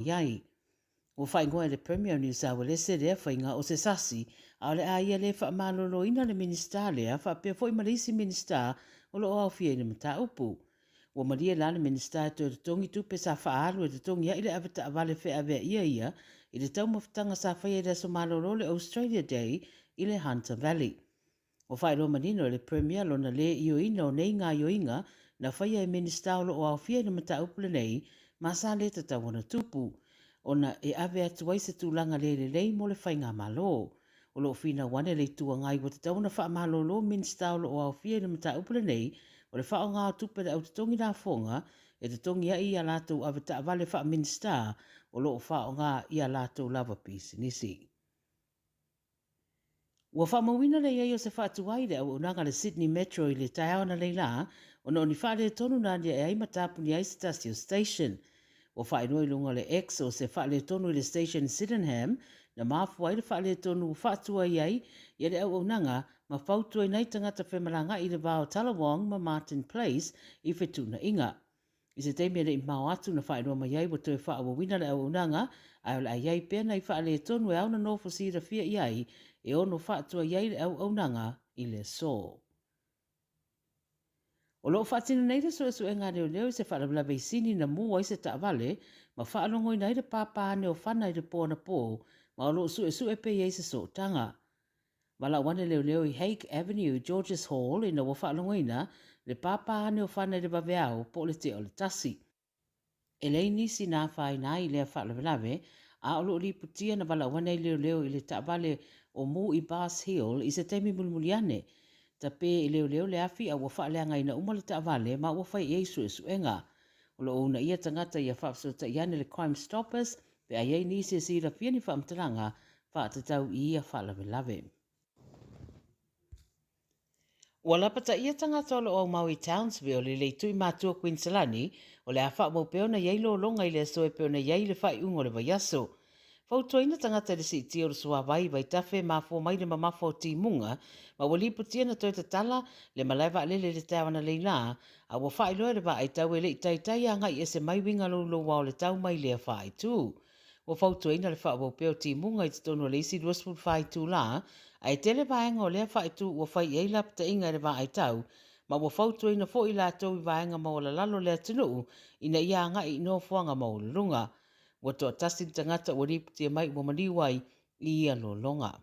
i ai. Ua faaigoa e le Premier o Niu Sauelese lea faiga o se sasi, a o le a ia le faamaloloina le Minisita lea faapea foi ma le isi Minisita o lo o aofia i le mataupu. Ua malie la le Minisita e toe totogi tupe sa faaalu e totogi ai le avetaavale feaveaia ia i le taumafataga sa faia i le aso malolo o le Australia Day i le Hunter Valley. Ua faailoa manino e le Premier lona lē ioeina o nei gaoioiga na faia e Minisita o lo o aofia i le mataupu lenei ma sa lē tatau ona tupu, ona e ave atu ai se tulaga lē lelei mo le faigamalo. O lo o finau ane le Itu Agai ua tatau ona faamalolo Minisita o lo o aofia i le mataupu lenei o le faaaoga o tupe a le au totogi lafoga e totogi ai i a latou avetaavale faa-Minisita o lo o faaaoga i a latou lava pisinisi. Ua faamauina le i ai o se faatuai i le auaunaga a le Sydney Metro i le taeao analeila ona o ni faaletonu na aliae ai ma tapuni ai se tasi o station. Ua faailoa i luga o le X o se faaletonu i le station Sydenham na mafua ai le faaletonu ua faatuai ai ia le auaunaga ma fautuaina ai tagata femalagaai i le va o Tallawong ma Martin Place i fetuunaiga. I se taimi e le i mao atu na faailoa mai ai ua toe faaauauina le auaunaga, ae o le a i ai pea nai faaletonu e ao ona nofo silafia i ai e ono faatuai ai le auaunaga i le aso. O lo o faatino nei le suesuega a leoleo i se faalavelave i Sini na mu ai se taavale ma faalogoina ai le pāpā ane o Fana i le po anapō ma o lo o suesue pe i ai se sootaga. Valaau ane leoleo i Haig Avenue, Georges Hall ina ua faalogoina le pāpā ane o Fana i le vaveao po o le tea o le tasi. E leai nisi na afaina ai i lea faalavelave, a o lo o liputia na valaau ane ai leoleo i le taavale o Mu i Bass Hill i se taimi mulimuli ane. Tape i leoleo le afi a ua faaleagaina uma le taavale ma ua fai i ai suesuega. O lo o uunaia tagata ia faafesootai ane le Crime Stoppers pe a i ai nisi e silafia ni faamatalaga faatatau i ia faalavelave. Ua lapataia tagata o lo o aumau i Townsville i le itu i matua Kuiniselani, o le a faaauau pea ona i ai lologa i le aso e pei ona i ai i le faaiuga o le vaiaso. Fautuaina tagata i le siitia o le suavai i vaitafe e mafua mai le mamafa o timuga, ma ua lipotia na toe tatala le malae vaalele i le taeao analeila, a ua faailoa e le vaaitau e le i taitai agai ese mai uiga louloua o le tau mai lea faaitu. Ua fautuaina le faaauau pea o timuga i totonu o le isi 24 itulā, ae tele vaega o lea faaitu ua fai i ai lapataiga e le vaaitau, ma ua fautuaina foi i latou i vaega maualalalo o le atunuu ina ia agai i nofoaga maualuluga. Ua toatasi le tagata ua lipotia mai ua maliu ai i ia lologa.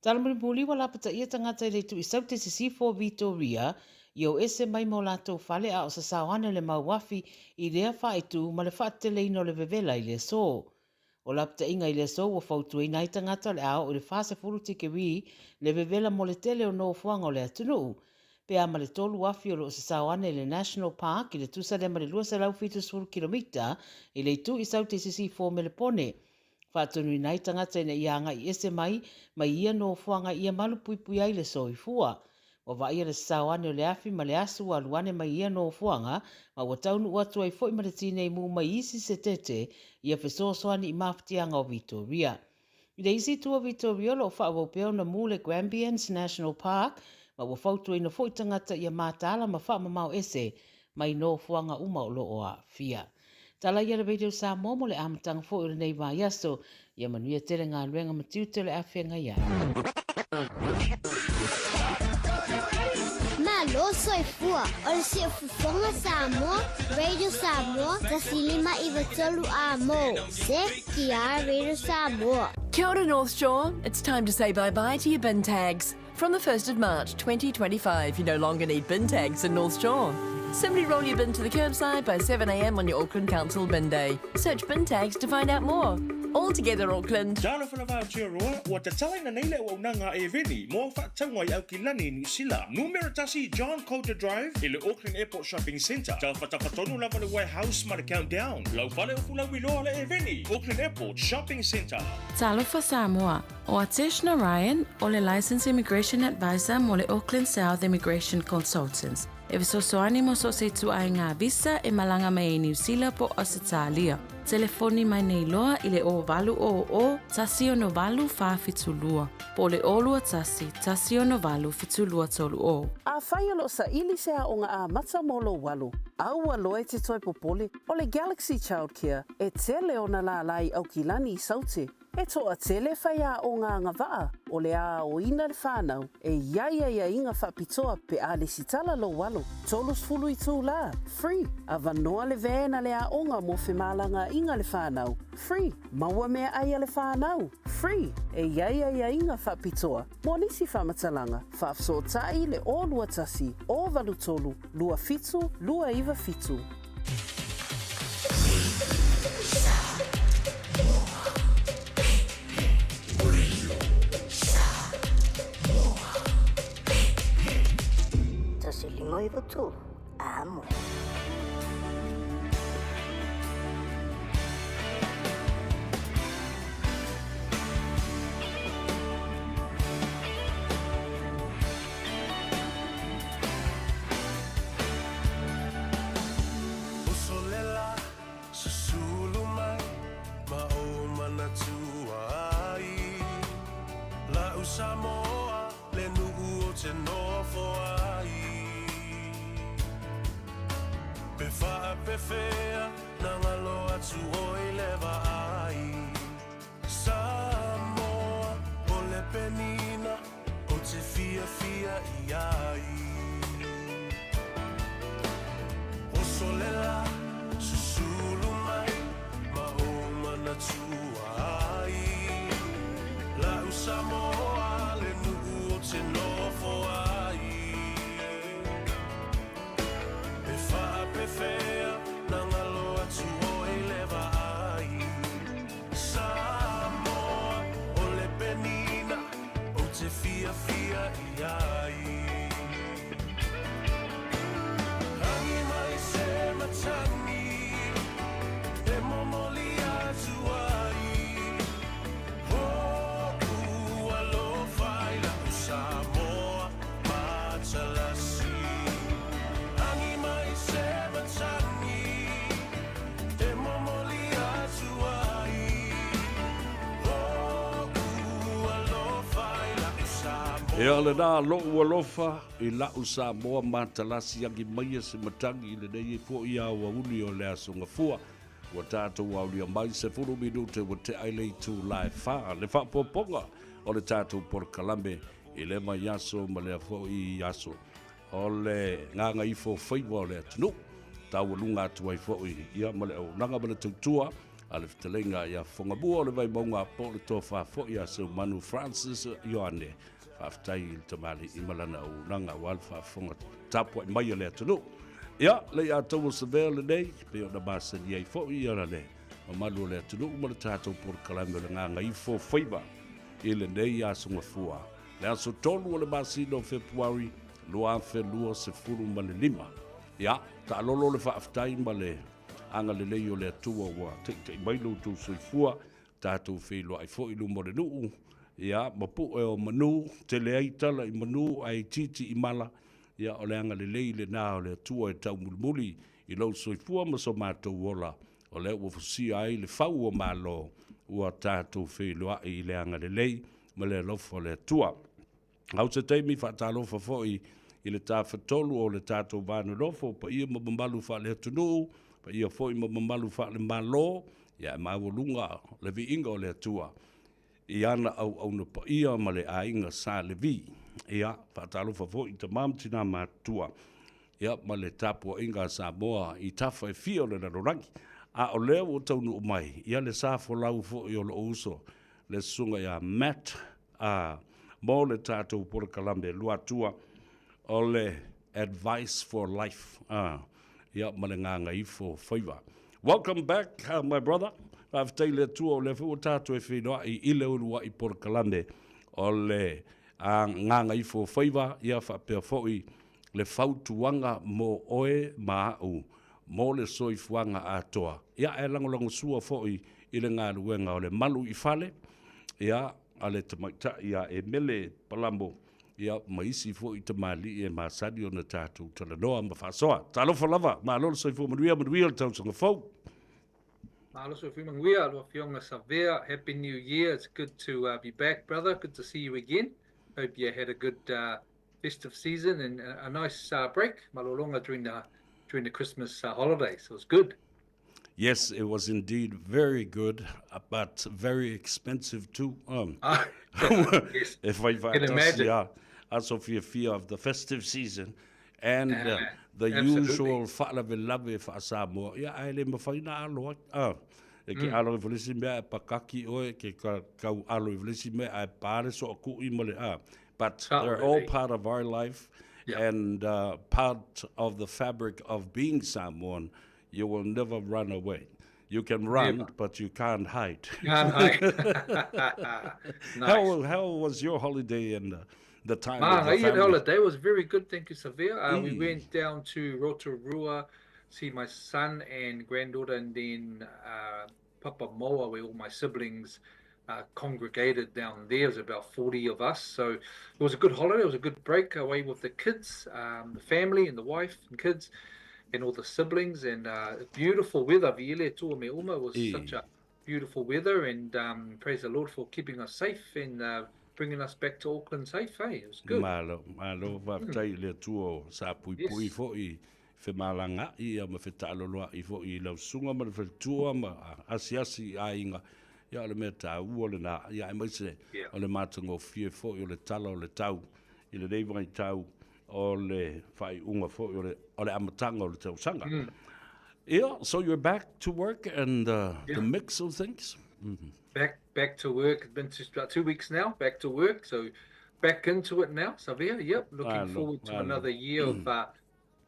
Talamulimuli ua lapataia tagata i le itu i Saute Sisifo o Vitoria i o ese mai ma o latou fale a o sasao ane le mau afi i lea faaitu ma le faateteleina o le vevela i le aso. O lapataiga i le aso ua fautuaina ai tagata o le a oo i le 40 tikeri le vevela mo le tele o nofoaga o le atunuu. Pe a ma le 3,000 o lo o sasao ane i le National Park i le tusa lea ma le 270 kilomita i le itu i Saute Sisifo o Melepone. Faatonuina ai tagata ina ia agai ese mai mai ia nofoaga ia malupuipui ai le soifua. Ua vaaia le sasao ane o le afi ma le asu ua alu ane mai ia nofoaga ma ua taunuu atu ai foi ma le tinei mu mai isi setete ia fesoasoani i mafatiaga o Vitoria. I le isi itu o Vitoria o lo o faaauau pea ona mu le Grampians National Park ma ua fautuaina foi tagata ia mataala ma faamamao ese mai nofoaga uma o lo o aafia. Tala ia le Radio Samoa mo le amataga foi o lenei vaiaso. Ia manuia tele galuega ma tiute o le a feagai ai. Malo soifua o le Siufofoga Samoa, Radio Samoa, 1593 A-mo, CTR Radio Samoa. Kia ora North Shore, it's time to say bye-bye to your bin tags. From the 1st of March 2025, you no longer need bin tags in North Shore. Simply roll your bin to the curbside by 7am on your Auckland Council bin day. Search bin tags to find out more. All together, Auckland. Talofa lava Aotearoa, ua tatalaina nei le auaunaga a Eveni mo faatauga i Aukilani, Niu Sila. Numera tasi John Coulter Drive i le Auckland Airport Shopping Centre. Tafatafa tonu lava le warehouse ma le Countdown. Lau fale o Fulauiloa le Eveni, Auckland Airport Shopping Centre. Talofa Samoa, ʻO Atesh Narayan, ʻo le Licensed Immigration Advisor mo le Auckland South Immigration Consultants, e fesoasoani mo so o se ituaiga visa e malaga mai ai Niu Sila po o Ausetalia. Telefoni mai nei loa i le 0800 168 472 po o le 021 168 7230. Afai o lo o saili se aoga amata mo lou alo, aua loa e te toe popole, o le Galaxy Childcare e tele ona lālā i Aukilani i Saute. E toatele faiaoga agavaa o le a aoina le whanau e i ai aiaiga faapitoa pe a lesitala lou alo, 30 itulā, free, avanoa le van a le aoga mo femalagaaiga le whanau, free, maua meaai a le whanau, free, e i ai aiaiga faapitoa mo nisi faamatalaga, faafesootai le 021 083 27 297. 153, Amo. Uso le la, susulu mai ma ou manatua ai. La'u Samoa, le nu'u o te nofo ai. Pe faapefea na ngalo atu oi le vaai. Samoa, o le penina ou te fiafia i ai. Oso le la, susulu mai ma ou manatua ai. La'u Samoa, le nu'u ou te nofo ai. Pe faapefea na ngalo atu oe i le vaai. Samoa, o le penina ou te fiafia i ai. Agi mai se matagi e momoli atu ai. Ho'u alofa i la'u Samoa matalasi. Agi mai se matagi e momoli atu ai. Ho'u alofa i la'u Samoa. Ia lenā lo'u alofa i la'u Samoa matalasi agi maia se matagi i lenei ai fo'i aoauli o le Aso Gafua ua tatou aolia mai 10 minute ua te'a i le itulā e fa le faaopoopoga o le tatou polokalame i lea vaiaso ma lea fo'i aso o le gagaifofaiva o le atunuu taualuga atu ai fo'i ia ma le auaunaga ma le tautua a le fetalaiga ia Fogamua o le Vaimauga po o le tofa fo'i ia Seumanu Francis Ioane. Faafetai i le tamalii ma lana auaunaga aua le faafofoga tapuai mai a le atunuu. Ia, le i ataua savea lenei, pei ona masani ai fo'i ia le mamalu o le atunuu ma le tatou polokalame o le Gagaifofaiva i lenei Aso Gafua, le aso 3 o le masina o Fepuari 2025. Ia, taalolo le faafetai ma le agalelei o le Atua ua taita'i mai lo outou soifua, tatou feiloai foi i luma o le nuu, ia, ma pu'e o manu, tele ai tala i manu ae itiiti i mala, ia, o le agalelei lenā o le Atua e taumulimuli i lou soifua ma so matou ola, o lea ua fusia ai le fau o Malo, ua tatou feiloai i le agalelei ma le alofa o le Atua. Au se taimi faatalofa foi i le tafatolu o le tatou va nonofo, paia ma mamalu faale-atunuu, paia foi ma mamalu faale-Malo, ia e maualuga le viiga o le Atua i ana auauna paia ma le aiga Sa Levi. Ia, faatalofa foi i tama ma tinā matutua, ia, ma le tapuaiga a Samoa i tafa e fia o le lalolagi. A o lea ua taunuu mai, ia le sa folau foi o lou uso, le susuga ia Matt a mo le tatou polokalame Luatua o le Advice for Life a ia ma le gagaifo faiva. Welcome back my brother. Faafetai i le Atua o lea foi ua tatou e feiloai i le uluai polokalame o le gagaifo faiva ia faapea foi le fautuaga mo oe ma a'u mo le soifuaga atoa. Ia ae lagolagosua foi i le galuega o le malu i fale, ia, a le tamaitai ia Emele Palamo, ia, ma isi foi tamalii e masani ona tatou talanoa ma faasoa. Talofa lava, malo le soifua manuia, manuia le tausaga fou. Malo soifua manuia, lau Afioga Savea. Happy New Year. It's good to uh, be back, brother. Good to see you again. Hope you had a good uh, festive season and a nice uh, break, malolonga, during the, during the Christmas uh, holidays. It was good. Yes, it was indeed very good, uh, but very expensive too. Um, ah, yes. If I can imagine. Yeah, aso fiafia of the festive season and uh, the absolutely. usual faalavelave faa-Samoa, ia ae le mafai ona alo ai. Ah, e ke alo ifo le isi mea ae pakaki oe, ke ka, kau alo ifo le isi mea ae pa le soaku'i ma le, ah. But they're all Absolutely. part of our life Yeah. and uh, part of the fabric of being Samoan. You will never run away. You can run, Never. but you can't hide. Can't hide. Nice. How, how was your holiday and uh, the time Ma, with the I family? holiday was very good, thank you, Savea. Uh, We went down to Rotorua, see my son and granddaughter, and then uh, Papamoa, where all my siblings uh, congregated down there. There's about 40 of us. So it was a good holiday. It was a good break away with the kids, um, the family and the wife and kids and all the siblings. And uh, beautiful weather. Viele tua me uma was such E. a beautiful weather. And um, praise the Lord for keeping us safe and uh, bringing us back to Auckland safe. Hey, it was good. Malo, malo, faafetai i le Atua o sa puipui Yes. foi i femalagaai ia ma fetaaloloai foi i lau susuga ma le faletua ma asiasi i aiga. Ia o le mea taua lena, ia aemaise Yeah. o le matagofie foi o le tala o le tau i lenei vaitau o le faaiuga foi o le, o le amataga o le tausaga. Yeah, so you're back to work and uh, the Yeah. mix of things? Back back to work. It's been just about 2 weeks now. Back to work. So back into it now, Savea. Yep. Looking Malo, forward to malo. another year of uh,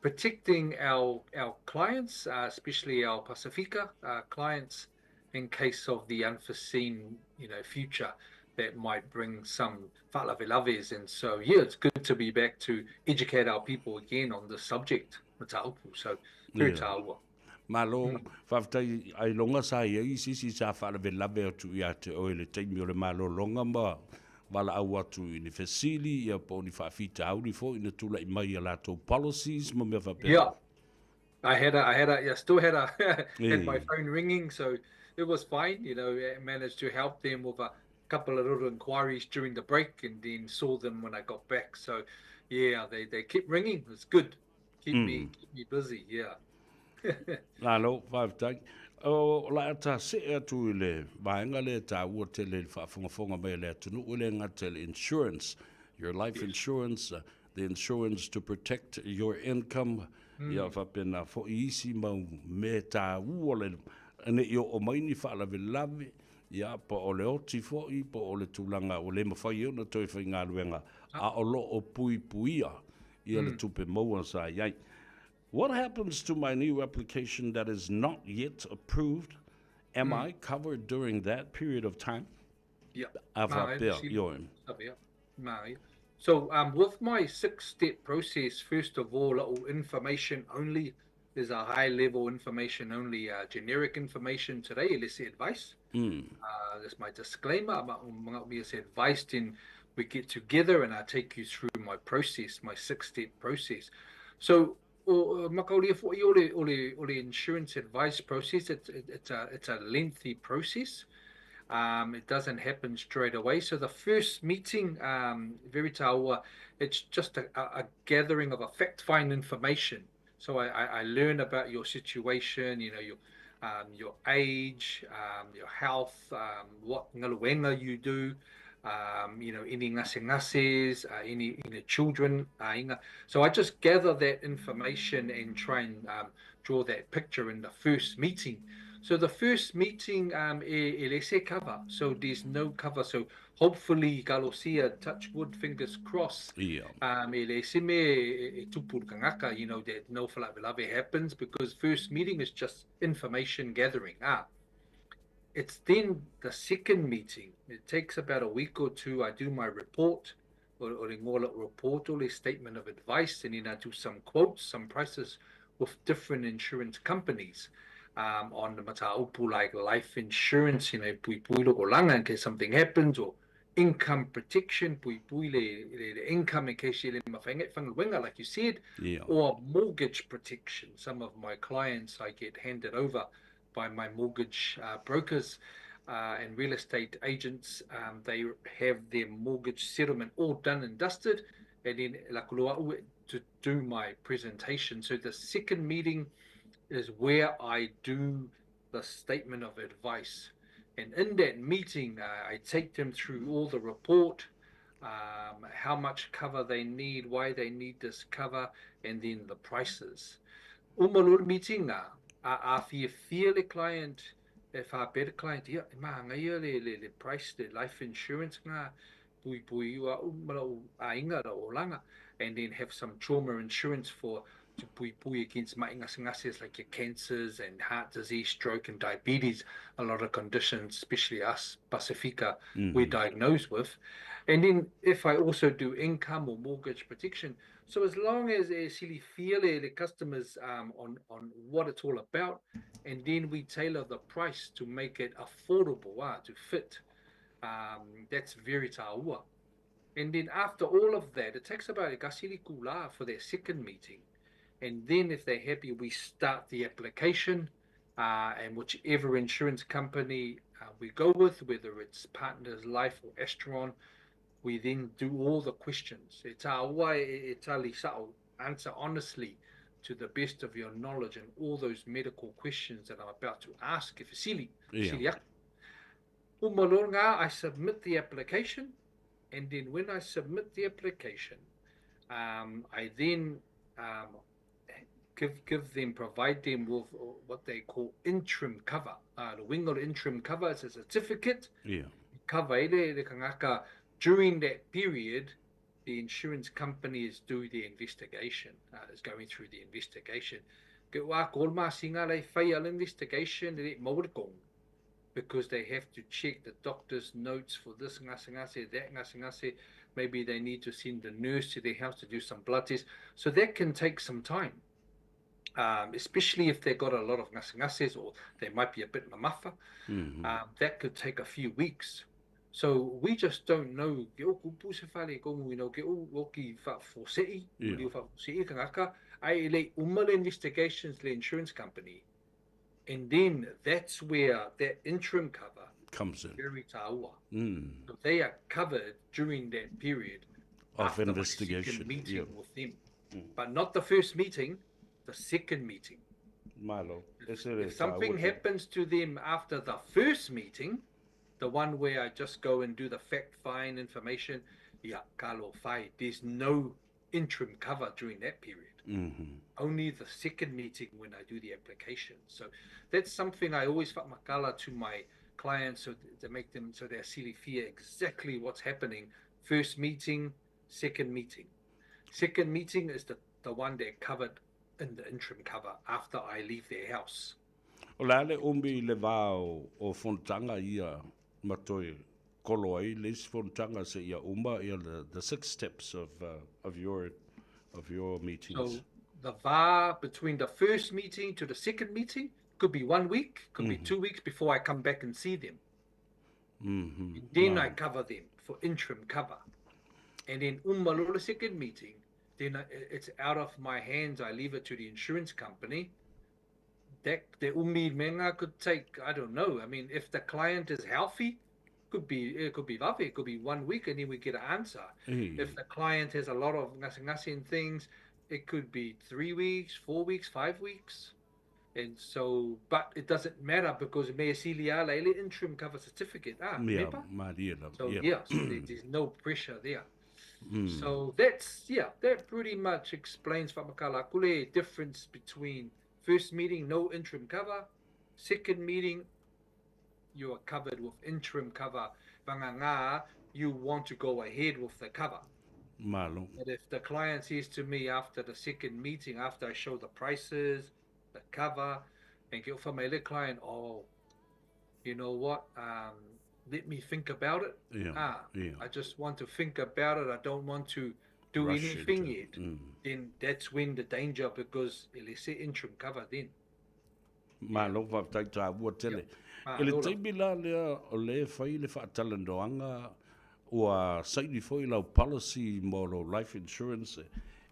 protecting our our clients, uh, especially our Pasifika uh, clients, in case of the unforeseen, you know, future that might bring some faalavelave. And so, yeah, it's good to be back to educate our people again on this subject, mataupu. So, very Yeah. taua. Malo, faafetai ailoga sa i ai isi isi sa faalavelave atu ia te oe i le taimi o le malologa ma valaau atu i ni fesili ia po o ni faafitauli foi na tula'i mai i a latou policies ma mea faapena. Yeah. I had a, I had a, yeah, still had a, had my E. phone ringing, so it was fine. You know, I managed to help them with a couple of little inquiries during the break, and then saw them when I got back. So, yeah, they they kept ringing. It's good. Keep me keep me busy. Yeah. Malo, faafetai. O le a ta see atu i le vaega lea e taua tele i le faafogafoga mai a le atunuu e le gata i le insurance, your life insurance, uh, the insurance to protect your income, ia faapena foi isi mau mea taua le ne'i oo mai ni faalavelave, ia po o le oti foi po o le tulaga ua le mafai ai ona toe faigaluega a o lo o puipuia ia le tupe maua sa i ai. What happens to my new application that is not yet approved? Am I covered during that period of time? Yeah. A Ma, faapea, si- ioe. yeah. Ma, yeah. So um, with my six-step process, first of all, oh, information only is a high-level information only, uh, generic information today, let's say advice. Uh, that's my disclaimer. Ma- mga umiya sa advice, then we get together and I take you through my process, my six-step process. So, o makaulia foi o le, o le, o le insurance advice process, it's, it, it's, a, it's a lengthy process. Um, it doesn't happen straight away. So the first meeting, um, very taua, it's just a, a, a gathering of a fact find information. So I, I, I learn about your situation, you know, your um, your age, um, your health, um, what ngaluenga you do, um, you know, any ngasengases, uh, any you know, children. Uh, inga. So I just gather that information and try and um, draw that picture in the first meeting. So the first meeting, um, e, e lese cover. So there's no cover. So hopefully, galosia, touch wood, fingers crossed, Ia. um, e le se me e, e tupu kangaka, you know, that no faalavelave happens because first meeting is just information gathering. Ah, it's then the second meeting. It takes about a week or two. I do my report, or, or ngola report, or a statement of advice, and then I do some quotes, some prices with different insurance companies um, on the mataupu, like life insurance, you know, pui pui loko langa in case something happens, or income protection, pui pui le, le, le income in case you le mawhainga- whangaluenga, like you said, Ia. or mortgage protection. Some of my clients I get handed over by my mortgage uh, brokers uh, and real estate agents. Um, they have their mortgage settlement all done and dusted, and then to do my presentation. So the second meeting is where I do the statement of advice. And in that meeting, uh, I take them through all the report, um, how much cover they need, why they need this cover, and then the prices. Uma loa le meeting a, a, a fiafia le client, e whāpea le client, ia, e mahangaia le, le, le price, le life insurance ngā, puipui i a'u ma la'u aiga la'u olaga and then have some trauma insurance for to puipui against ma'i gasegases like your cancers and heart disease, stroke and diabetes, a lot of conditions, especially us Pasifika, mm-hmm. we're diagnosed with. And then if I also do income or mortgage protection, so as long as e silifia le customers um, on, on what it's all about, and then we tailor the price to make it affordable, uh, to fit Um, that's very tāua. And then after all of that, it takes about a kasili kula for their second meeting. And then if they're happy, we start the application uh, and whichever insurance company uh, we go with, whether it's Partners Life or Astron, we then do all the questions. E tāua e, e tali sa'o, answer honestly to the best of your knowledge and all those medical questions that I'm about to ask. If sili, yeah. Umalunga, I submit the application, and then when I submit the application, um, I then um, give give them, provide them with what they call interim cover. Uh, the wingo interim cover is a certificate. Yeah. Cover ele le kangaka during that period, the insurance company is do the investigation, uh, is going through the investigation. Ke wa kolma singa le whai investigation le maurikong because they have to check the doctor's notes for this ngasengase, that ngasengase. Maybe they need to send the nurse to their house to do some blood tests. So that can take some time, um, especially if they've got a lot of ngasengases or they might be a bit mamafa. Mm-hmm. Um, that could take a few weeks. So we just don't know. Ke o kupu se whale kongu, you know, ke o oki wha yeah. kangaka, ai le umale investigations le insurance company. And then that's where that interim cover comes in. Very taua. Mm. So they are covered during that period of investigation. meeting yeah. with them. Mm. But not the first meeting, the second meeting. Malo. If, if something happens to them after the first meeting, the one where I just go and do the fact find information, yeah, kalo fai, there's no interim cover during that period. Mm-hmm. Only the second meeting when I do the application. So that's something I always makala to my clients so to make them so they're silifia exactly what's happening. First meeting, second meeting. Second meeting is the, the one that covered in the interim cover after I leave their house. O le a le umi i le va o, o fonotaga ia ma toe kolo ai le isi fonotaga seia uma ia the, the six steps of, uh, of, your, of your meetings. So the va between the first meeting to the second meeting could be one week, could mm -hmm. be mm-hmm. two weeks before I come back and see them. Mm -hmm. Then I cover them for interim cover. And then umalola second meeting, then it's out of my hands. I leave it to the insurance company that the umi menga could take I don't know. I mean, if the client is healthy, could be it could be vavi, it could be one week, and then we get an answer. Mm. If the client has a lot of ngasi and things, it could be three weeks, four weeks, five weeks. And so, but it doesn't matter because me silia le interim cover certificate. Ah, yeah, So yeah, yeah so there's no pressure there. Mm. So that's yeah, that pretty much explains whamakala difference between first meeting no interim cover, second meeting you are covered with interim cover. Vanganga, you want to go ahead with the cover. Malo. But if the client says to me after the second meeting, after I show the prices, the cover, and get from my client, oh, you know what? Um, let me think about it. Yeah, ah, yeah. I just want to think about it. I don't want to do Rush anything into, yet. Then that's when the danger because ele se interim cover then. Malo faafetai taua tele. I le taimi la lea o lea e fai le faatalanoaga ua saini foi lau policy mo lou life insurance,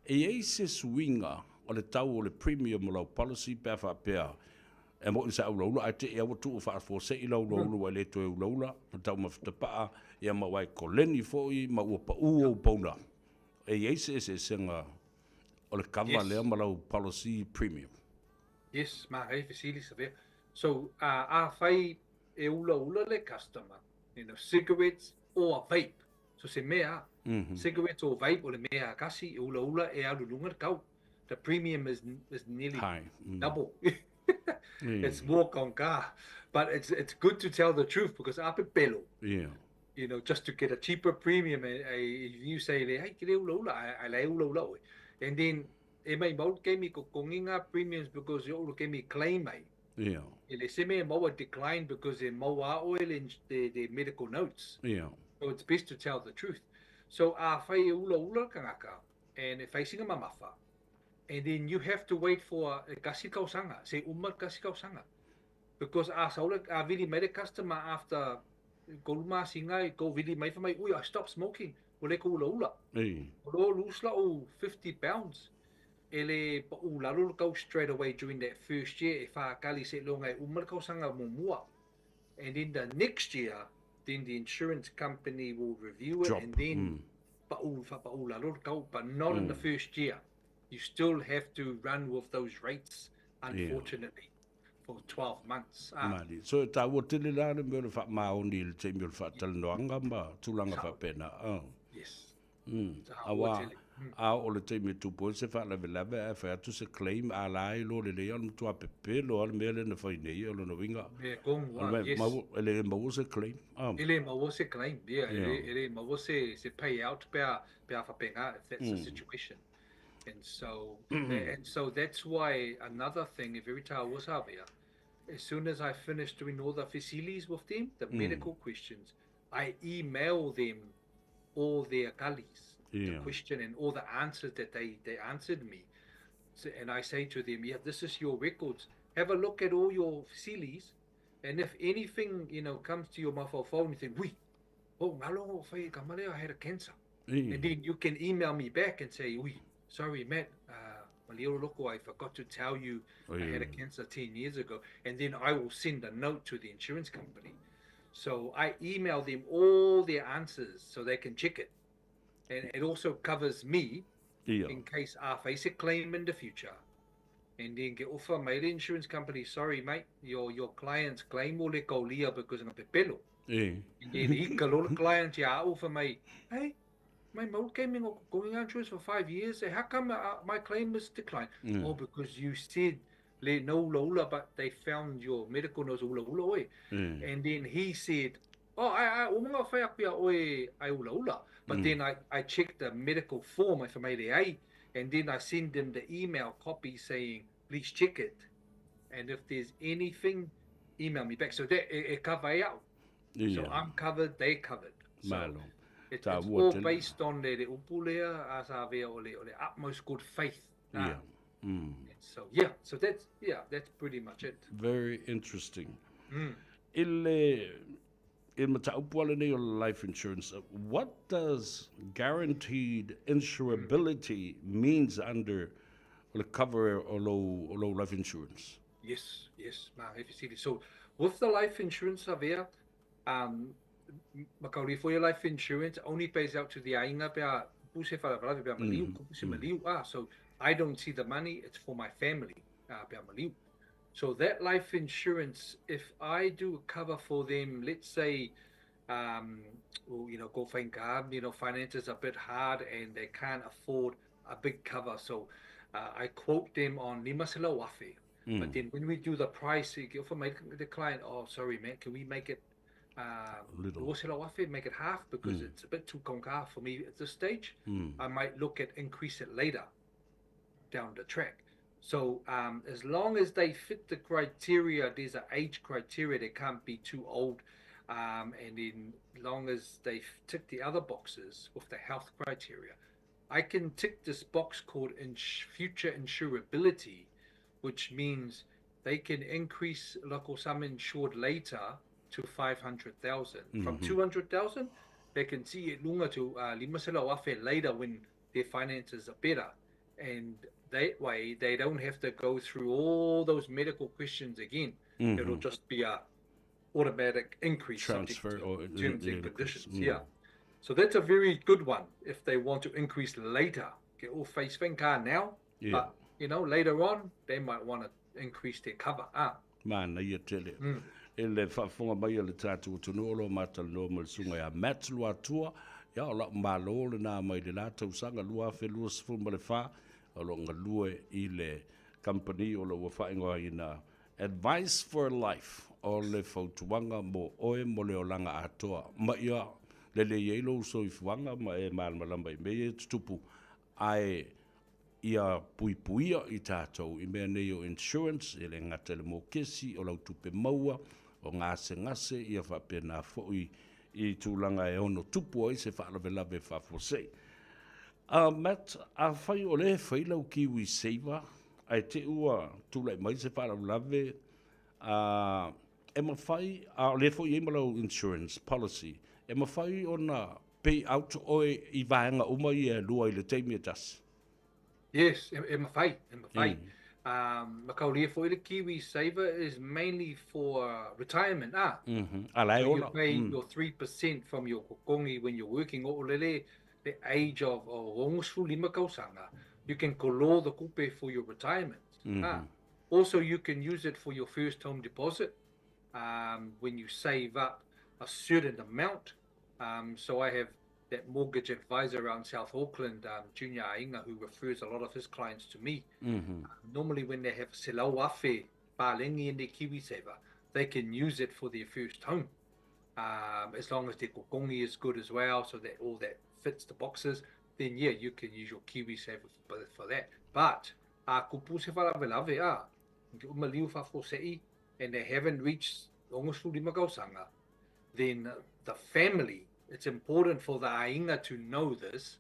e i ai se suiga o le tau o le premium o lau policy pe a faapea E moʻi sa ulaula ae teʻi a ua tuu faafuasei lau ulaula ua e le toe ulaula ma taumafa tapaa, ia ma ua e koleni foi ma ua paʻu ou paula. E i ai se eseesega o le kava lea ma lau policy premium? Yes, manaia fesili Savea. So, afai e ulaula le customer, you know, cigarettes or vape, so se mea, cigarettes or vape o le mea kasi e ulaula e alu i luga le tau. The premium is is nearly High. Double. It's more gongā. But it's it's good to tell the truth because a pepelo. Yeah. You know, just to get a cheaper premium, if you say, hey, ke le ulaula, ai le ulaula oe. And then, e mai mau le kemi kokongi ngā premiums because i o'u le kemi claim ai. Yeah. E le se mea e maua decline because e maua a oe le, the, the medical notes. Yeah. So it's best to tell the truth. So afai e ulaula le kangaka, and e fai sina mamafa, and then you have to wait for e kasi tausaga, se uma le kasi tausaga. Because a sau le, a vili mai le customer after kolu masina i kou vili mai fai mai, ui I stopped smoking, ua le kou ulaula. Ei. Ua lo lose la'u 50 pounds. E le pa'u lalo le kau straight away during that first year e whākali se'iloga e uma le tausaga muamua. And then the next year, then the insurance company will review it Drop. and then pa'u, whapa'u lalo le kau, but not in the first year. You still have to run with those rates, unfortunately, for 12 months. Ah. Malie. So e tāua tele la le mea o le faamaoni i le taimi o le faatalanoaga ma tulaga faapena. Oh. Yes. Aua, a oo le taimi e tupu ai se faalavelave ae fai atu se claim a la e iloa lelei a o le matua pepelo lava le mea lea na fai nei, o lona uiga, Mea tonu o le lava, mea yes. maua, e le maua se claim. Ah. E le maua se claim, yeah, e le, Yeah. e le maua se, se payout pe a, pe a faapena, if that's the situation. And so, and so that's why another thing, if every time I was out there, as soon as I finish doing all the fesilis with them, the medical questions, I email them all their gullies, the question and all the answers that they, they answered me. So, and I say to them, yeah, this is your records. Have a look at all your facilities. And if anything, you know, comes to your mobile phone, you think, oui, oh, ngalo, whai, kamale, I had a cancer. And then you can email me back and say, oui, sorry, Matt, loko, I forgot to tell you I had a cancer 10 years ago. And then I will send a note to the insurance company. So I email them all their answers so they can check it. And it also covers me in case I face a claim in the future. And then get offer my insurance company, sorry mate, your your client's claim will let go lia because I'm a pepelo. And then he ka lola client ia offer mai, hey, my mode came in going on insurance for 5 years. How come my claim was declined? Oh, because you said le no ula ula, but they found your medical notes ula ula oe. And then he said, oh, I, I, o mga whai aku ia oe ai ula ula. But then I, I checked the medical form I made ai, and then I send them the email copy saying, please check it. And if there's anything, email me back. So that e, e cover au. So I'm covered, they covered. So Malo. it, it's Tāua all tele. based on le, le upu lea, a sa vea o le, o le utmost good faith. Ah. Yeah. So yeah, so that's yeah, that's pretty much it. Very interesting. I le i le mataupu ala nei o le life insurance, what does guaranteed insurability means under o le cover o lou o lou life insurance? Yes, yes, ma e fesili. So with the life insurance Savea, um, Makauri for your life insurance only pays out to the aiga pe a tupu se faalavelave pe a maliu, tupu se maliu. Ah, so I don't see the money, it's for my family, ah, pe a maliu. So that life insurance, if I do a cover for them, let's say, um, well, you know, go thank God, you know, finances are a bit hard and they can't afford a big cover. So I quote them on lima sela wafe. But then when we do the price, you give the client, oh, sorry, man, can we make it Little. lua sela wafe, make it half because it's a bit too conka for me at this stage. I might look at increase it later down the track. So as long as they fit the criteria, there's an age criteria, they can't be too old. And then long as they tick the other boxes with the health criteria, I can tick this box called future insurability, which means they can increase local sum insured later to 500,000. From 200,000, they can see it lunga to lima sela wafe later when their finances are better. And That way, they don't have to go through all those medical questions again. Mm-hmm. It'll just be a automatic increase transfer or terms and conditions. Yeah. So that's a very good one if they want to increase later. Get all face car now, yeah. but you know later on they might want to increase their cover. Ah. Manaia tele. Mm. E le faafofoga mai a le tatou atunuu o lo o matalanoa ma le susuga ia Matt Luatua, ia o la'u malo lena mai le la tausaga 2024 o lo o galue i le kamupani o lo o ua faaigoaina Advice for Life, o le fautuaga mo oe mo le olaga atoa ma ia lelei ai lou soifuaga ma e malamalama i mea ia e tutupu ae ia puipuia i tatou i mea nei o insurance, e le gata i le mokesi, o lau tupe maua, o gasegase, ia faapena foi i tulaga e ono tupu ai se faalavelave faafuasei. A Matt, afai o lea e fai lau Kiwi Saver ae te i ua tulai mai se faalavelave, a, e mafai, a o lea foi e i ai ma lau insurance policy, e mafai ona pay out oe i vaega uma ia e lua i le taimi e tasi? Yes, e, e mawhai, e mawhai. Mm. Um, makaulia foi le Kiwi Saver is mainly for retirement, ah. Mm -hmm. Ala e so you pay mm. your 3% from your kokongi when you're working o lele the age of o 65 kausanga. You can kolo the kupe for your retirement. Mm -hmm. Ah. Also, you can use it for your first home deposit um, when you save up a certain amount. Um, so I have that mortgage advisor around South Auckland, um, Junior Ainga, who refers a lot of his clients to me. Mm-hmm. Uh, normally, when they have selauafe palengi in their KiwiSaver, they can use it for their first home. Um, as long as their kokongi is good as well, so that all that fits the boxes, then yeah, you can use your KiwiSaver for, for that. But a kupu se whalavelave a, and they haven't reached then the family, it's important for the ainga to know this,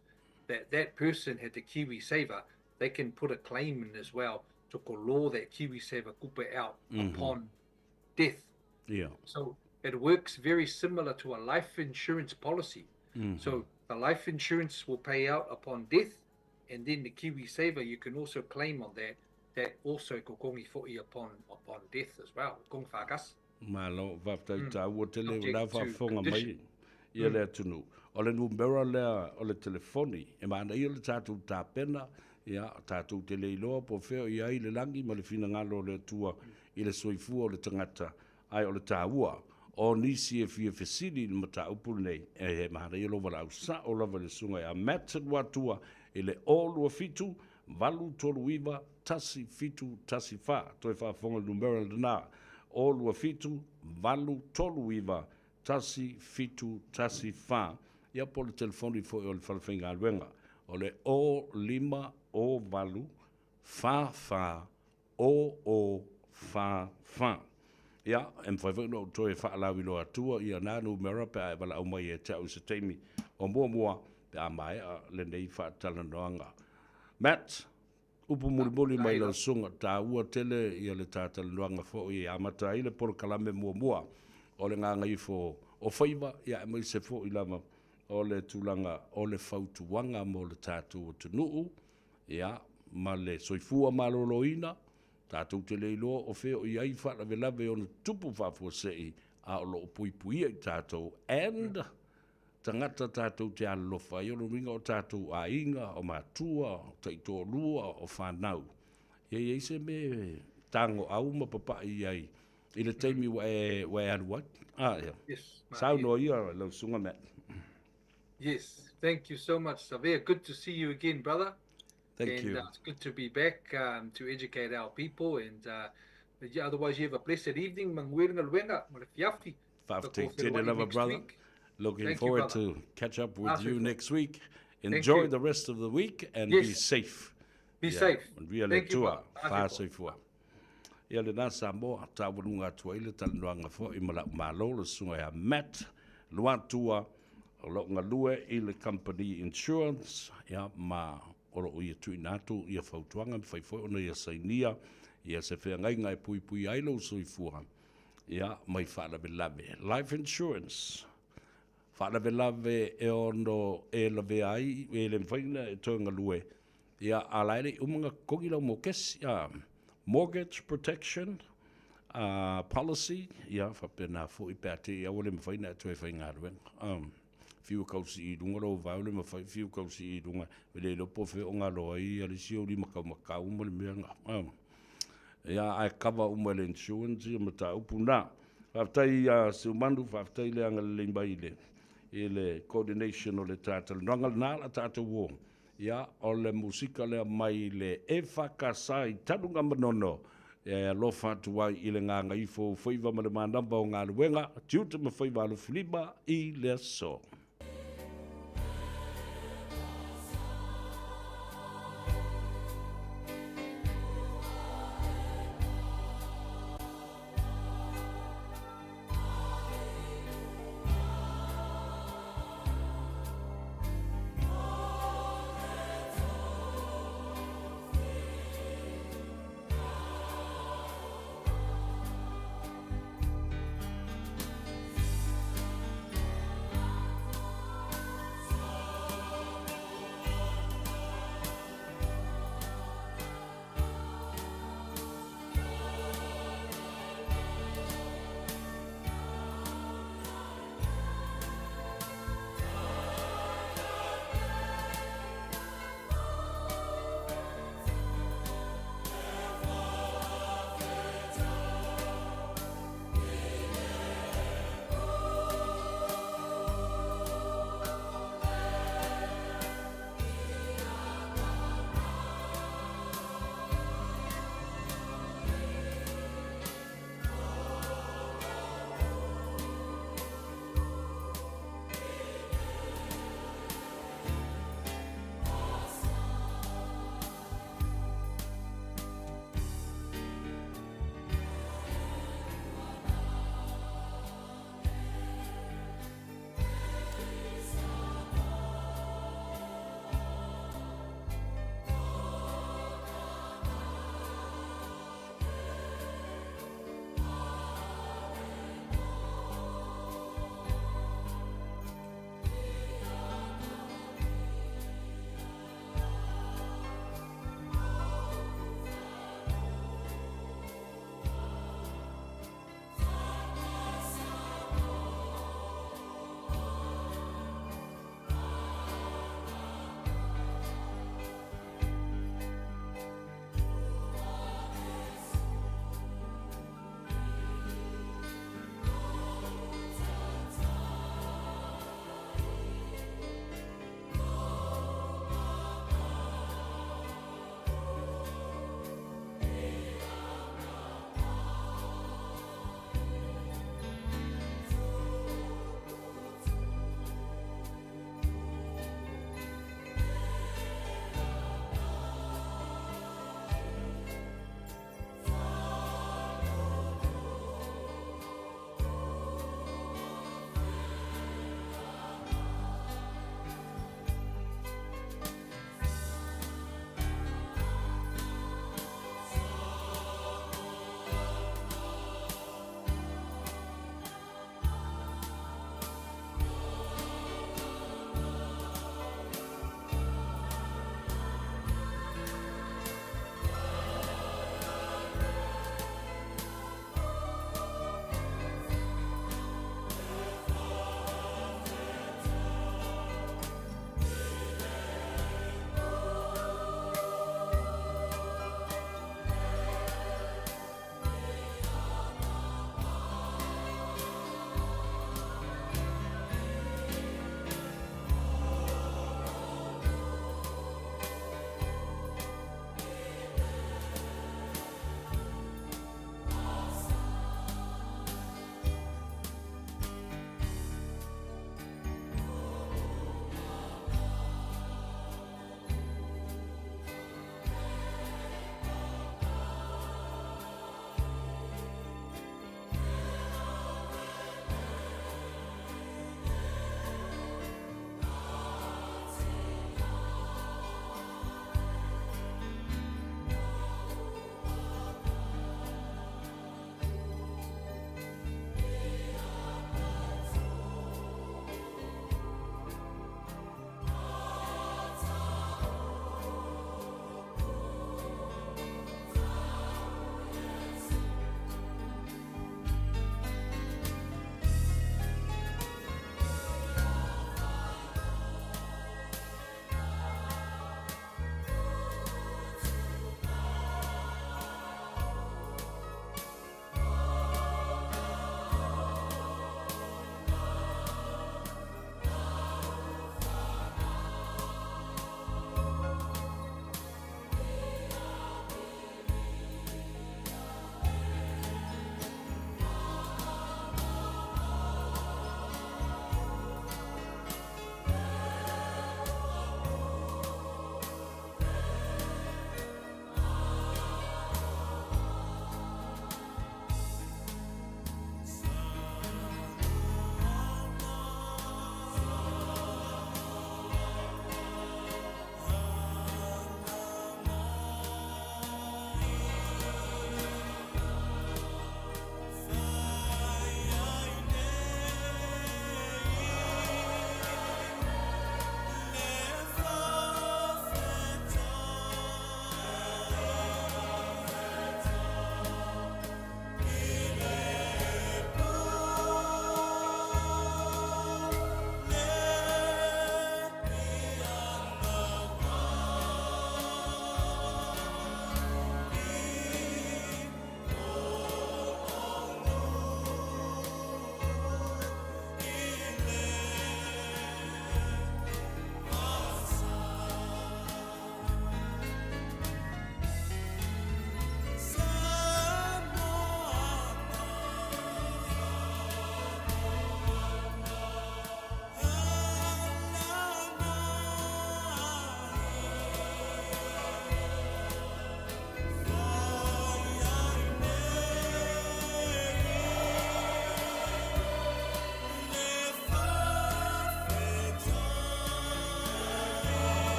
that that person had the Kiwi Saver, they can put a claim in as well to kolo that Kiwi Saver kupe out mm-hmm. upon death. Yeah. So it works very similar to a life insurance policy. Mm-hmm. So the life insurance will pay out upon death, and then the Kiwi Saver, you can also claim on that. That also kokongi fo'i upon upon death as well. Kong whakas. Malo, faafetai taua tele o la faafofoga mai ia le atunuu. O le numera lea o le telefoni, e manaia le tatou tapena, ia, tatou te le iloa po o fea o i ai le lagi ma le finagalo o le Atua i le soifua o le tagata, ae o le taua o nisi e fia fesili i le mataupu lenei, e manaia lou valaau sao lava i le Susuga ia Matt Luatua i le 027 839 1714. Toe faafofoga i le numera lena, 027 839 1714. Ia po o le telefoni foi o le Falefaigaluega, o le 05 08 44 00 44. Ia, e mafai foi ona ou toe faalauiloa atua ia na numera pe a e valaau mai ia te au i se taimi o muamua pe a maea lenei faatalanoaga. Matt, upu mulimuli mai lau susuga, taua tele ia le ta talanoaga foi e amata ai le polokalame muamua o le gagaifo o faiva, ia aemaise foi lava o le tulaga o le fautuaga mo le tatou atunuu, ia, ma le soifua maloloina, tatou te le iloa o fea o i ai faalavelave ono tutupu faafuasei, a o lo o puipuia i tatou and tagata tatou te alolofa ai, o lona uiga o tatou aiga, o matua, o taitoalua, o fanau. Ia i ai se mea e tagoau ma papai i ai i le taimi ua e, ua e alu ai. Ah, ia. Yes, Saunoa ia lau susuga Matt. Yes, thank you so much, Savea. Good to see you again, brother. Thank and, you. Uh, it's good to be back um, to educate our people. And uh, yeah, otherwise, you have a blessed evening. Manguirnga luenga, mo le fiafi. Faafetai tele lava, brother. Looking Thank you, forward brother. to catch up with you next week. Thank Enjoy you. the rest of the week and be Yes. safe. Be Ia, safe. manuia le Thank you, Atua. brother. Faasoifua. Ia lena Samoa, taualuga atu ai le talanoaga foi ma la'u malo le susuga ia Matt Luatua o lo'u galue i le Company Insurance, ia ma o lo'o ia tuuina atu ia fautuaga e mafai foi ona ia sainia ia se feagaiga e puipuia ai lou soifua ia mai faalavelave. Life Insurance, faalavelave e ono e lavea ai, e le mafai ona e toe galue. Ia, a la e le i uma ona totogi lau mokesi, a, mortgage protection, a, policy, ia, faapena foi pe a te i a ua le mafai ona e toe faigaluega. A, fiu e kausii i luga lou vao, le mafai, fiu e kausii i luga, e le iloa po o fea o galo ai ia le isi ou limataumatau ma le mea na. A, ia, ae cover uma e le insurance ia mataupu na. Faafetai ia Seumanu, faafetai le agalelei mai i le, i le coordination o le ta talanoaga lena o le a tatou o. Ia, o le musika lea mai le EFKS i Tanugamanono e alofa atu ai i le gagaifo o faiva ma le manava o galuega, tiute ma faiva alofilima i le aso.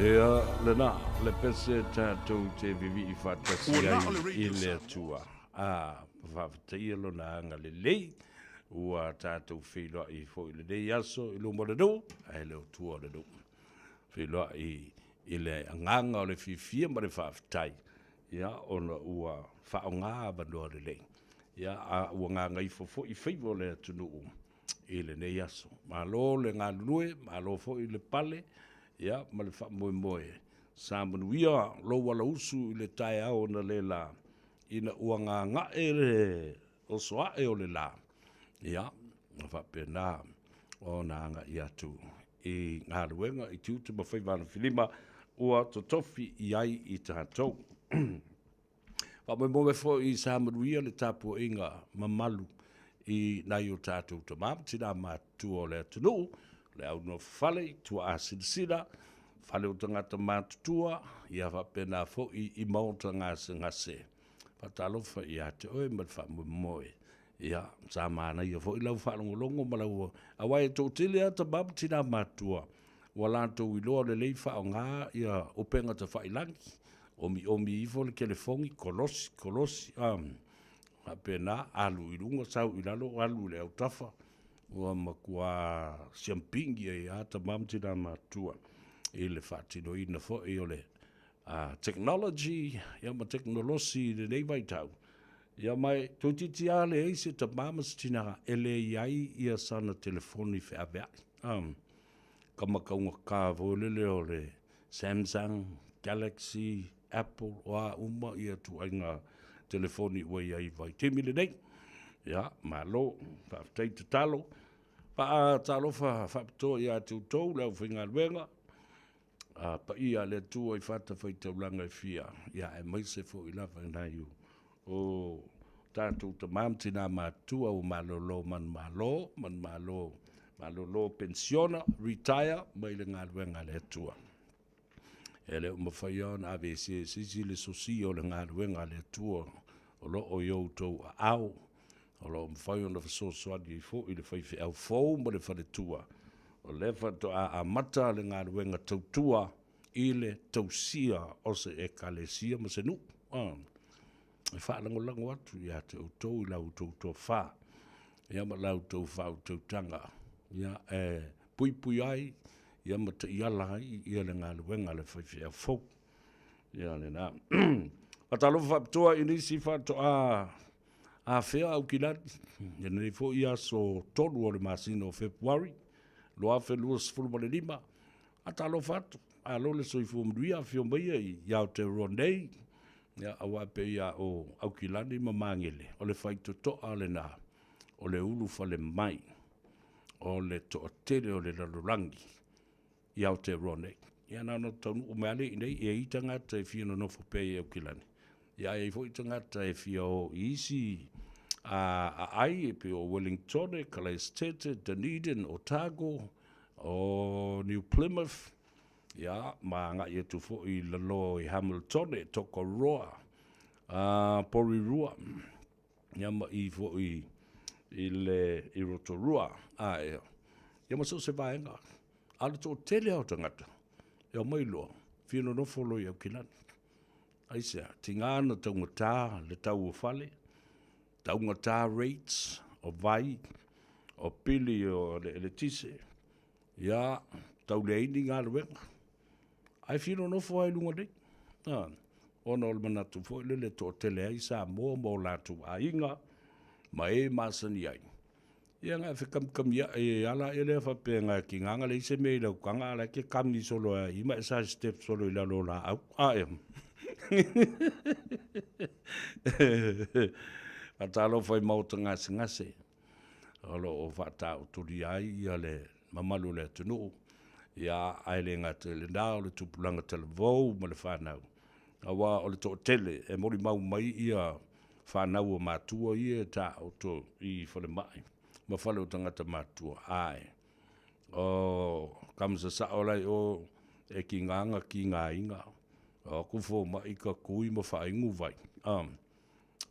Ia, lena, le pese tatou te vivii faatasi ai i le Atua. A, faafetaia Lona agalelei, ua tatou feiloai foi i lenei aso i luma o le nuu, ae le o tua o le nuu. Feiloai i le agaga o le fiafia ma le faafetai, ia, ona ua faaaoga avanoa lelei, ia, a ua gagaifo foi faiva o le atunuu i lenei aso. Malo le galulue, malo foi le pale, ia, ma le faamoemoe. Sa manuia lou alausu i le taeao analeila ina ua gaga'e le oso ae o le la, ia, na faapena ona agai atu i galuega i tiute ma faiva alofilima ua totofi i ai i tatou. Faamoemoe foi sa manuia le tapuaiga mamalu i nai o tatou tama ma tina matutua o le atunuu, le au nofo fale i tuaasilasila, fale o tagata matutua, ia faapena foi i maota gasegase. Faatalofa ia te oe ma le faamoemoe. Ia, sa manaia foi lau faalogologo ma lau... aua e toatele lava tama ma tina matutua ua latou iloa lelei faaaoga ia upega tafailagi, omiomi ifo le telefoni, kolosi, kolosi, a, faapena, alu i luga, sau i lalo, alu i le autafa, ua matua siampigi ai lava tama ma tina matutua i le faatinoina foi o le technology ia ma tekonolosi i lenei vaitau. Ia ma e toeitiiti lava leai se tama ma se tina e le i ai ia sana telefoni feaveai. Ka makaugata foi lele o le Samsung, Galaxy, Apple, o a uma ia ituaiga telefoni ua i ai i vaitaimi lenei. Ia, malo, faafetai tatalo. Faatalofa faapitoa ia te outou le aufaigaluega, a paia a le Atua i fatafaitaulaga e fia, ia aemaise foi lava i nai o tatou tama ma tina matutua ua malolo manumalo, manumalo, malolo penisiona, retire mai le galuega a le Atua. E le o mafai ona aveesea e se isi le sosia o le galuega a le Atua o lo o i outou aao, o lo o mafai ona fesoasoani ai foi le faifeau fou ma le faletua, o lea faatoa amata le galuega tautua i le tausia o se Ekalesia ma se nuu. E faalagolago atu ia te outou i la outou tofa ia ma la outou faautautaga ia e puipui ai ia ma taiala ai ia le galuega a le faifeau fou. Ia lena. Faatalofa faapitoa i nisi faatoa afea Aukilani i lenei foi aso 3 o le masina o Fepuari 2025. Faatalofa atu, malo le soifua manuia, afio maia i Aotearoa nei, ia, aua e pei lava o Aukilani ma Magele, o le faitotoa lena o le ulufale mai o le toatele o le lalolagi i Aotearoa nei. Ia na ona taunuu mai lava lea i inei, e i ai tagata e fia nonofo pea i Aukilani, ia e i ai foi tagata e fia o i isi aai e pei o Wellingtone, Kalaestete, Dunedin, Otago, o New Plymouth, ia, ma agai atu foi i lalo i Hamiltone, Tokoroa, Porirua, ia ma i foi i le i Rotorua, a ia, ia ma so o se vaega. A o le toatele lava o tagata, e omai loa, fia nonofo loa i Aukilani. Aisea? Tiga ona taugata le tau o fale, taugata rates o vai, o pili o le eletise, ia, tau leai ni galuega. Ae fia nonofo lava i luga nei. A, ona o le manatu foi lele e toatele ai Samoa ma o latou aiga ma e masani ai. Ia na e fekamikamiaʻi e ala aʻe lea faapea na e tiga na leai se mea i lau taga a o la e te kami solo ai i ma e side step solo i lalo o laau. A ea. Faatalofa i maota gasegase o lo o faataotolia ai ia le mamalu o le atunuu, ia ae le gata i lena o le tupulaga talavou ma le fanau, aua o le toatele e molimau mai ia fanau a matua ia e taoto i falemai ma fale o tagata matutua, ae o kamasasao la i o e tiga na tigaina, o atu fomai tatui ma faainu vai,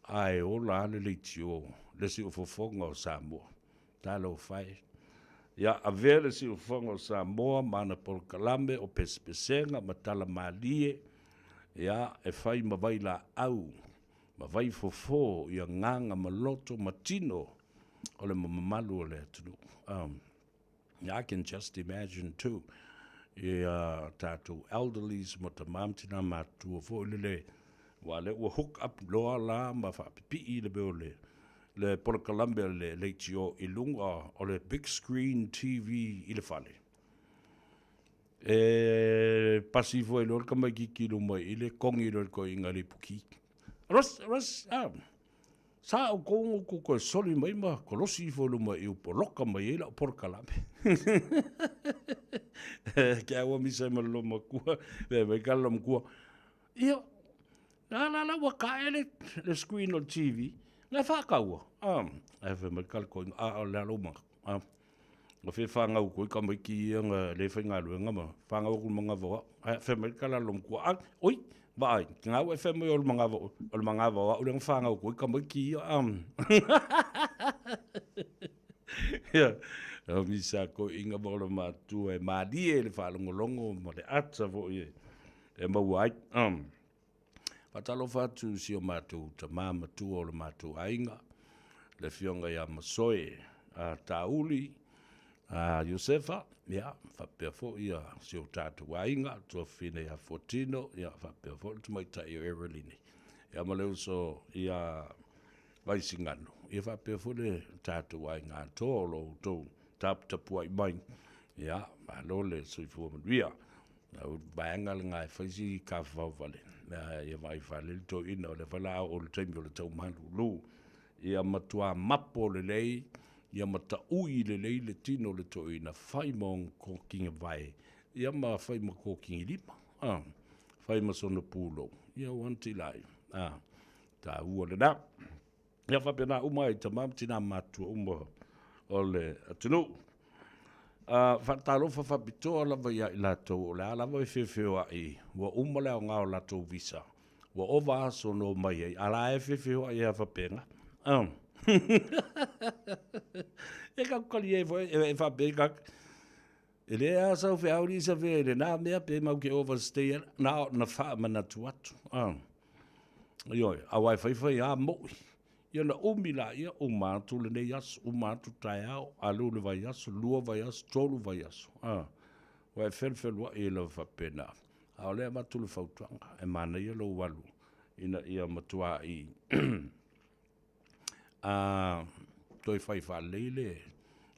ae ola lava le leitio le siufofoga o Samoa. Talofa e. Ia avea le siufofoga o Samoa ma ana polokalame o pesepesega ma tala malie, ia, e fai ma vailaau ma vaifofo i agaga ma loto ma tino o le mamalu o le atunuu. Um, I can just imagine too, i a tatou elderlies ma tamā ma tinā matutua foi lele, aua lea ua hook up loa la ma faapipii le mea o le le polokalame a le leitio i luga o le big screen TV i le fale. E pasi ifo ai loa le tamaitiiti i luma i le kogi loa i le toeaina le ipuki. Ros, ros, ah, sa outou na outou toe soli mai ma kolosi ifo i luma i u poloka mai ai lau polokalame. Ke aua misa ai ma le loomatua, fai mai ka le loomatua, ia, La la la ua kae le, le screen o le TV, na e whaakaua. Um, ae fai mai ka le koinga, a o le alo manga. Um, o fe whangau koe ka mai ki ia nga le whai ngā ma whangau aku manga vawa. Ae fai mai ka la lom kua, a, oi, vaai, ki ngā ua e fai mai o le manga vawa, o le manga vawa, o le nga whangau koe ka mai ki ia, um. Ia, o misa ko inga mo le matua e mālie le whaalongolongo ma le ata fo i e maua ai. Um. Faatalofa atu i si o matou tamā matua o le matou aiga, le Afioga ia Masoe a Tauli a Iosefa, ia, faapea foi ia si o tatou aiga, tuafafine ia Fuatino, ia, faapea foi le tamaitai o Ereline, ia ma le uso ia Vaisigano, ia faapea foi le tatou aiga atoa o lo outou taputapuai mai, ia, malo le soifua manuia. O le vaega lena e fai si tafafao vale, ia vaai fale le toeaina, o lea foi o le a oo i le taimi o le tau malulu. Ia matua mapo lelei, ia mataui lelei le tino o le toeaina, fai ma ona kokiga vae, ia ma fai ma kokiga lima, a, fai ma sona pulou, ia ua anti lai, a, taua lena. Ia faapena uma ai tama ma tina matutua uma o le atunuu. Faatalofa faapitoa lava ia i latou o le a lava e feofeoai, ua uma le aoga o latou visa, ua ova aso na omai ai, a la e feofeoai lava faapena. E tatou talie foi e faapea tagata, e leai lava sau feau alii sa fea i lena mea pe matou te overstay ana, na ona faamanatu atu. Ioe, aua e faifai lava moi. Ia ona umi laia, uma atu lenei aso, uma atu taeao, alu le vaiaso, lua vaiaso, tolu vaiaso. A, ua e felufeluai ai lava faapena. A o lea e avatu le fautuaga, e manaia lou alu ina ia matuai a, toe fai faalelei le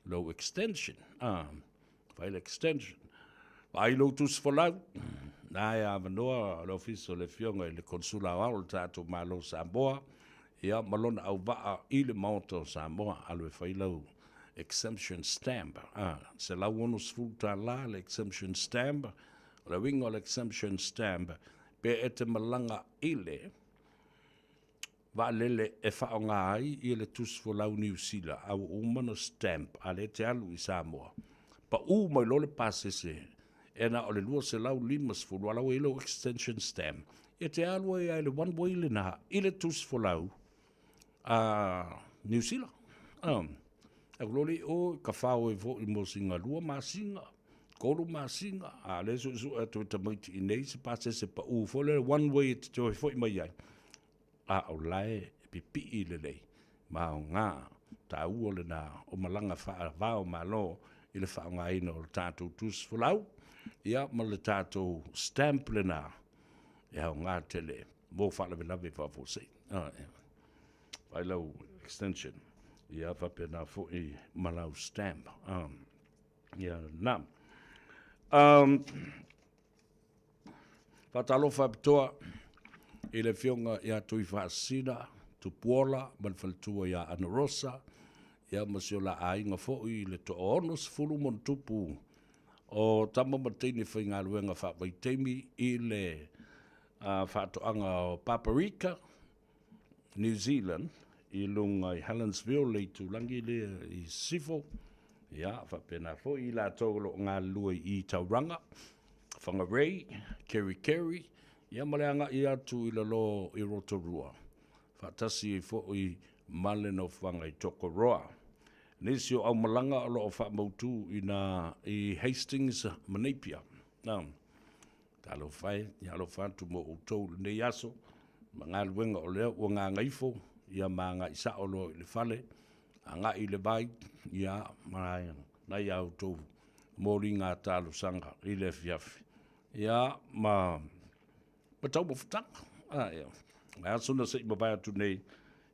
lou extension. A, fai le extension. Vaai lou tusi folau, na e avanoa le ofisa o le Afioga i le Konsula Aoao o le tatou Malo o Samoa, ia ma lona auvaa i le Maota o Samoa, alu e fai lau exemption stamp, a, $160 le exemption stamp. O le uiga o le exemption stamp, pe e te malaga i le vaalele e faaaoga ai ia le tusi folau Niu Sila a ua uma ona stamp a lea e te alu i Samoa, pau mai loa le pasese e na o le 250 a la ua i ai lou extension stamp, e te alu ai lava i le one way lena i le tusi folau a Niu Sila. Aku loa lea i o, ka fao ai foi mo sina 2 masina, 3 masina, a lea e suesue atu e tamaiti i inei se pasese pau foi lea one way e te toe foi mai ai, a o la e pipii lelei ma aoga taua lena o malaga faava o Malo i le faaaogaina o le tatou tusi folau, ia ma le tatou stamp lena e aoga tele mo faalavelave faafuasei. Fai lau extension, ia faapena foi ma lau stamp. Ia lena. Faatalofa faapitoa i le Afioga ia Tuifaasisina Tupuola ma le faletua ia Ana Rosa, ia ma si o la aiga foi i le toa 60 ma ona tupu o tama ma teine faigaluega faavaitaimi i le faatoaga o Paparika, New Zealand, i luga i Helensville, le itulagi lea i Sisifo, ia, faapena foi i latou o lo o galulue i Tauranga, Whangarei, Kerikeri, ia ma le agai atu i lalo i Rotorua, faatasi ai foi ma le nofoaga i Tokoroa. Nisi o aumalaga o lo o faamautu i na i Hastings ma Napier. Na, talofa e, ia alofa atu mo outou i lenei aso, ma galuega o lea ua gagaifo, ia ma agai sao loa i le fale, agai i le vai, ia ma nai a outou moliga talosaga i le afiafi. Ia ma ma taumafataga. A, ia. Le aso na se i mavae atu nei,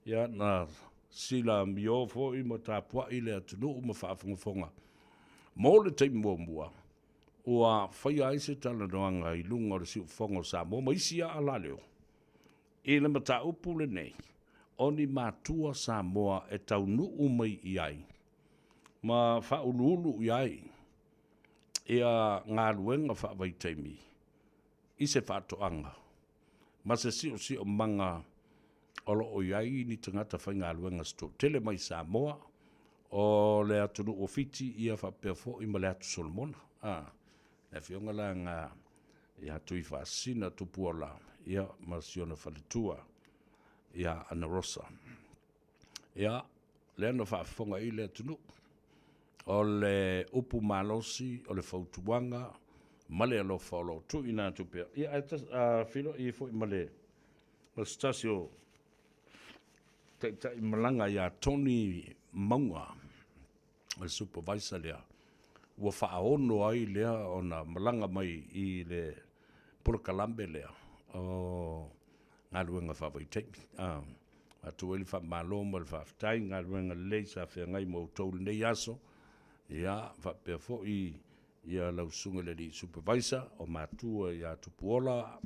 ia, na sila amio foi ma tapuai le atunuu ma faafogafoga. Mo le taimi muamua, ua faia ai se talanoaga i luga o le siufofoga o Samoa ma isi alaleo i le mataupu lenei, o ni matua Samoa e taunuu mai i ai ma faauluulu i ai ia galuega faavaitaimi i se faatoaga ma se siosiomaga o lo o i ai ni tagata faigaluega se toatele mai Samoa, o le atunuu o Fiti ia faapea foi ma le Atu Solomona. A, le afioga la na ia Tuifaasisina Tupuola ia ma si ona faletua ia Ana Rosa. Ia, lea na faafofoga i le atunuu. O le upu malosi, o le fautuaga ma le alofa o lo o tuuina atu pea. Ia, ae feiloai ai foi ma le ma se tasi o taitai malaga ia Tony Mauga, o le supervisor lea, ua faaono ai lea ona malaga mai i le polokalame lea o galuega faavaitaimi. Avatu ai le faamalo ma le faafetai i galuega lelei sa feagai ma outou i lenei aso, ia faapea foi ia lau susuga i le alii supervisor o matua ia Tupuola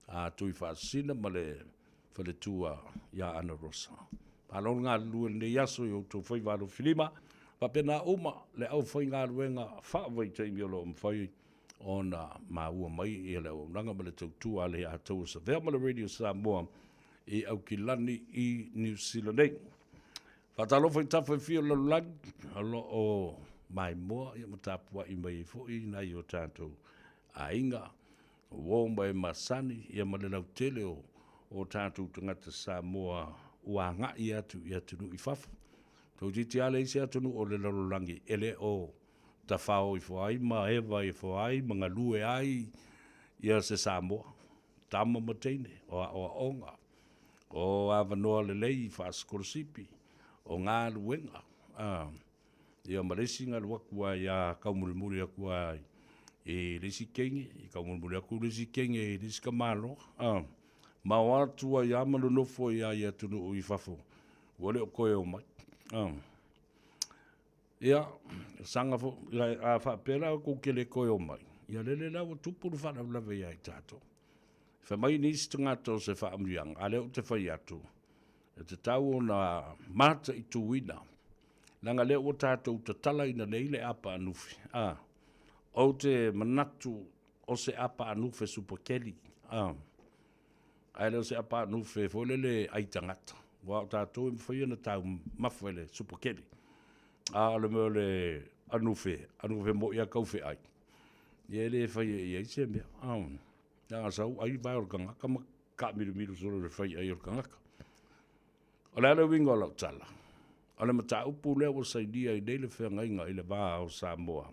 a Tuifaasisina ma le faletua ia Ana Rosa. Malo le galulue i lenei aso i outou faiva alofilima, faapena uma le aufaigaluega faavaitaimi o lo o mafai ona maua mai ia le auaunaga ma le tautua a le Ataua Savea ma le Radio Samoa i Aukilani i Niu Sila nei. Faatalofa i tafa e fia o le lalolagi o lo o maimoa ia ma tapuai mai ai foi nai o tatou aiga, uo ma e masani ia ma le lautele o o tatou tagata Samoa ua agai atu i atunuu i fafo. Toeitiiti lava leai se atunuu o le lalolagi e le o tafao ifo ai ma eva ifo ai ma galue ai ia se Samoa, tama ma teine, o aoaoga, o avanoa lelei faasikolasipi, o galuega, a, ia ma le isi na alu atu lava ia taumulimuli atu lava i le isi teine, taumulimuli atu le isi teine i le isi tamaloa, a, ma o atu ai lava ma nonofo ai lava i atunuu i fafo, ua le o toe o mai. A. Ia, saga foi, a faapea la tou te le toe o mai, ia lele la ua tupu le faalavelave ia i tatou. Fai mai nisi tagata o se faamanuiaga, a lea ou te fai atu, e tatau ona mataituina, leaga lea ua tatou tatalaina nei le apaanufi. A, ou te manatu o se apaanufe supakeli, a, ae le o se apaanufe foi lele ai tagata, aua o tatou e mafai ona taumafa i le supakeli, a o le mea o le anufe, anufe moi lava taufeai, ia e le faia i ai se mea. A, leaga sau ai vae o le tagata ma taamilomilu solo i le fai ai o le tagata. O le a le uiga o lau tala? O le mataupu lea ua sainia ai nei le feagaiga i le va o Samoa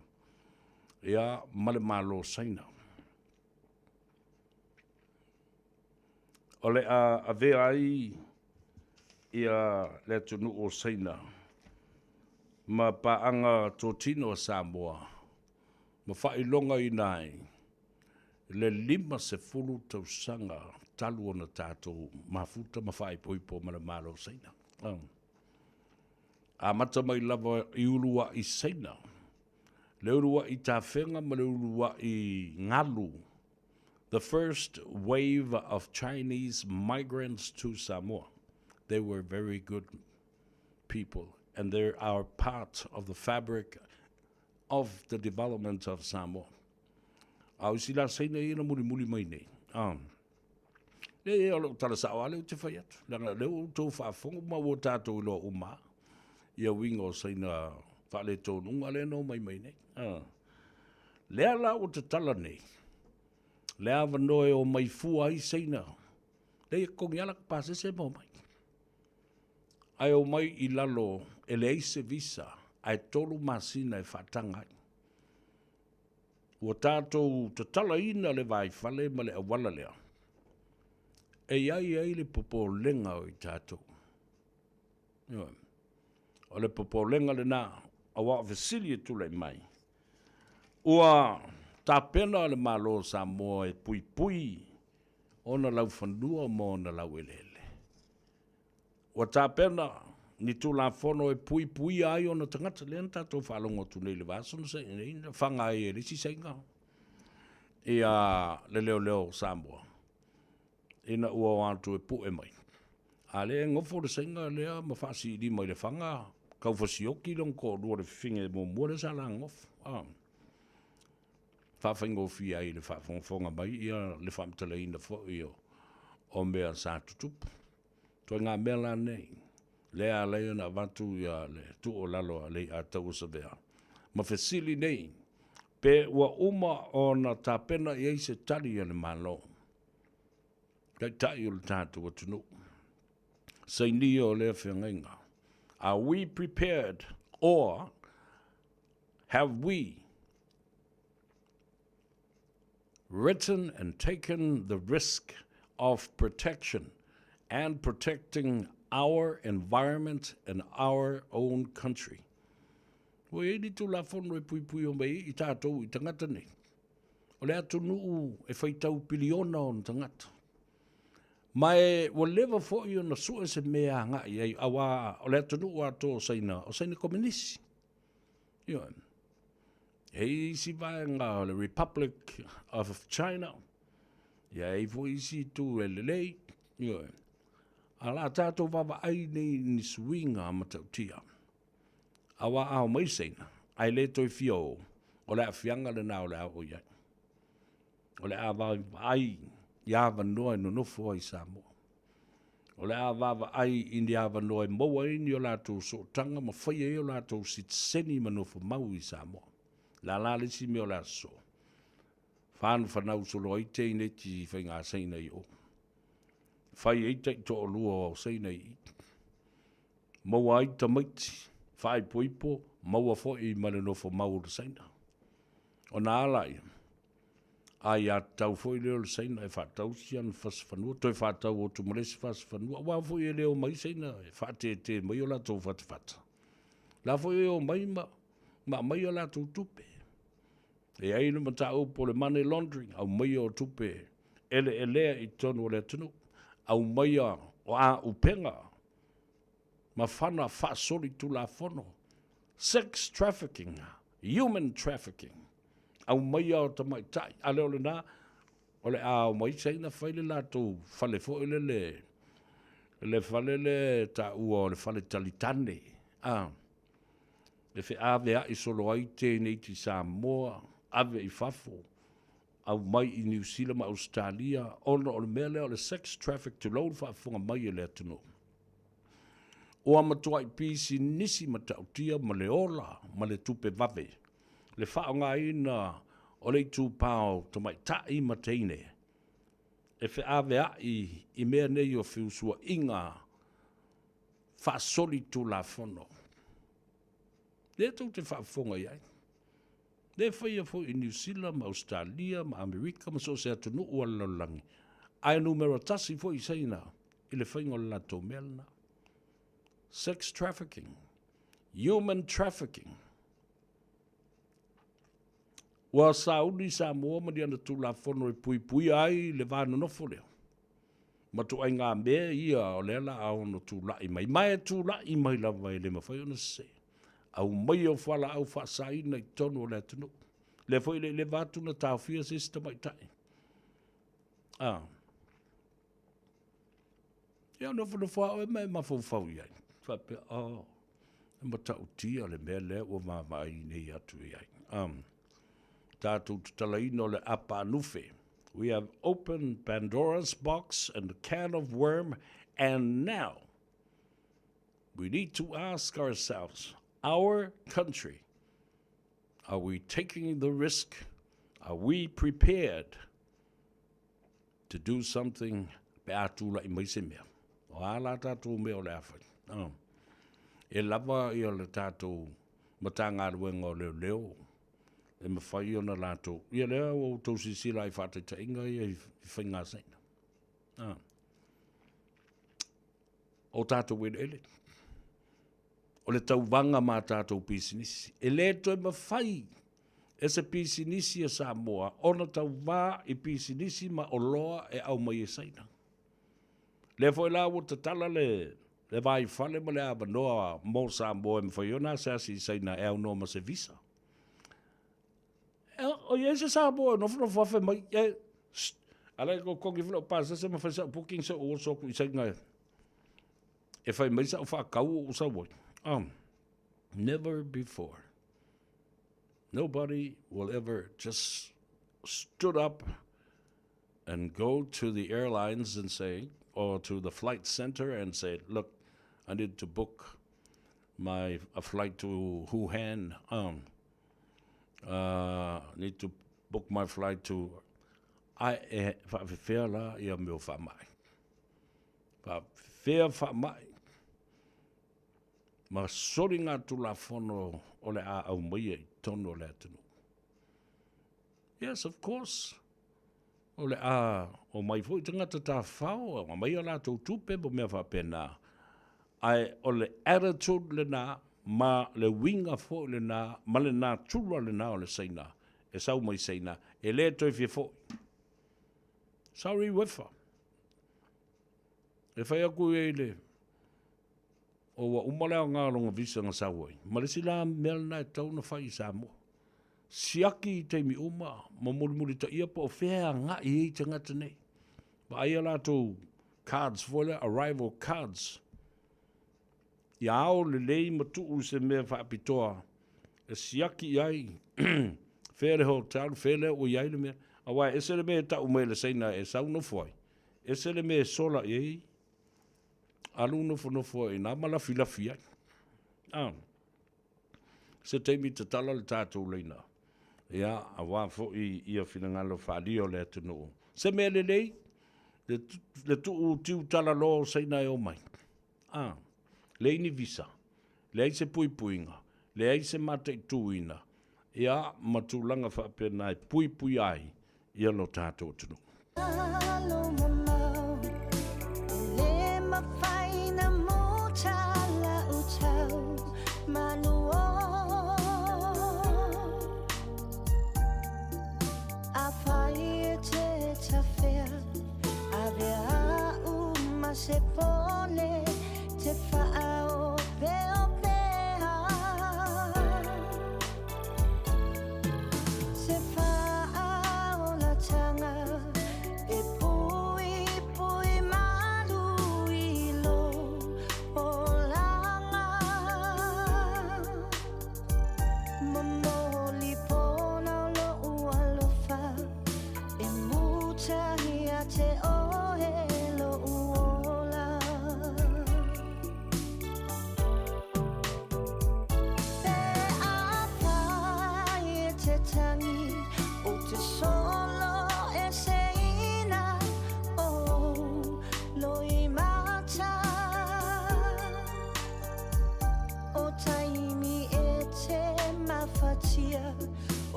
ia ma le Malo o Saina. O le a avea ai ia le atunuu o Saina ma paaga totino a Samoa ma faailogaina ai le 50 tausaga talu ona tatou mafuta ma faaipoipo ma le Malo o Saina. Amata mai lava i uluai Saina, le uluai tafega ma le uluai galu, the first wave of Chinese migrants to Samoa. They were very good people and they are part of the fabric of the development of Samoa. A o isi la Saina ia na mulimuli mai nei. Le o lou tala sao lava lea ou te fai atu. Leaga o lea ua outou faafofoga ma ua tatou iloa uma lava ia uiga o Saina faaletonuga lea na omai mai nei. Lea la ua tatala nei le avanoa e omai fua ai Saina. Lea e totogi lava latou pasese ma omai. Ae omai i lalo e leai se visa. ae tolu masina e faataga ai. Ua tatou tatalaina le vaifale ma le auala lea, e i ai ai le popolega o i tatou. Ioe. O le popolega lena, aua o fesili e tulai mai, ua tapena le Malo o Samoa e puipui ona laufanua ma ona laueleele. Ua tapena ni Tulafono e puipuia ai ona tagata, lea na tatou faalogo atu nei i le vaiaso na se'i nei, na faga ai e le isi Saina ia le leoleo o Samoa ina ua o atu e pu'e mai. A lea e nofo le Saina lea ma faasiilima i le faga, tau fasioki lona toalua i le fafine muamua lea sa la nonofo, a. Faafaigofie ai i le faafogafoga mai ia le faamatalaina foi o mea sa tutupu. Ituaiga mea la nei, lea e ala ai ona avatu ia le tuualalo a Leiataua Savea ma fesili nei, pe ua uma ona tapena i ai se tali a le Malo, Taitai o le tatou atunuu, sainia o lea feagaiga. Are we prepared or have we written and taken the risk of protection and protecting our environment and our own country. Ua i ai ni Tulafono e puipui mai ai i tatou i tagata nei. O le atunuu e faitau piliona ona tagata. Ma e ua leva foi ona sue se mea agai ai, aua o le atunuu atoa o Saina, o Saina Komenisi. Ioe. E i isi vaega o le Republic of China, ia e i foi isi itu e lelei, ioe. A la tatou vaavaai nei i ni suiga matautia. Aua a omai Saina, ae le toe fia o, o le aafiaga lena o le a oo i ai. O le a vaavaai i avanoa e nonofo ai Samoa. O le a vaavaai i ni avanoa e maua ai ni o latou sootaga ma fai ai o latou sitiseni ma nofo mau i Samoa. O le a la le isi mea o le aso? Whanafanau solo ai teineti i faiga Saina i o. Fai ai taitoalua o Saina i i. Maua ai tamaiti, faaipoipo, maua foi ma le nofo mau o le Saina. Ona a laia, aiatatau foi lea o le Saina e faatau si ana fasi fanua, toe faatau atu ma le isi fasi fanua, aua foi e le omai Saina e faatetē mai o latou fatafata. O la foi e omai ma ma aumai a latou tupe. E i ai le mataupu o le money laundering, aumaia o tupe eleelea i totonu o le atunuu, aumaia o auupega ma fana faasolitulafono, sex trafficking, human trafficking, aumaia o tamaitai, a le o lena, o le a omai Saina fai le latou fale foi lele, le fale le taua o le fale talitane, a, e feaveai solo ai teineiti Samoa, ave i fafo, aumai i Niu Sila ma Ausetalia, ona o le mea lea o le sex traffic, tulou le faafofoga mai a le atunuu. Ua matuai pisinisi matautia ma le ola ma le tupe vave le faaaogaina o le itupa o tamaitai ma teine e feaveai i mea nei o feusuaiga faasolitulafono. Lea tou te faafofoga i ai. Lea e faia foi i Niu Sila ma Ausetalia ma Amerika ma so o se atunuu o le lalolagi, ae numera tasi foi Saina i le faiga o le latou mea lena. Sex trafficking, human trafficking. Ua sauni Samoa ma ni ana Tulafono e puipuia ai le va nonofo lea. Matuaiga mea ia o lea la a ono tulai mai, ma e tulai mai lava e le mafai ona sese. Aumaia o fualaau faasaina i totonu o le atunuu. Lea foi e le i leva atu na taofia se isi tamaitai. Ah. Ia nofonofo lava oe ma e mafaufau i ai. Faapea, oh, e matautia le mea lea ua vaavaai nei atu i ai. Um, tatou tatalaina o le apa anufe. We have opened Pandora's box and the can of worm, and now we need to ask ourselves, our country, are we taking the risk? Are we prepared to do something pe a tulai mai se mea? O a la tatou mea o le a fai? E lava ia le tatou. Matagaluega o Leoleo e mafai ona latou, ia lea ua outou silasila i faataitaiga ia i faiga Saina. Ah. O tatou eleele, o le tauvaga ma tatou pisinisi. E le toe mafai e se pisinisi a Samoa ona tauvā i pisinisi ma oloa e aumai e Saina. Lea foi la ua tatala le le vaifale ma le avanoa mo Samoa e mafai ona asiasi i Saina e aunoa ma se visa. E, o i ai se Samoa e nofonofo afe mai, e, sst, ala e totogi foi lau pasese ma fai sa'u booking se ou oso atu i Saina e, e fai mai sa'u faatau o ou sau ai. Never before. Nobody will ever just stood up and go to the airlines and say, or to the flight center and say, look, I need to book my a flight to Wuhan. Um, uh, need to book my flight to ai e whaafewhea la ia meo whaamai. Whaafewhea whaamai. Ma sori ngā tulafono o le a au mai i tonu o le atunuu. Yes, of course. O le a omai foi tagata tafafao, aumai a latou tupe ma mea faapena. Ae o le attitude lena ma le uiga foi lena ma le natura lena o le Saina e sau mai Saina, e le toe fia foi. Sorry Uefa. E fai atu i ai le O ua uma le aoga o lona visa na sau ai, ma le isi la mea lena e tatau ona fai i Samoa. Siaki i taimi uma ma mulimulitaia po o fea e agai ai tagata nei. Vaai a latou cards foi lea, arrival cards. Ia ao lelei ma tuu i se mea faapitoa e siaki i ai fea le hotel, fea lea ua i ai le mea. Aua e ese le mea e tau mai e le Saina e sau nofo ai, ese le mea e sola i ai Alu nofonofo ai i ina ma lafilafi ai. A, se taimi tatala le tatou laina, ia, aua foi ia finagalo faaalia o le atunuu. Se mea lelei, le, le tuu tiu talaloa o Saina e omai. A, leai ni visa, leai se puipuiga, leai se mataituina, ia, ma tulaga faapena e puipuia ai ia lo tatou atunuu.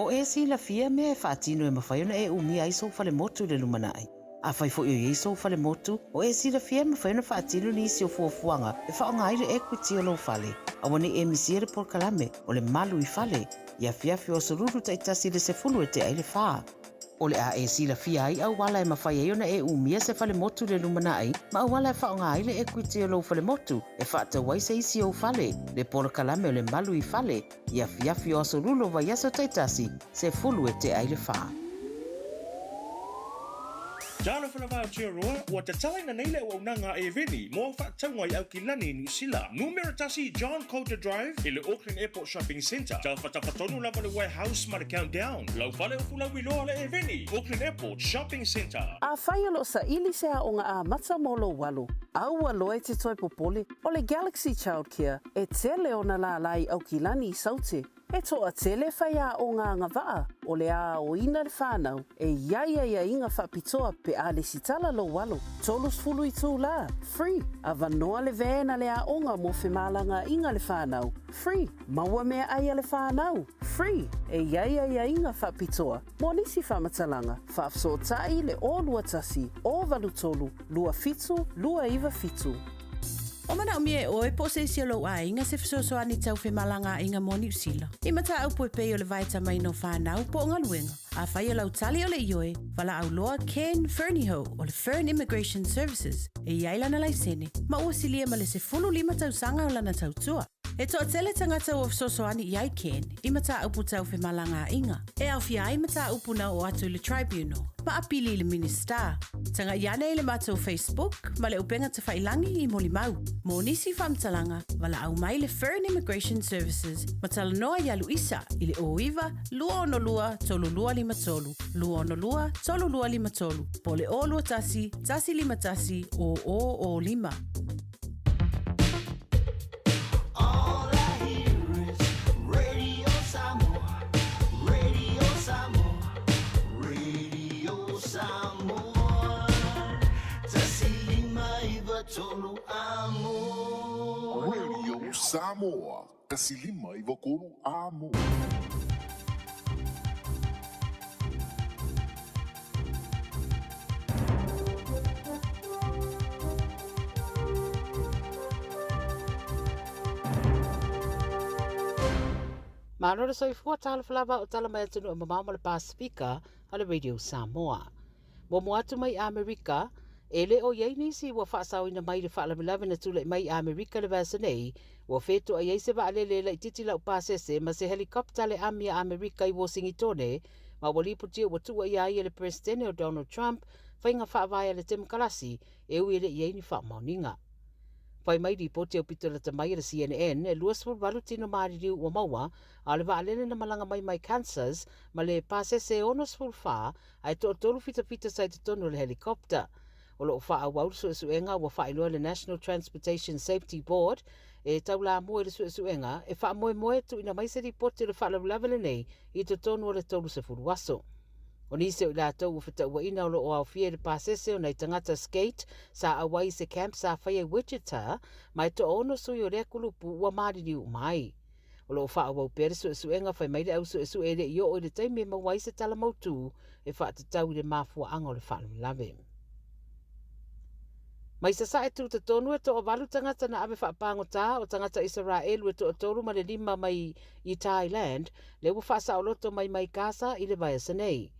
O e silafia mea e faatino e mafai ona e umia ai sou falemotu i le lumanai. Afai foi o i ai sou falemotu, o e silafia e mafai ona faatino nisi o fuafuaga e faaaoga ai le equity o lou fale. Aua ne i e misia le polokalame o le Malu i Fale i afiafi o Aso Lulu taitasi i le 10 e tea ai le fa. O le a e silafia ai auala e mafai ai ona e umia se falemotu i le lumanai ma auala e faaaoga ai le equity o lou falemotu e faatau ai se isi ou fale, le polokalame o le Malu i Fale i afiafi o Aso Lulu o vaiaso taitasi, 10 e tea ai le fa. Talofa lava Aotearoa, ua tatalaina nei le auaunaga a Eveni mo au faatauga i Aukilani, Niu Sila. Numera tasi John Coulter Drive i le Auckland Airport Shopping Centre. Tafatafa tonu lava le Warehouse ma le Countdown. Lau fale o Fulauiloa le Eveni, Auckland Airport Shopping Centre. Afai o lo o saili se aoga amata mo lou alo, aua loa e te toe popole, o le Galaxy Childcare e tele ona lālā i Aukilani i Saute. E toatele faiaoga agavaa o le aoina le whanau e i ai aiaiga faapitoa pe a lesitala lou alo. 30 itulā, free, avanoa le van a le aoga mo femalagaaiga le whanau, free, maua meaai a le whanau, free, e i ai aiaiga faapitoa mo nisi faamatalaga, faafesootai le 021 083 27 297. O manaomia e ʻoe po o se isi o lou aiga se fesoasoani tau femalagaaiga mo Niu Sila. I mataupu e pei o le vaetamaina o fanau po o galuega. Afai o lau tali o le ioe, valaau loa Ken Fernihough o le Fern Immigration Services e i ai lana laisene ma ua silia ma le 15 tausaga o lana tautua. E toatele tagata ua fesoasoani i ai Ken i mataupu tau femalagaaiga, e aofia ai mataupu na oo atu i le Tribunal ma apili i le Minisita. Tagai ane i le matou Facebook ma le upega tafailangi i molimau. Mo nisi faamatalaga, valaau mai le Fern Immigration Services ma talanoa iā Luisa i le 09 262 3253, 262 3253, po o le 021 151 0005. Radio Samoa, 153 Amo. Malo le soifua, talofa lava o tala mai atunuu e mamao ma le Pasifika a le Radio Samoa. Muamua atu mai Amerika, e le o i ai nisi ua faasaoina mai le faalavelave na tulai mai i Amerika i le vaiaso nei, ua fetoai ai se vaalele laitiiti laupasese ma se helicopter a le ami a Amerika i Wosingitone, ma ua lipotia ua tuuaia ai e le Peresetene o Donald Trump faiga faavae a le Temokarasi e ui e le i ai ni faamaoniga. Fai mai lipoti aupito lata mai a le CNN, e 28 tino maliliu ua maua, a o le vaalele na malaga mai mai Kansas ma le pasese e 64 ae toatolu fitafita sa i totonu o le helicopter. O lo o faaauau le suesuega ua faailoa e le National Transportation Safety Board e taulamua i le suesuega e faamoemoe e tuuina mai se lipoti o le faalavelave lenei i totonu o le 30 aso. O nisi o i latou ua fetauaina o lo o aofia i le pasese o nai tagata skate sa auai i se camp sa faia i Wichita ma e toaono sui o lea kulupu ua maliliu uma ai. O lo o faaauau pea le suesuega fai mai le au suesue e le i oo i le taimi e maua ai se tala mautū e faatatau i le mafuaaga o le faalavelave. Mai Sasae tūtatonu e toavalu tagata na ave faapagotā o tagata Isaraelu e toatolu ma le lima mai i Thailand lea ua faasaoloto mai mai Gaza i le vaiaso nei.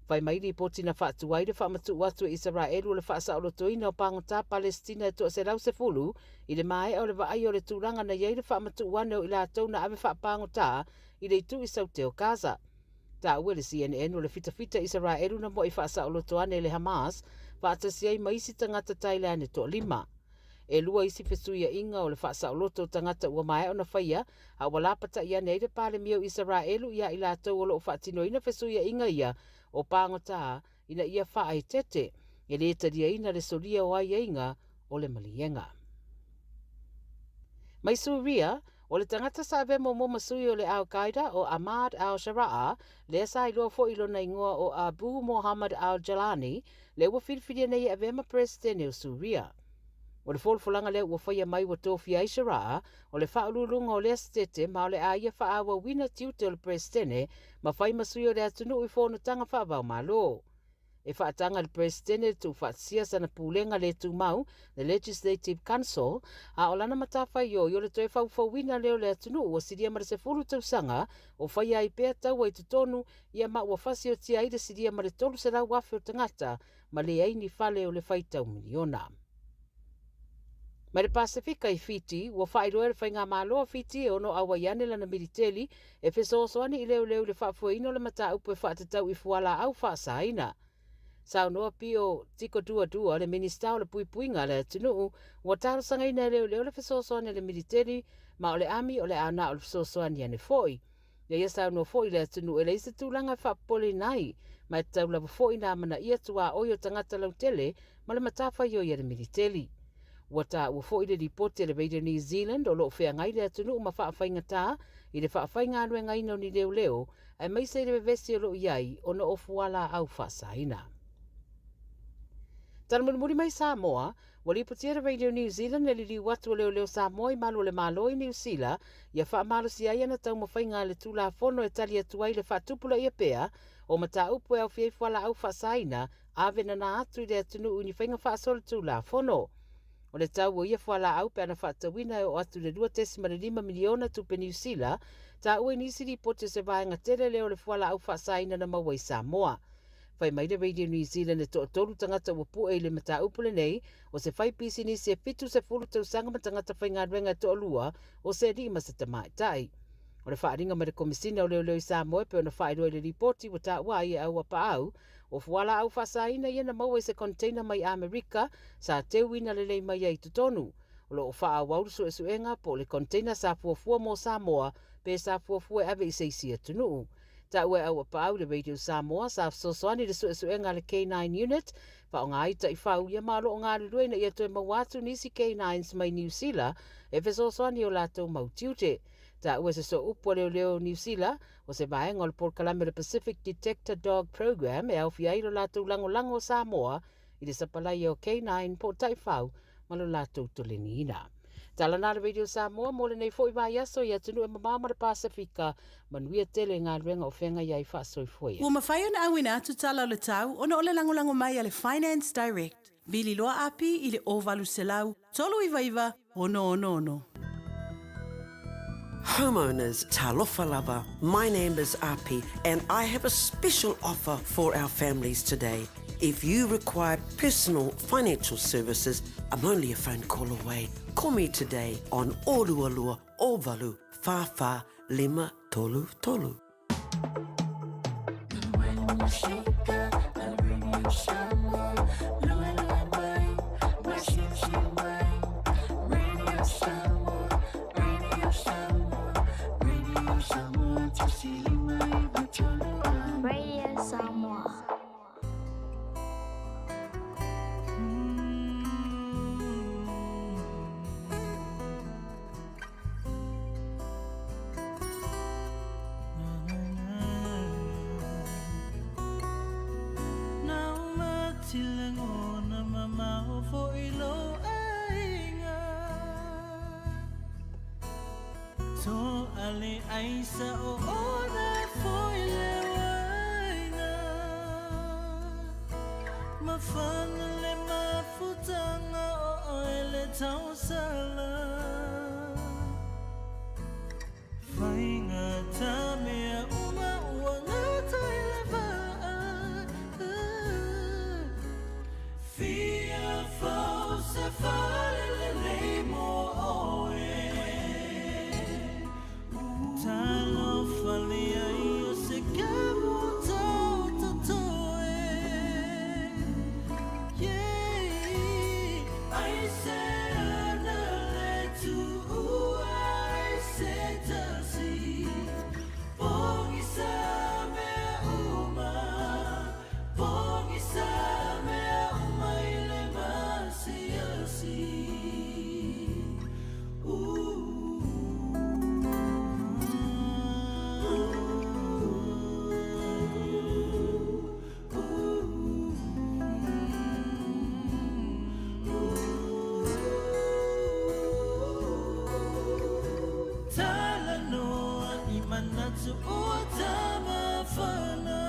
Fai mai lipoti na faatuai le faamatuu atu e Isaraelu o le faasaolotoina o pagotā Palesitina e toa 110 i le maea o le vaaia o le tulaga na i ai le faamatuu ane o i latou na ave faapagotā i le itu i Saute o Gaza. Taua e le CNN o le fitafita Isaraelu na mo'i faasaoloto ane e le Hamas faatasi ai ma isi tagata Thailand e toalima. E lua isi fesuiaiga o le faasaoloto o tagata ua maea ona faia, a ua lapata'i ane ai le Palemia o Isaraelu iā i latou o lo o faatinoina fesuiaiga ia o pagotā ina ia faaeteete, e lē taliaina le solia o aiaiga o le maliega. Mai Suria, o le tagata sa avea muamua ma sui o le Al-Qaeda o Ahmad al-Sharaa, lea sa iloa foi i lona igoa o Abu Mohammad al-Jalani, lea ua filifilia nei e avea ma Peresetene o Suria. O le folafolaga lea ua faia mai ua tofia ai Sera'a o le faauluuluga o lea setete ma o le a ia faaauauina tiute o le Peresetene ma fai ma sui o le atunuu i fonotaga faava-o-Malo. E faataga e le Peresetene le tuufaatasia sana pulega le tumau, the Legislative Council, a o lana matafaioi o le toe faufauina lea o le atunuu ua silia ma le 10 tausaga o faia ai pea taua i totonu ia ma ua fasiotia ai le silia ma le 300,000 o tagata ma leai ni fale o le faitau miliona. Mai le Pasefika i Fiti, ua faailoa e le Faigamalo a Fiti e ono auai ane lana militeli e fesoasoani i leoleo i le faafoeina o le mataupu e faatatau i fualaau faasaina. Saunoa Pio Tikoduadua, le Minisita o le Puipuiga a le atunuu, ua talosagaina e leoleo le fesoasoani a le militeli, ma o le ami o le a na o le fesoasoani ane foi. Ia ia saunoa foi i le atunuu e leai se tulaga e faapopoleina ai, ma e tatau lava foi ona amanaia tuaoi o tagata lautele ma le matafaioi a le militeli. Ua taua foi le lipoti a le Radio New Zealand o lo o feagai le atunuu ma faafaigata i le faafaigaluegaina o ni leoleo aemaise i le vevesi o lo o i ai ona o fualaau faasaina. Tala mulimuli mai Samoa, Ua lipotia e le Radio New Zealand le liliu atu o leoleo Samoa i malu o le Malo i Niu Sila ia faamalosia ai ana taumafaiga a le Tulafono e tali atu ai le faatupulaia pea o mataupu e aofia ai fualaau faasaina ave nana atu i le atunuu i ni faiga faasolitulafono. O le tau o ia fualaau pe ana faatauina e oo atu i le 2.5 miliona tupe Niu Sila, taua i nisi lipoti o se vaega tele lea o le fualaau faasaina na maua i Samoa. Fai mai le Radio New Zealand e toatolu tagata ua pue i le mataupu lenei, o se faipisinisi e 70 tausaga ma tagata faigaluega e toalua, o se alii ma se tamaitai. O le faaaliga mai le Komesina o Leoleo i Samoa e pei ona faailoa i le lipoti ua taua ai e Auapaau, o fualaau faasaina ia na maua i se container mai Amerika sa teuina lelei mai ai i totonu. O lo o faaauau le suesuega po o le container sa fuafua mo Samoa pe sa fuafua e ave i se isi atunuu. Taua e Auapaau i le Radio Samoa sa fesoasoani i le suesuega a le K9 Unit, faaaoga ai taifau ia ma o lo o galulue ina ia toe maua atu nisi K9s mai Niu Sila e fesoasoani i o latou mau tiute. Taua e se sooupu a leoleo o Niu Sila, o se vaega o le polokalame o le Pacific Detector Dog Program e aofia ai lo latou lagolago o Samoa i le sapalaia o K9 po o taifau ma lo latou toleniina. Tala na le Radio Samoa mo lenei foi vaiaso i atunuu e mamao ma le Pasefika. Manuia tele galuega o feagai ai faasoifua ia. Ua mafai ona auina atu tala o le tau ona o le lagolago mai a le Finance Direct. Vili loa api i le 0800 399 666. Homeowners, talofa lava, my name is Api and I have a special offer for our families today. If you require personal financial services, I'm only a phone call away. Call me today on 022 08 44 533. Radio Samoa. Ua tamafala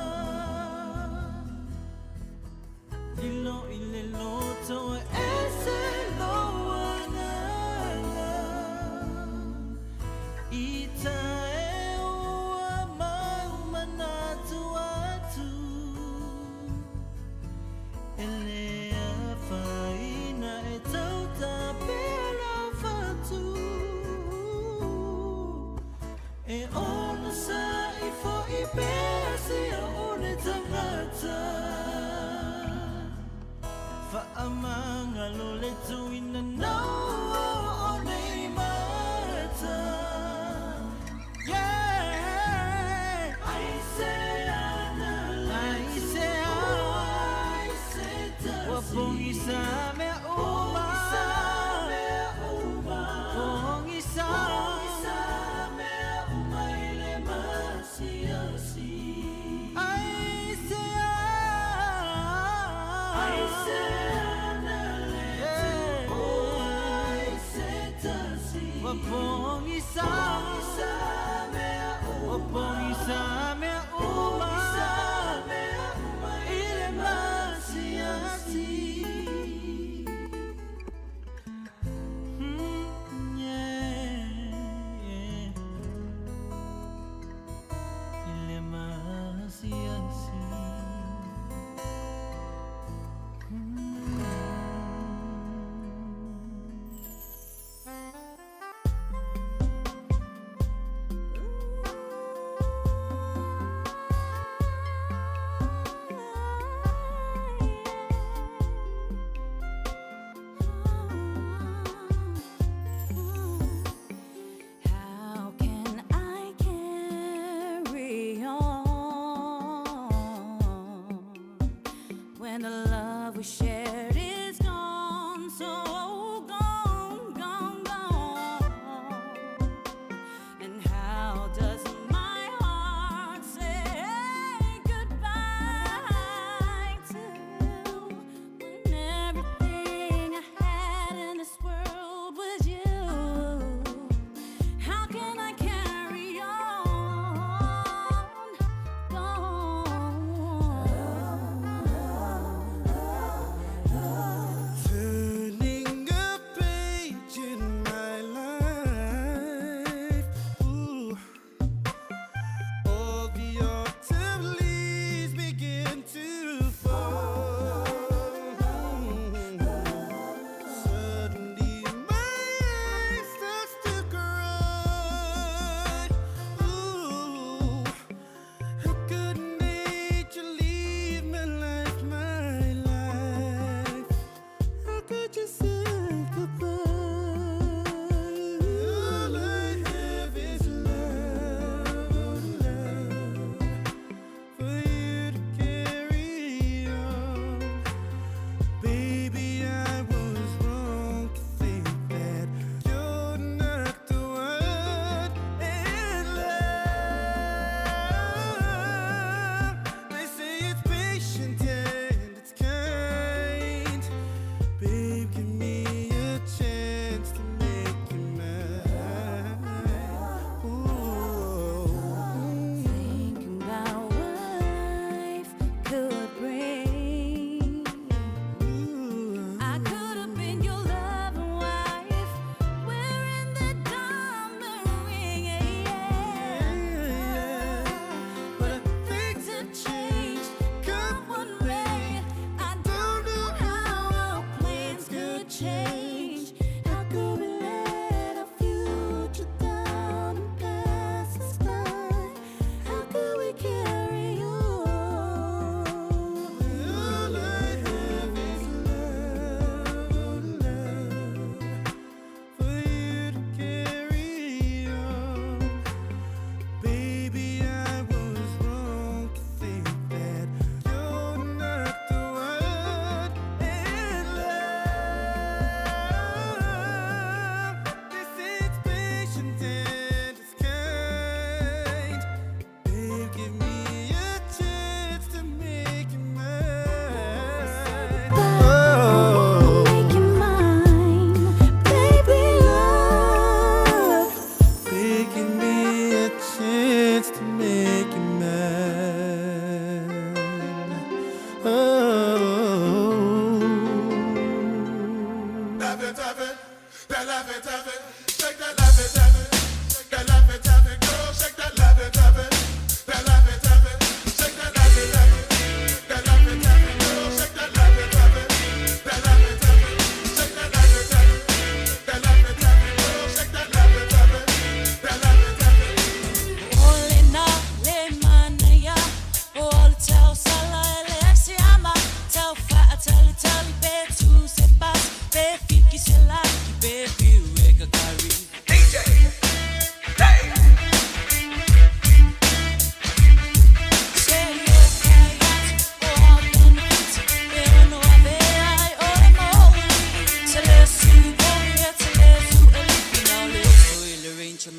Lilo i le loto e ese lou agaga I tae ua mau manatu atu E le afaina e tautapea lau fatu E onosai foi pea sia o le tagata Faamagalo le tuina nau o nei mata Yeah Aisea na Aisea Ua pogisa mea uma Pogisa mea uma i le masiasi Aisea Aisea na le ai se tasi Ua pogisa mea uma Ua pogisa mea uma I le masiasi Mm, yeah, yeah. I le masiasi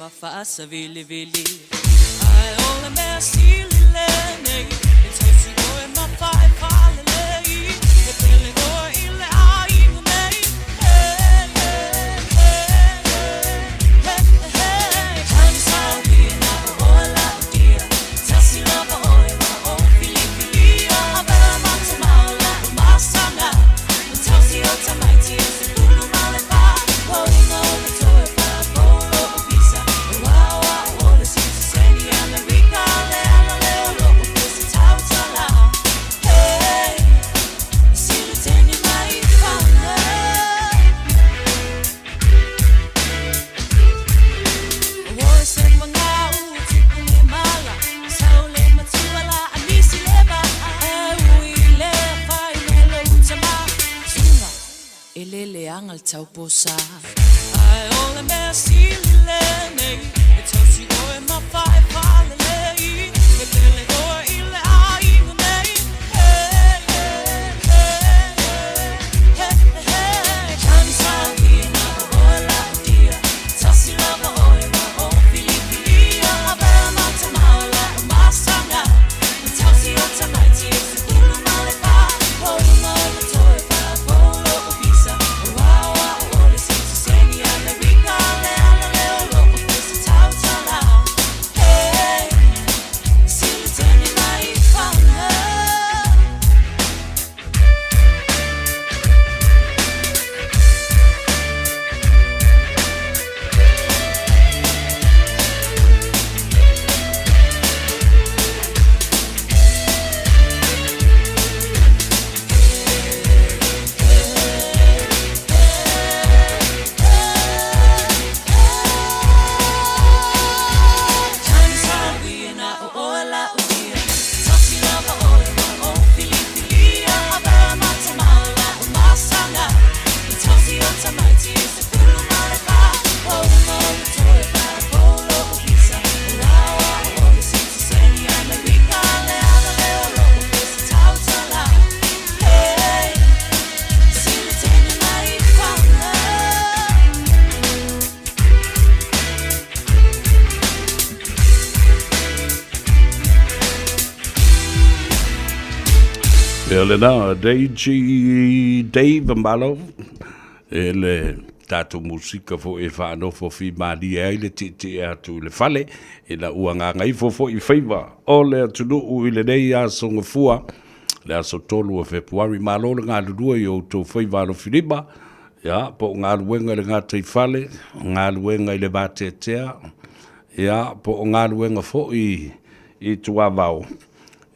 ma faasavilivili. Ae o le mea sili lenei, e tausi oe ma faefalelei, e pele oe i le aiga nei. Hey, hey, hey, hey, hey. Tagisa uia na o oe la'u dia, tasi lava oe ma ou filifilia, avea ma tama o la'u masaga, ma tausi o tamaiti i 15 ma le 4, ua uma ona toe faafou lo'u visa, ua aoao o le sitiseni Amerika, le ala lea o lo'u pese tautala. Hey, siliteni mai faga. Ua ese ma ngā ua tupu le mala, sau le matua la a nisi le vaa, e ui le fai me lou tama, suga e le leaga le tauposa. Ae o le mea sili lenei, e tausi oe ma faefalelei, e pele oe i le aiga nei. Hey, hey, hey, hey, hey. Tagisa uia na o oe la'u dia, tasi lava oe ma ou filifilia, avea ma tama o la'u masaga, ma tausi o tamaiti i 14 ma le 4, ua uma ona toe faafou lo'u visa, ua aoao o le sitiseni Amerika, le ala lea o lo'u pese tautala. Hey, siliteni mai faga. Tagisa uia na o oe la'u dia, tasi lava oe ma ou filifilia, avea ma tama o la'u masaga, ma tausi o tamaiti i 14 ma le 4, ua uma ona toe faafou lo'u visa, ua aoao o le sitiseni Amerika, le ala lea o lo'u pese tautala. Hey, siliteni mai faga. Ia lena, Deiji Dave Malo, e le tatou musika foi e faanofo fimalie ai le tietie atu i le fale, ina ua gagaifo foi faiva o le atunuu i lenei aso Gafua, le aso 3 o Fepuari. Malo le galulue i o outou faiva alofilima, ia, po o galuega i le gataifale, o galuega i le vateatea, ia, po o galuega foi i tuavao,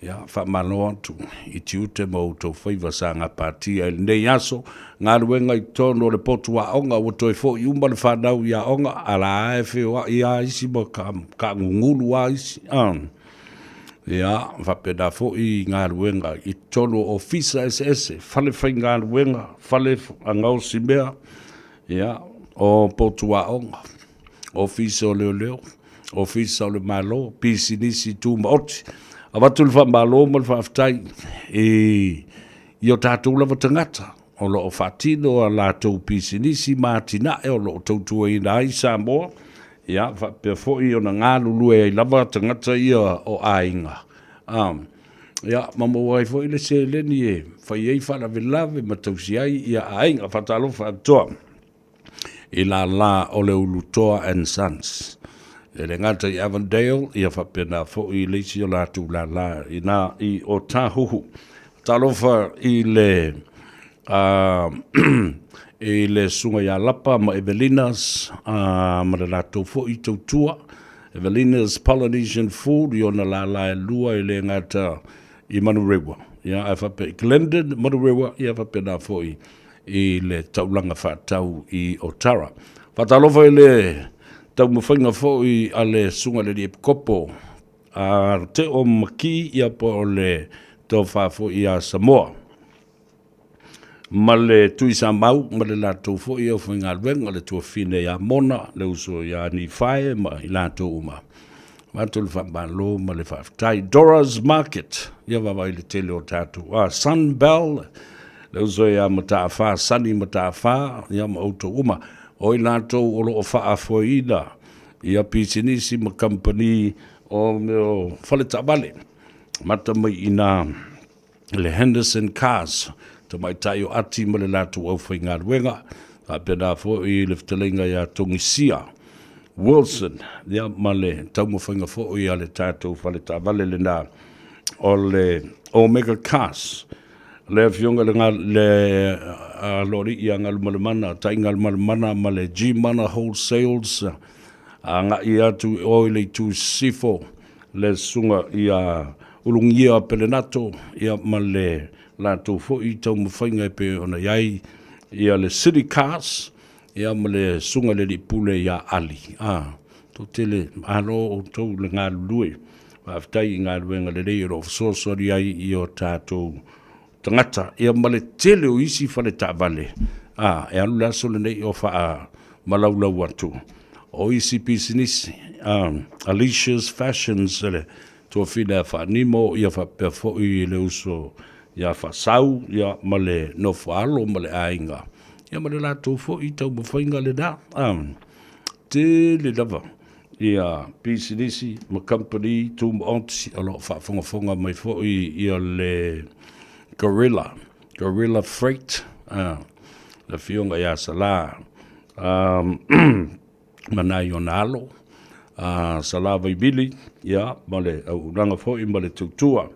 ia, faamalo atu i tiute ma outou faiva sa gapatia i lenei aso. Galuega i totonu o le potu aoga, ua toe foi uma le fanau i aoga, a la e feoai lava isi ma taagugulu lava isi. Ia, faapena foi galuega i totonu o ofisa eseese, fale faigaluega, fale gaosi mea, ia, o potu aoga, ofisa o leoleo, ofisa o le Malo, pisinisi tumaoti. Avatu le faamalo ma le faafetai i i o tatou lava tagata o lo o faatino a latou pisinisi ma atinae o lo o tautuaina ai Samoa, ia, faapea foi ona galulue ai lava tagata ia o aiga, a, ia, ma maua ai foi le seleni e fai ai faalavelave ma tausi ai ia aiga. Faatalofa atoa i lala o le Ulutoa and Sons. E le gata i Avondale, ia faapena foi i le isi o latou lala i na i Otahuhu. Talofa i le i le susuga ia Lapa ma Evelinas ma le latou foi tautua. Evelinas Polynesian Food i ona lala e lua e le gata i Manurewa, ia, ae faapea i Glendon, Manurewa, ia faapena foi i le taulaga faatau i Otara. Faatalofa i le taumafaiga foi a le Susuga i le Alii Epikopo a Teo Maki, ia po o le tofa foi ia Samoa ma le Tuisamau ma le latou foi aufaigaluega, le tuafine ia Mona, le uso ia Nifae ma i latou uma. Avatu le faamalo ma le faafetai. Dora's Market, ia vaavaai i le tele o tatou. Ah, Sunbell, le uso ia Mataafa, Sunny Mataafa, ia ma outou uma. O i latou o lo o faafoeina. Ia pisinisi ma kamupani o mea o faletaavale, amata mai i ina le Henderson Cars, tamaitai o Ati ma le latou aufaigaluega, faapena foi le fetalaiga ia Togisia Wilson, ia ma le taumafaiga foi a le tatou faletaavale lena o le Omega Cars. Le afioga i le, le aloalii ia Galumalemana, Tai Galumalemana ma le G-Mana Wholesales, agai atu i o i le itu sisifo, le susuga ia Ulugia Pelenato, ia ma le latou foi taumafaiga e pei ona i ai ia le City Cars, ia ma le susuga i le alii pule ia Ali. A, toatele, malo outou le galulue. Faafetai i galuega lelei o lo o fesoasoani ai i o tatou tagata, ia ma le tele o isi faletaavale, a, e alu le aso lenei o faamalaulau atu. O isi pisinisi, a, Alicia's Fashions, le tuafine a Faanimo, ia faapea foi le uso ia Faasau, ia ma le nofoaalo ma le aiga, ia ma le latou foi taumafaiga lena. A, tele lava ia pisinisi ma kamupani tumaoti o lo o faafogafoga mai foi ia le Gorilla, Gorilla Freight, a, le afioga ia Sala, a, ma nai ona alo, a, Sala Vaivili, ia, ma le auaunaga foi ma le tautua.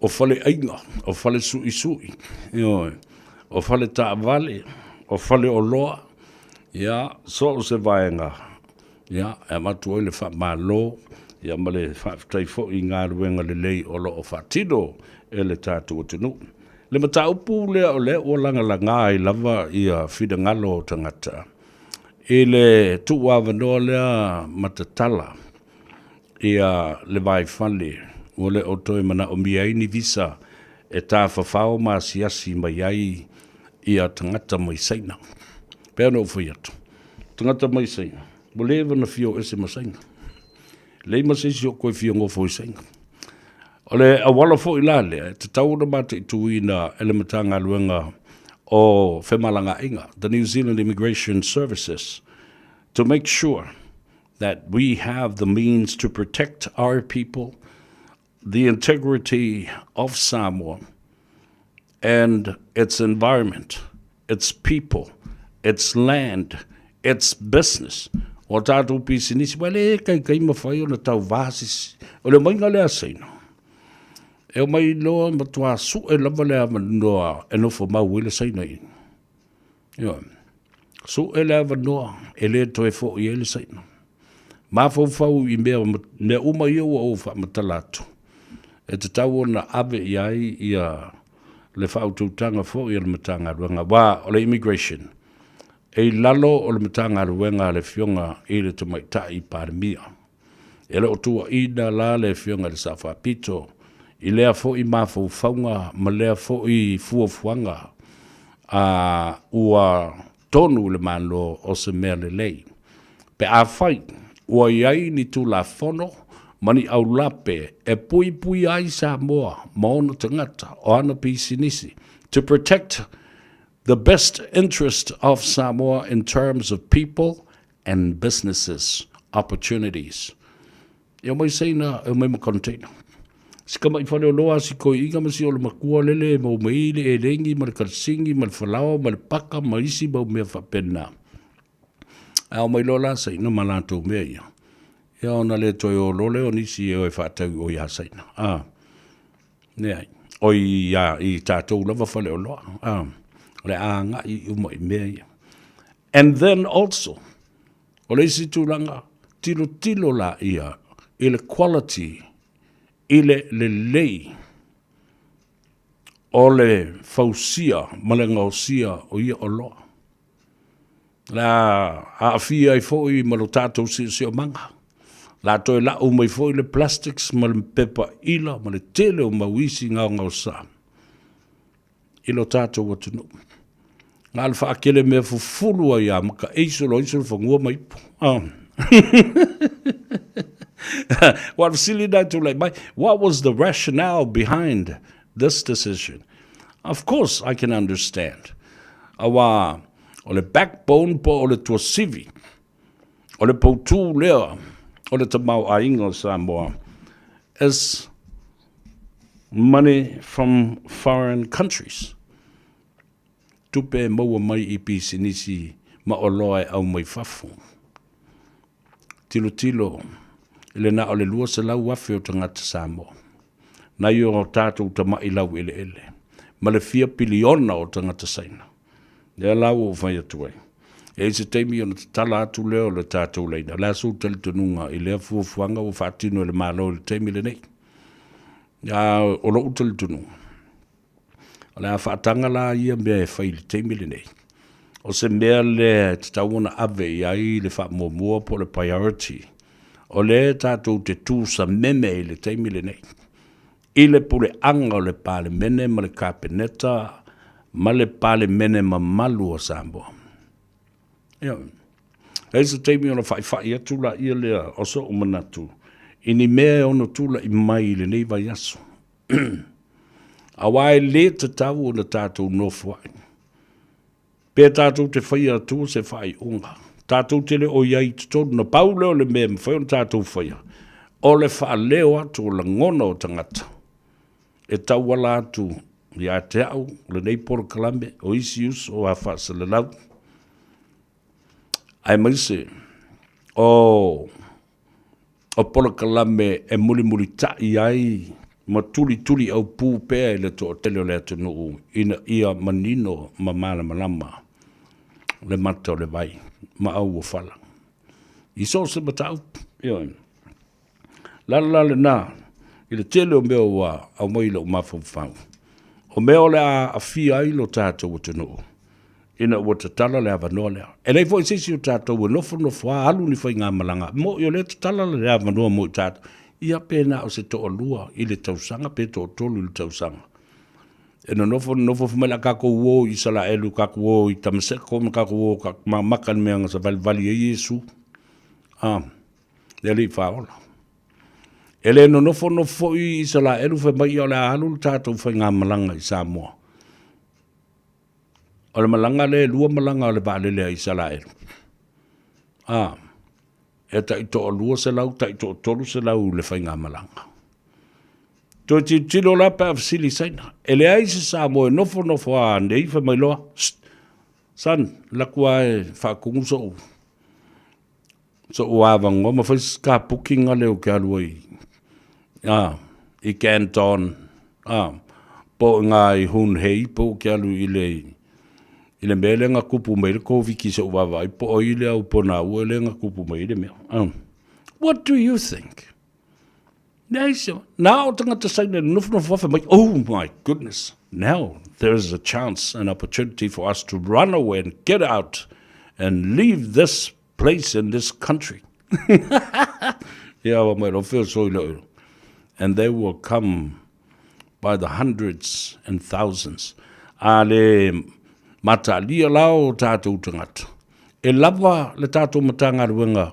O faleaiga, o fale suisui, ioe, o fale taavale, o fale oloa, ia, so o se vaega, ia, e avatu ai le faamalo, ia ma le faafetai foi i galuega lelei o lo o faatino e le tatou atunuu. Le mataupu lea o lea ua lagalaga ai lava ia finagalo o tagata i le tuuavanoa lea ma tatala ia le vaifale ua le o toe manaomia ai ni visa e tafafao ma asiasi mai ai ia tagata mai Saina. Pei ona ou fai atu, tagata mai Saina, ua leva ona fia o ese ma Saina. Leai ma se isi o koe fia nofo i Saina. O le auala foi la lea, e tatau ona mataituina e le Matagaluega o Femalagaaiga, the New Zealand Immigration Services, to make sure that we have the means to protect our people, the integrity of Samoa, and its environment, its people, its land, its business. O tātou pisinisi, wai le kaikai mawhai o na tau vāsisi. O le omaiga lea Saina. E omai loa matua su'e lava le avanoa e nofo mau ai le Saina i. Ioe. Su'e le avanoa e le toe fo'i ai le Saina. Mafaufau i mea, mea uma ia ua ou faamatala atu, e tatau ona ave i ai ia le faautautaga foi a le Matagaluega, aua o le Immigration, e i lalo o le Matagaluega a le Afioga i le Tamaitai Palemia. E le o tuuaina la le Afioga i le Sao Faapito i lea foi mafaufauga ma lea foi fuafuaga a ua tonu i le Malo o se mea lelei. Pe afai ua i ai ni Tulafono ma ni aulape e puipuia ai Samoa ma ona tagata o ana pisinisi, to protect the best interest of Samoa in terms of people and businesses opportunities. E omai Saina, e omai ma container. Si kamaʻi faleoloa si koiʻiga ma si olomakua lele e mau mai le elegi ma le kalisingi ma le falaoa ma le paka ma isi mau mea faapena. A omai loa la Saina ma latou mea ia, ia ona le toe o loa lea o nisi e o e faatau i o ia Saina. A, leai. O i, a, i tatou lava faleoloa. A, o le a agai uma i mea ia. And then also, o le isi tulaga, tilotilo laia i le quality, i le lelei o le fausia ma le gaosia o ia oloa. O le a aafia ai foi ma lo tatou siosiomaga. O le a toe lau mai foi le plastics ma le pepa ila ma le tele o mau isi gaogaosa. i lo tatou atunuu. Na o le faakele mea fufulu ai a maka ei solo ai solofanua ma ipu. Ah. Ua fesili na tulai mai, what was the rationale behind this decision? Of course I can understand. Aua o le backbone po o le tuasivi. O le poutū lea o le tamaoaiga o Samoa is money from foreign countries. Tupe e maua mai i pisinisi ma oloa e aumai fafo. Tilotilo i le na o le 200,000 o tagata Samoa nai o tatou tama'i laueleele ma le fia piliona o tagata Saina. Lea la ua ou fai atu ai, e i ai se taimi ona tatala atu lea o le tatou laina. O le a sou talitonuga i lea fuafuaga ua faatino e le Malo i le taimi lenei? A o lou talitonuga, o le a faataga la ia mea e fai i le taimi lenei, o se mea lea e tatau ona ave i ai le faamuamua po o le priority, o lea tatou te tu sameme i le taimi lenei i le puleaga o le Palemene ma le Kapeneta ma le Palemene mamalu o Samoa. Ioe. E i ai se taimi ona faifai atu laia lea o so'u manatu i ni mea e ono tula'i mai i lenei vaiaso. Aua e le tatau ona tatou nofoa'i pe tatou te faia atua se faaiuga, tatou te le o i ai i totonu. Na pau lea o le mea e mafai ona tatou faia, o le faaleo atu o lagona o tagata e tauala atu ia te au lenei polokalame, o isi uso a faasalalau, aemaise o o polokalame e mulimulita'i ai ma tulituliaupū pea i le toatele o le atunuu ina ia manino ma malamalama le mata o le vai ma auofala i so o se mataupu. Ioe. Lala la lena i le tele o mea ua aumai i lou mafaufau, o mea o le a aafia ai lo tatou atunuu ina ua tatala le avanoa lea. E leai foi se isi o tatou e nofonofo lava alu ni faigamalaga, mo'i o lea e tatala le avanoa mo i tatou, ia pe na o se toalua i le tausaga pe toatolu i le tausaga. E nonofo nonofo fai mai o le a tatou o i Isaraelu, tatou o i Tamaseko ma tatou o ma maka i le mea na savalivali ai Iesu, a, le Alii Faaola. E le nonofo nofo foi Isaraelu fai mai ia o le a alu le tatou faigamalaga i Samoa. O le malaga lea e lua malaga o le vaalele a Isaraelu. A, e tai 200, tai 300 le faigamalaga. Toe tilotilo la pe a fesili Saina. E leai se Samoa e nofonofo a nei fai mai loa, son, laku a e faatumu so'u so'u avanoa ma fai se car booking lea ou te alu ai a i Canton a po o i ina i Hoon Hay po ou te alu i le i le mea lea na tupu mai ai le Koviti i so'u vaavaai po o ai le au ponaua lea na tupu mai ai le mea a. What do you think? Leai se na o tagata Saina e nofonofo afe mai, oh my goodness, now there is a chance and opportunity for us to run away and get out and leave this place in this country. Ia wa mai lo feo soi lo. And they will come by the hundreds and thousands. A le matalia la o tātou tagata. E lava le tātou Matagaluega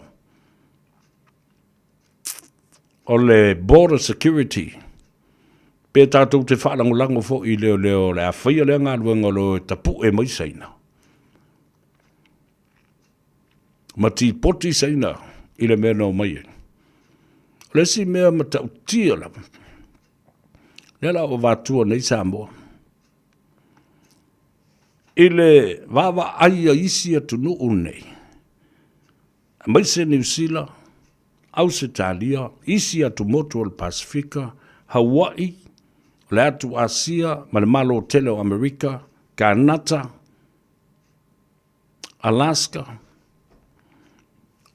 o le border security pe tātou te whaalangolago fo i leo leo le a whaia lea galuega o lo e tapu'e mai Saina. Ma tipoti Saina i le mea na omai ai. O le isi mea matautia lava, lea la ua avatua nei Samoa i le vaavaai a isi atunuu nei, aemaise Niu Sila, Ausetalia, isi atumotu o le Pasefika, Hawaii, o le atu Asia ma le Malo tele o Amerika, Kanata, Alaska.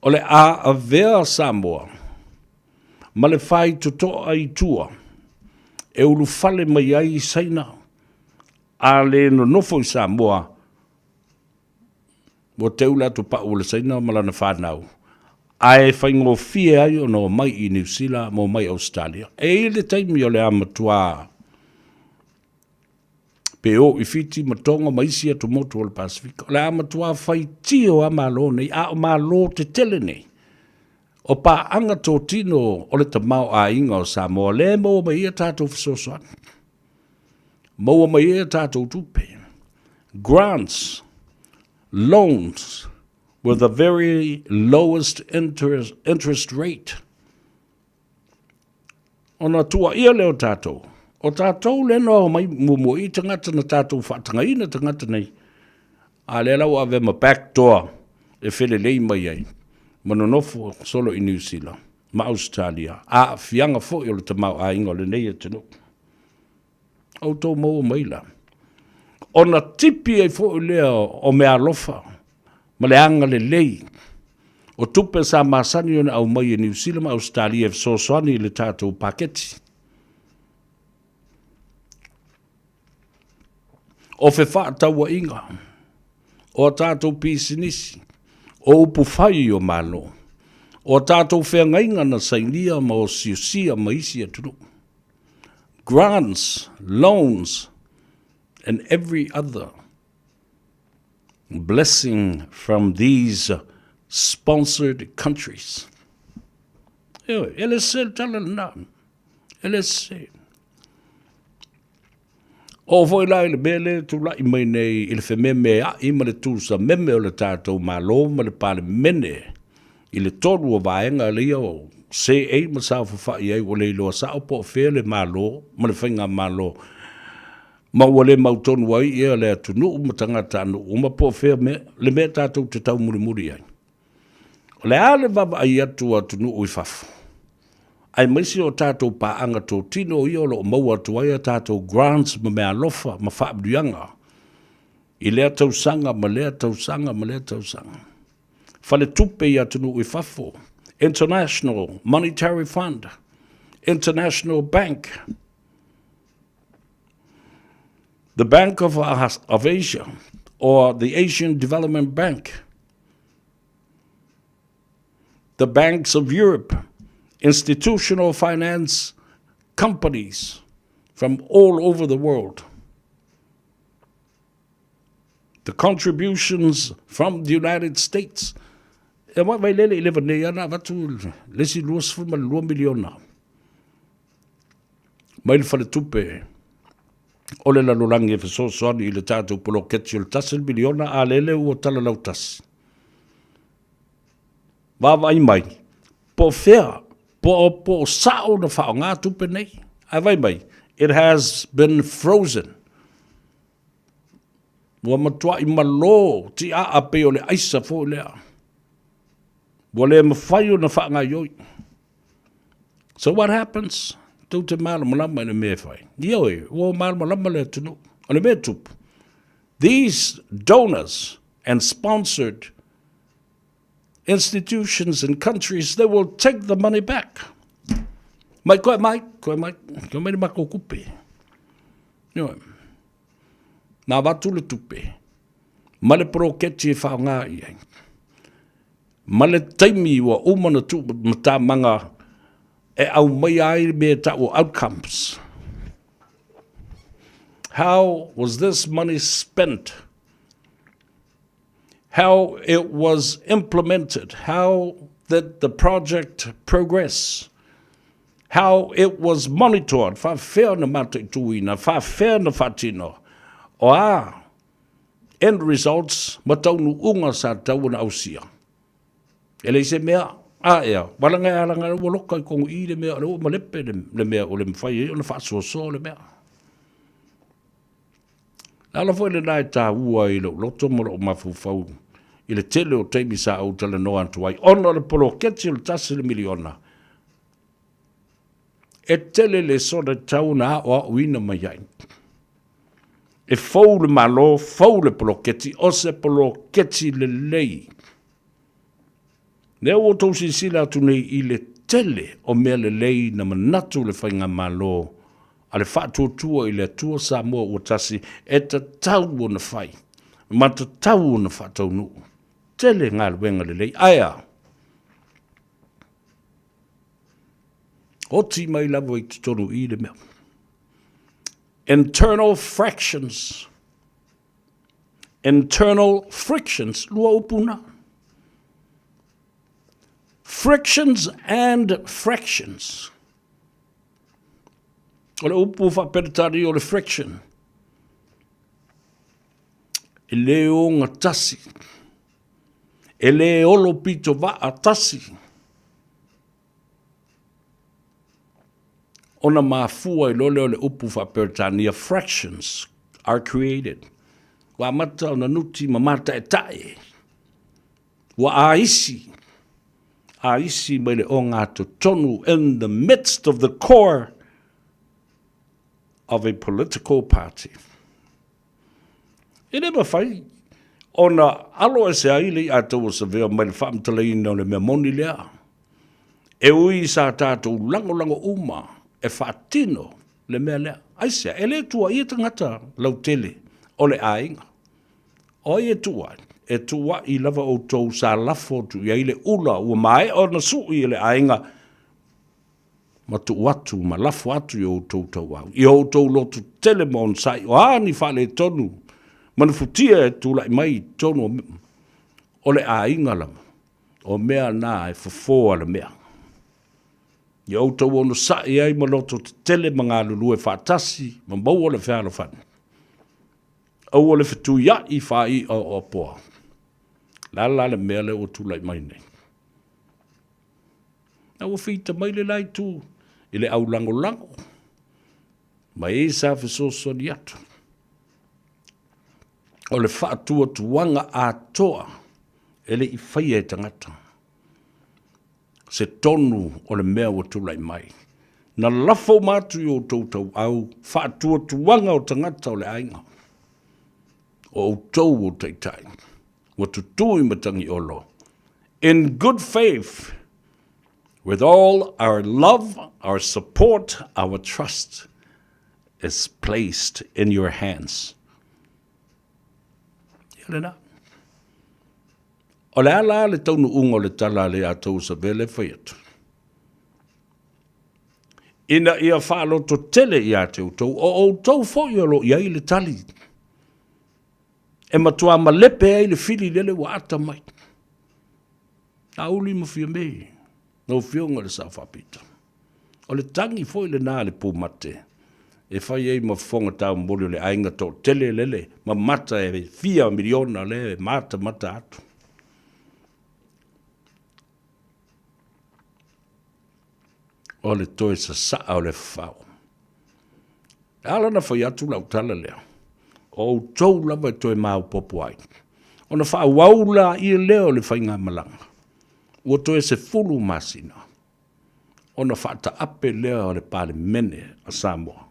O le a avea Samoa ma le faitotoa i tua e ulufale mai ai Saina a le nonofo i Samoa, ua teu le atopau o le Saina ma lana fanau, ae faigofie ai ona omai i Niu Sila ma omai i Ausetalia. E i ai le taimi o le a matua pe o i Fiti ma Tonga ma isi atumotu o le Pasefika. O le a matua faitio a Malo nei, a o Malo tetele nei, o paaga totino o le tamaoaiga o Samoa, lea e maua mai ai a tatou fesoasoani, maua mai ai a tatou tupe, grants, loans. With the very lowest interest, interest rate. Ona tuaia lea o tātou. O tātou le no mai muamua i tagata na tātou whaatagaina tagata nei. A lea la ua ave ma backdoor e felelei mai ai. Ma nonofo solo i New Zealand ma Australia. Aafiaga foi o le tamaoaiga o lenei atunuu. Outou maua mai la. Ona tipi ai foi lea o meaalofa ma le agalelei o tupe sa masani ona aumai e Niu Sila ma Ausetalia e fesoasoani i le tatou paketi. O fefaatauaiga, o a tatou pisinisi, o upu fai o Malo, o a tatou feagaiga na sainia ma osiosia ma isi atunuu. Grants, loans and every other blessing from these sponsored countries. Ioe, e le sese le tala lena. E le sese. Oo foi la i le mea lea e tulai mai nei i le fememea'i ma le tusameme o le tatou Malo ma le Palemene i le tolu o vaega ia o seei ma saofafai ai ua le iloa sao po o fea le Malo ma le Faigamalo ma ua le mautonu ai ia le atunuu ma tagatanuu uma po o fea mea, le mea tatou te taumulimuli ai. O le a le vaavaai atu a atunuu i fafo, aemaise o tatou paaga totino ia o lo o maua atu ai a tatou grants ma meaalofa ma faamanuiaga i lea tausaga ma lea tausaga ma lea tausaga. Faletupe i atunuu i fafo, International Monetary Fund, International Bank, the Bank of, of Asia, or the Asian Development Bank, the banks of Europe, institutional finance companies from all over the world. The contributions from the United States. E wa vai lele i leva nei ana avatu le isi 22 miliona mai le faletupe o le lalolagi e fesoasoani i le tatou poloketi o le tasi miliona a lele ua talalau tasi. Vaavaai mai, po o fea, po o, po o sao na faaaoga tupe nei. Ae vaai mai, it has been frozen. Ua matuai malo tiaa pei o le aisa foi lea. Ua le mafai ona faagaioi. So what happens? Tou te malamalama i le mea e fai. Ioe, ua malamalama le atunuu. O le mea e tupu, these donors and sponsored institutions and countries, they will take the money back. Mai koe mai, koe mai, koe mai le makou kupe. Ioe. Na avatu le tupe, ma le poloketi e whaonga i ai. Ma le taimi ua uma na tuu matamanga e aumaia ai mea e tau o outcomes. How was this money spent? How it was implemented? How did the project progress? How it was monitored? Faafefea ona mataituina? Faafefea ona faatino? O a end results ma taunuuga sa tatau ona ausia? E leai se mea, a ea, walaga e alaga ua loka i kogo i le mea, o le ua malepe le mea o le mafai ai ona faasoasoa le mea. Le ala foi lena e taua ai i lou loto ma lou mafaufau i le tele o taimi sa ou talanoa atu ai, ona o le poloketi o le tasi le miliona, e tele le sona e tatau ona aoaoina mai ai. E fou le Malo, fou le poloketi, o se poloketi lelei. Lea ua outou silasila atu nei i le tele o mea lelei na manatu le Faigamalo a le Faatuatua i le Atua Samoa ua tasi e tatau ona fai ma tatau ona faataunuu. Tele galuega lelei. Ae a? Oti mai lava i totonu i le mea. Internal fractions. Internal frictions, lua upu na. Frictions and fractions. O le upu faaperetani o le friction. E le ogatasi. E le olo pito vaa tasi ona mafua ai loa lea o le upu faa-Peretania fractions are created. Ua amata ona nuti ma mataetae. Ua aisi, aisi mai le ogatotonu in the midst of the core of a political party. E le mafai ona alo ese ai le i'a ua savea mai le faamatalaina o le mea moni lea. E ui sa tatou lagolago uma e faatino le mea lea. Aisea? E le tuuaia tagata lautele o le aiga. O ai e tuuai? E tuuai lava outou sa lafo atu i ai le ula ua maea ona sui e le aiga ma tuu atu ma lafo atu i o outou tauau, i o outou loto tele ma onosai, o a ni faaletonu ma ni futia e tulai mai i totonu o le aiga lava, o mea na e fofo a le mea. Ia outou onosai ai ma loto tetele ma galulue faatasi ma maua le fealofani. Aua le fetuiai faai'a o apoa. Le a la le mea lea ua tulai mai nei? A ua fita mai le la itu i le aulagolago ma e sa fesoasoani atu. O le faatuatuaga atoa e le i faia e tagata se tonu o le mea ua tulai mai. Na lafo uma atu i outou tauau faatuatuaga o tagata o le aiga, o outou o taitai ua tutū i Matagiolo in good faith with all our love, our support, our trust is placed in your hands. Ia lena. O le a la le taunuuga o le tala a le atou Savele fai atu? Ina ia faalototele ia te outou, o outou foi o lo o i ai le tali. E matua malepe ai le fili lele ua ata mai. Laauli ma Fiame, lau Afioga i le Sao Faapito. O le tagi foi lena a le pumate e fai ai ma fofoga taumoli o le aiga toatele lele ma mata e fia miliona lea e matamata atu. O le toe sasaa o le fafao. E ala ona fai atu lau tala lea, o outou lava e toe maopoopo ai, ona faaauau laia lea o le faigamalaga, ua toe 10 masina ona faataape lea o le Palemene a Samoa.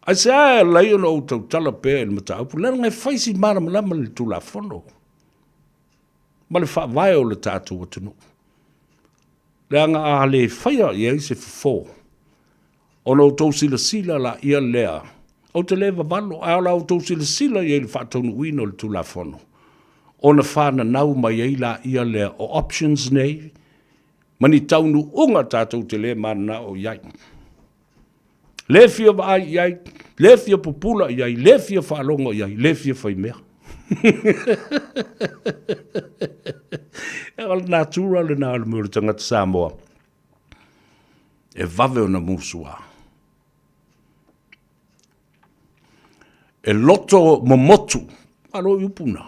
Aisea e ala ai ona ou tautala pea i le mataupu, leaga e fai si malamalama le Tulafono ma le faavae o le tatou atunuu. Leaga a le faia i ai se fofo, Ona outou silasila laia lea, ou te le vavalo, ae o la outou silasila i ai i le faataunuuina o le Tulafono, ona fananau mai ai laia lea o options nei, ma ni taunuuga tatou te le mananao i ai. Le fia vaai i ai, le fia pupula i ai, le fia faalogo i ai, le fia faimea. O le natura lena o le mea o le tagata Samoa. E vave ona musua. E loto momotu, malo i upu na.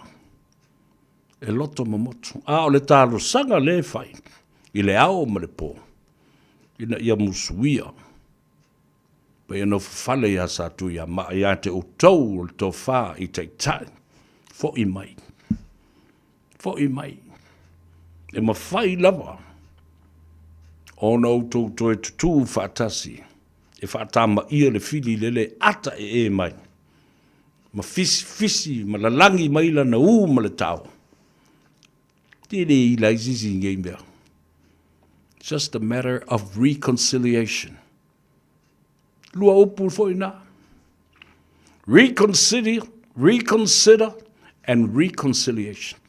E loto momotu. A o le talosaga lea e fai i le ao ma le po, ina ia musuia. Pei ona nofofale ia Satuiamaa ia te outou o le tofa i taitai, foi mai. Foi mai. E mafai lava ona outou toe tutū faatasi e faatamaia le fili lele ata e e mai, ma fisifisi ma lalagi mai lana ū ma le tao. E le ila ai se isi i nei mea. Just a matter of reconciliation. Lua upu foi na. Reconsider, reconsider and reconciliation.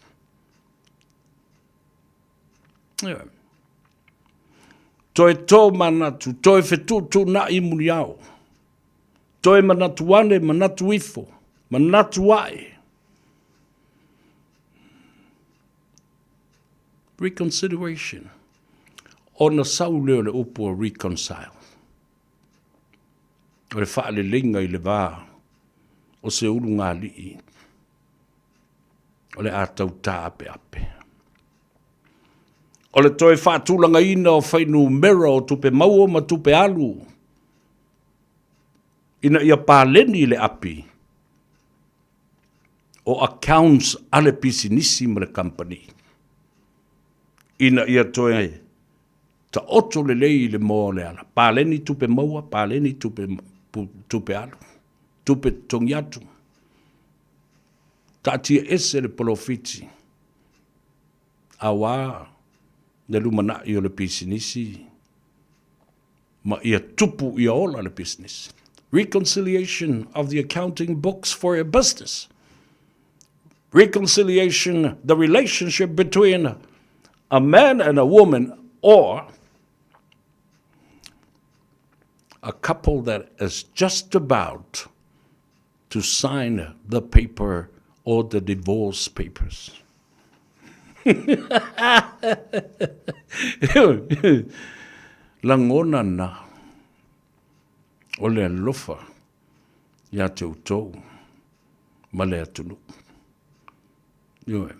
Yeah. Toe tō manatu, toe fetuutuunai muniao. Toe manatu ane, manatu ifo, manatu ae. Reconsideration. Ona sau lea o le upu o reconcile. O le faaleleiga i le va o se ulugalii o le a tau taapeape. O le toe faatulagaina o fuainumera o tupe maua ma tupe alu ina ia paleni le api o accounts a le pisinisi ma le kamupani ina ia toe taoto lelei i le moa o le ala. Paleni tupe maua, paleni tupe, tupe alu, tupe totogi atu. Taatia ese le polofiti aua le lumanai o le pisinisi ma ia tupu ia ola le pisinisi. Reconciliation of the accounting books for a business. Reconciliation, the relationship between a man and a woman or a couple that is just about to sign the paper or the divorce papers. Lagona na o le alofa iā te outou ma le atunuu. Ioe.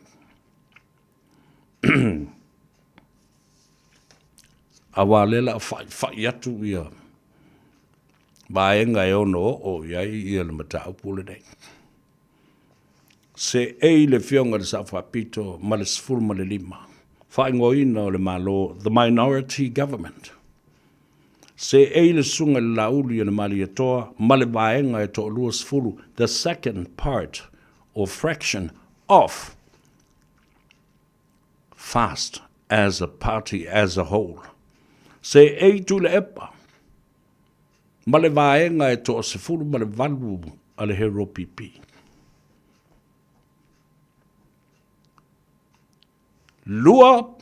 Aua lea la fa'i atu ia vaega e ono oo i ai ia le mataupu lenei. Seei le Afioga i le Sao Faapito ma le 15 faaigoaina o le Malo, the Minority Government. Seei le Susuga i le Laauli o le Malietoa ma le vaega e toalua sefulu, the second part or fraction of fast as a party as a whole. Seei Tuilaepa ma le vaega e toa 18 a le HEROPP. 2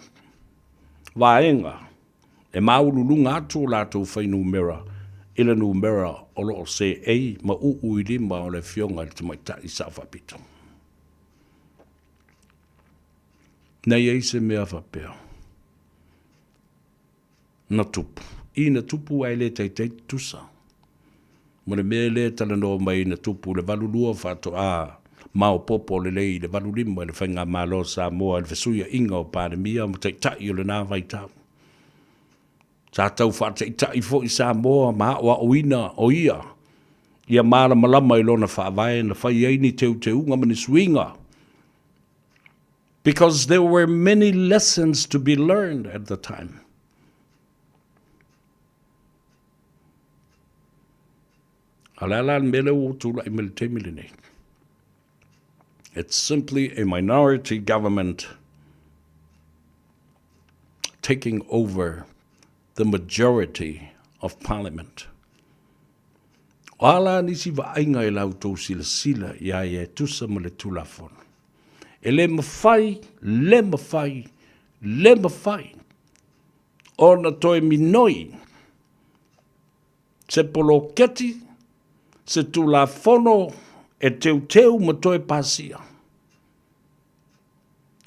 vaega e māululuga atu o latou fuainumera i le numera o lo o seei ma uu i lima o le Afioga i le Tamaitai Sao Faapito. Na i ai se mea faapea na tupu. I na tupu ae le taitai tutusa. Ma le mea lea e talanoa mai na tupu i le 82 faatoa maopoopo lelei i le 85 i le Faigamalo a Samoa i le fesuiaiga o Palemia ma Taitai o lena vaitau. Sa tau faataitai foi Samoa ma aoaoina o ia ia malamalama i lona faavae na fai ai ni teuteuga ma ni suiga because there were many lessons to be learned at the time. A le a la le mea lea ua tulai mai le taimi lenei? It's simply a minority government taking over the majority of parliament. O a la nisi vaaiga i la outou silasila i a ia e tusa ma le Tulafono? E le mafai, le mafai, le mafai ona toe minoi se poloketi, se Tulafono e teuteu ma toe pasia.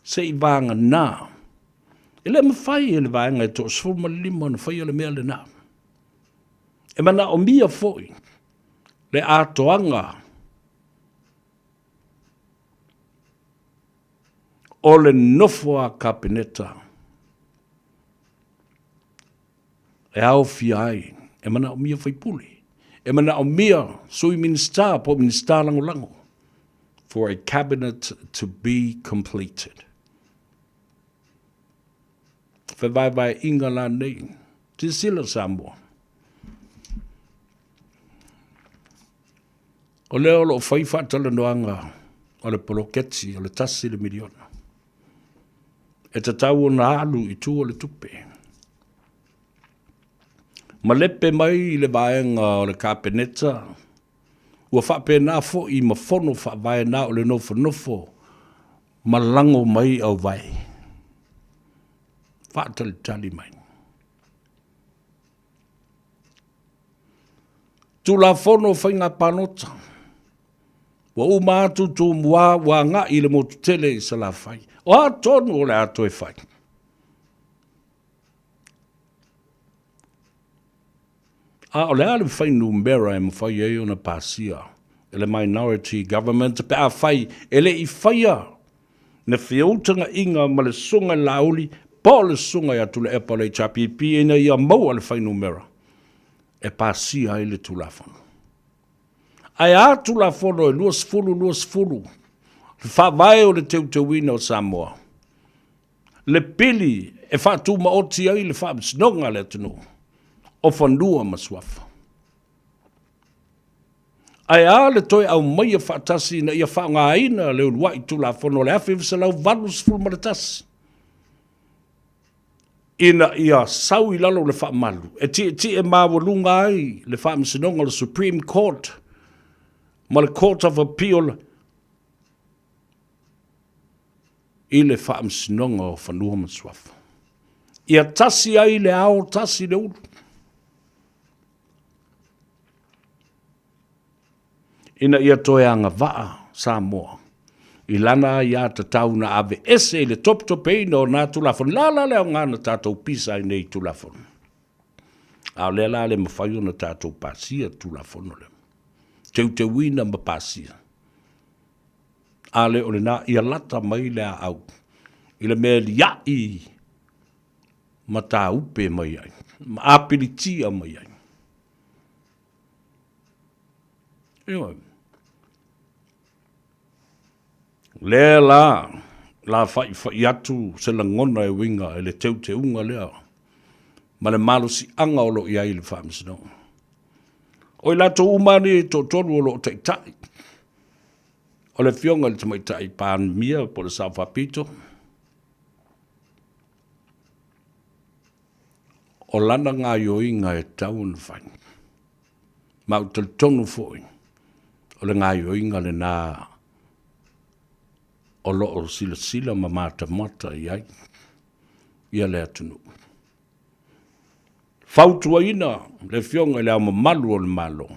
Se i vagana. E le mafai e le vaega e 15 ona faia le mea lena. E manaomia foi le atoaga o le nofo a Kapeneta e aofia ai, e manaomia faipule, e manaomia sui Minisita po o Minisita Lagolago for a cabinet to be completed. Fevaevaeaiga la nei. Silasila Samoa. O lea o lo o fai faatalanoaga o le poloketi o le $1 miliona. E tatau ona alu i tua o le tupe. Malepe mai i le vaega o le Kapeneta, ua faapena foi ma fono faavae na o le nofonofo ma lago mai auvae. Faatalitali mai. Tulafono o Faiga Palota. Ua uma atu Tumua ua agai i le motu tele i Salafai. O a tonu o le a toe fai? A o le a le fuainumera e mafai ai ona pasia e le minority government pe afai e le i faia le feutagaiga ma le Susuga i le Laauli. Po o le Susuga ia Tuilaepa o le HRPP ina ia maua le fuainumera e pasia ai le Tulafono. Ae a Tulafono e 20, 20, le Faavae o le Teuteuina o Samoa, le pili e faatumaoti ai le Faamasinoga a le atunuu o Fanua ma Suafa. Ae a le toe aumaia faatasi ina ia faaaogaina le uluai Tulafono o le 1981 ina ia sau i lalo o le faamalu e tietie maualuga ai le Faamasinoga o le Supreme Court ma le Court of Appeal i le Faamasinoga o Fanua ma Suafa. Ia tasi ai le ao, tasi le ulu. Ina ia toe agavaa Samoa i lana aiatatau na aveese i le topetopeina o na Tulafono. Le a la le aoga na tatou pisa ai nei i Tulafono? A o lea la le mafai ona tatou pasia Tulafono lea. Teuteuina ma pasia. A le o lena, ia lata mai le aau i le mea e liai mataupe mai ai, ma apilitia mai ai. Ioe. Lea la, la fa'ifa'i atu se lagona e uiga i le teuteuga lea ma le malosi'aga o lo o i ai i le Faamasinoga. O i latou uma lava nei e toatolu o lo o taita'i, o le Afioga i le Tamaitai Palemia po o le Sao Faapito, o lana gaoioiga e tatau ona fai. Ma ou te talitonu foi, o le gaoioiga lena o lo o silasila ma matamata i ai ia le atunuu. Fautuaina le Afioga i Le Ao Mamalu o le Malo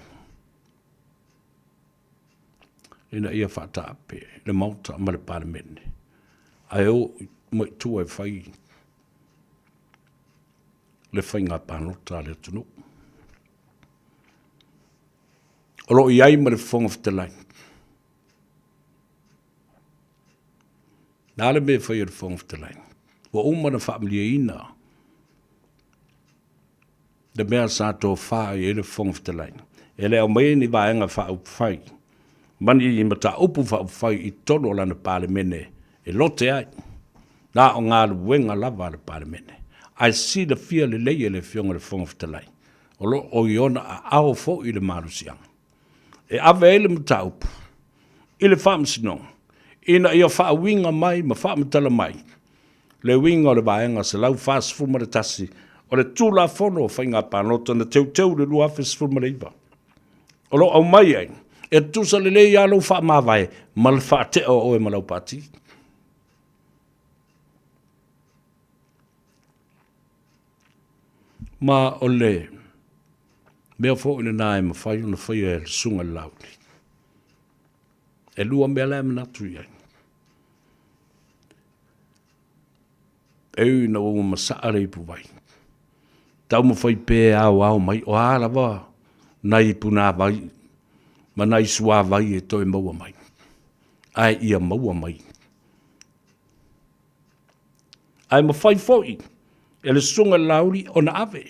ina ia faataape le Maota ma le Palemene ae o mai tua e fai le faiga palota a le atunuu. O lo o i ai ma le Fofoga Fetalai. Na le mea e fai e le Fofoga Fetalai. Ua uma ona faamalieina le mea sa tofa i ai le Fofoga Fetalai. E le aumaia ni vaega faaupufai ma ni mataupu faaupufai i totonu o lana Palemene e lote ai, na o galuega lava a le Palemene. Ae silafia lelei e le Afioga i le Fofoga Fetalai, o lo o i ona aao foi le malosiaga e ave ai le mataupu i le Faamasinoga ina ia faauiga mai ma faamatala mai le uiga o le Vaega 141 o le Tulafono o Faiga Palota na teuteu i le 2019. O lo o aumai ai, e tutusa lelei lava lou faamavae ma le faatea o oe ma lau pati. Ma o le mea foi lena e mafai ona faia e le Susuga i le Laauli. E lua mea la e manatu i ai. E ui ina ua masaa le ipuvai, taumafai pea e aoao mai, o a lava nai punavai ma nai suavai e toe maua mai, ae ia maua mai. Ae mafai foi e le Susuga i le Laauli ona ave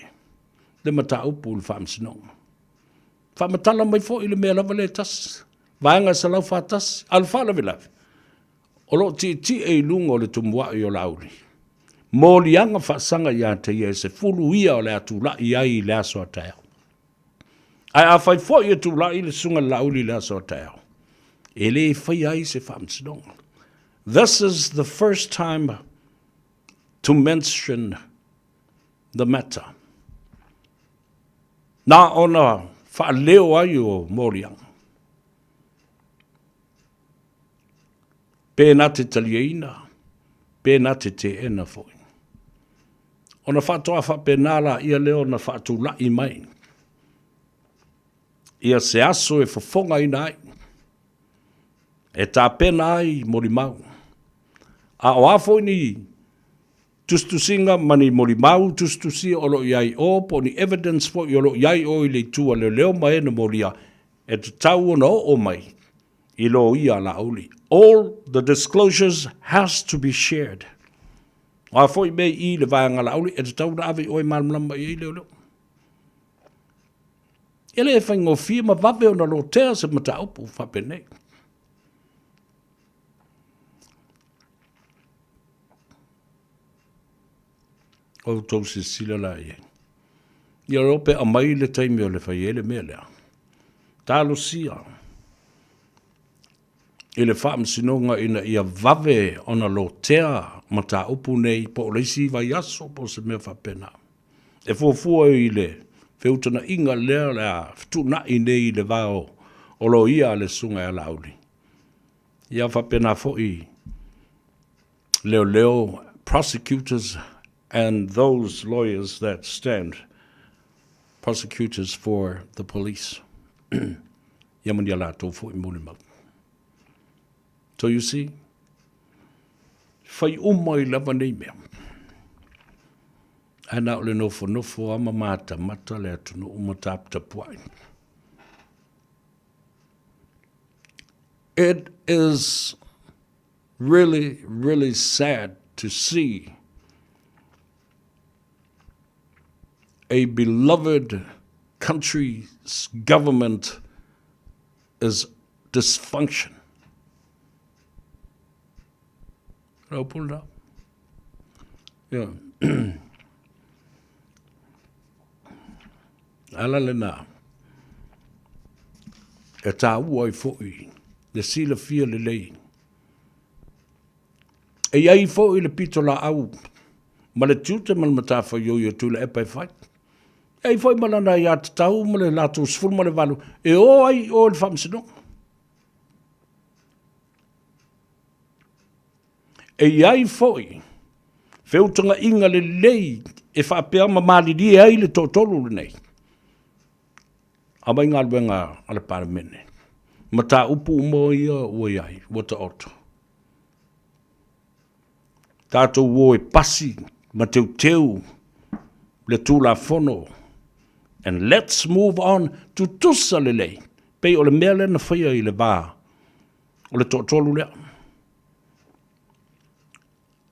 le mataupu i le Faamasinoga. Faamatala mai foi le mea lava lea e tasi, vaega 141, a o le faalavelave, o lo o tietie i luga o le tumuai o Laauli, moliaga faasaga ia te ia e 10 ia o le a tulai ai i le aso a taeao. Ae afai foi e tulai le Susuga i le Laauli i le aso a taeao, e le faia ai se faamasinoga. This is the first time to mention the matter. Na ona faaleo ai o moliaga. Pe na te taliaina, pe na te teena foi. Ona faatoa faapena laia lea ona faatulai mai ia se aso e fofogaina ai, e tapena ai molimau. A o a foi ni tusitusiga ma ni molimau tusitusia o lo o i ai o, po o ni evidence foi o lo o i ai o i le itu a leoleo ma e na molia, e tatau ona oo mai i loia a Laauli. All the disclosures has to be shared. O a foi mea i i le vaega Laauli, e tatau ona ave i o e malamalama i ai leoleo. E le faigofie ma vave ona lotea se mataupu faapenei. Outou silasila la i ai. Ia o pe aumai le taimi o le fai ai le mea lea. Talosia i le faamasinoga ina ia vave ona lotea mataupu nei po o le isi vaiaso po o se mea faapena. E fuafua i le feutagaiga lea o le a fetuunai nei i le va o loia a le Susuga ia Laauli. Ia faapena foi leoleo prosecutors and those lawyers that stand prosecutors for the police. Ia ma ni a latou foi molimau. So you see, fai uma i lava nei mea. Ae na o le nofonofo lava ma matamata le atunuu ma taputapuai. It is really, really sad to see a beloved country's government is dysfunction. I'll pull it up. Yeah. Ala lena. E tāua ai foi le silafia lelei. E i ai foi le pito laau ma le tiute ma le matafaioi o Tuilaepa e fai. E ai foi ma lana aiatatau ma le latou 18 e o ai i o i le faamasinoga. E i ai foi feutagaiga lelei e faapea ma malilie ai le toatolu lenei. Aumai galuega a le Palemene. Mataupu uma ia ua i ai, ua taoto. Tatou o e pasi ma teuteu le Tulafono and let's move on tutusa lelei pei o le mea lea na faia i le va o le toatolu lea.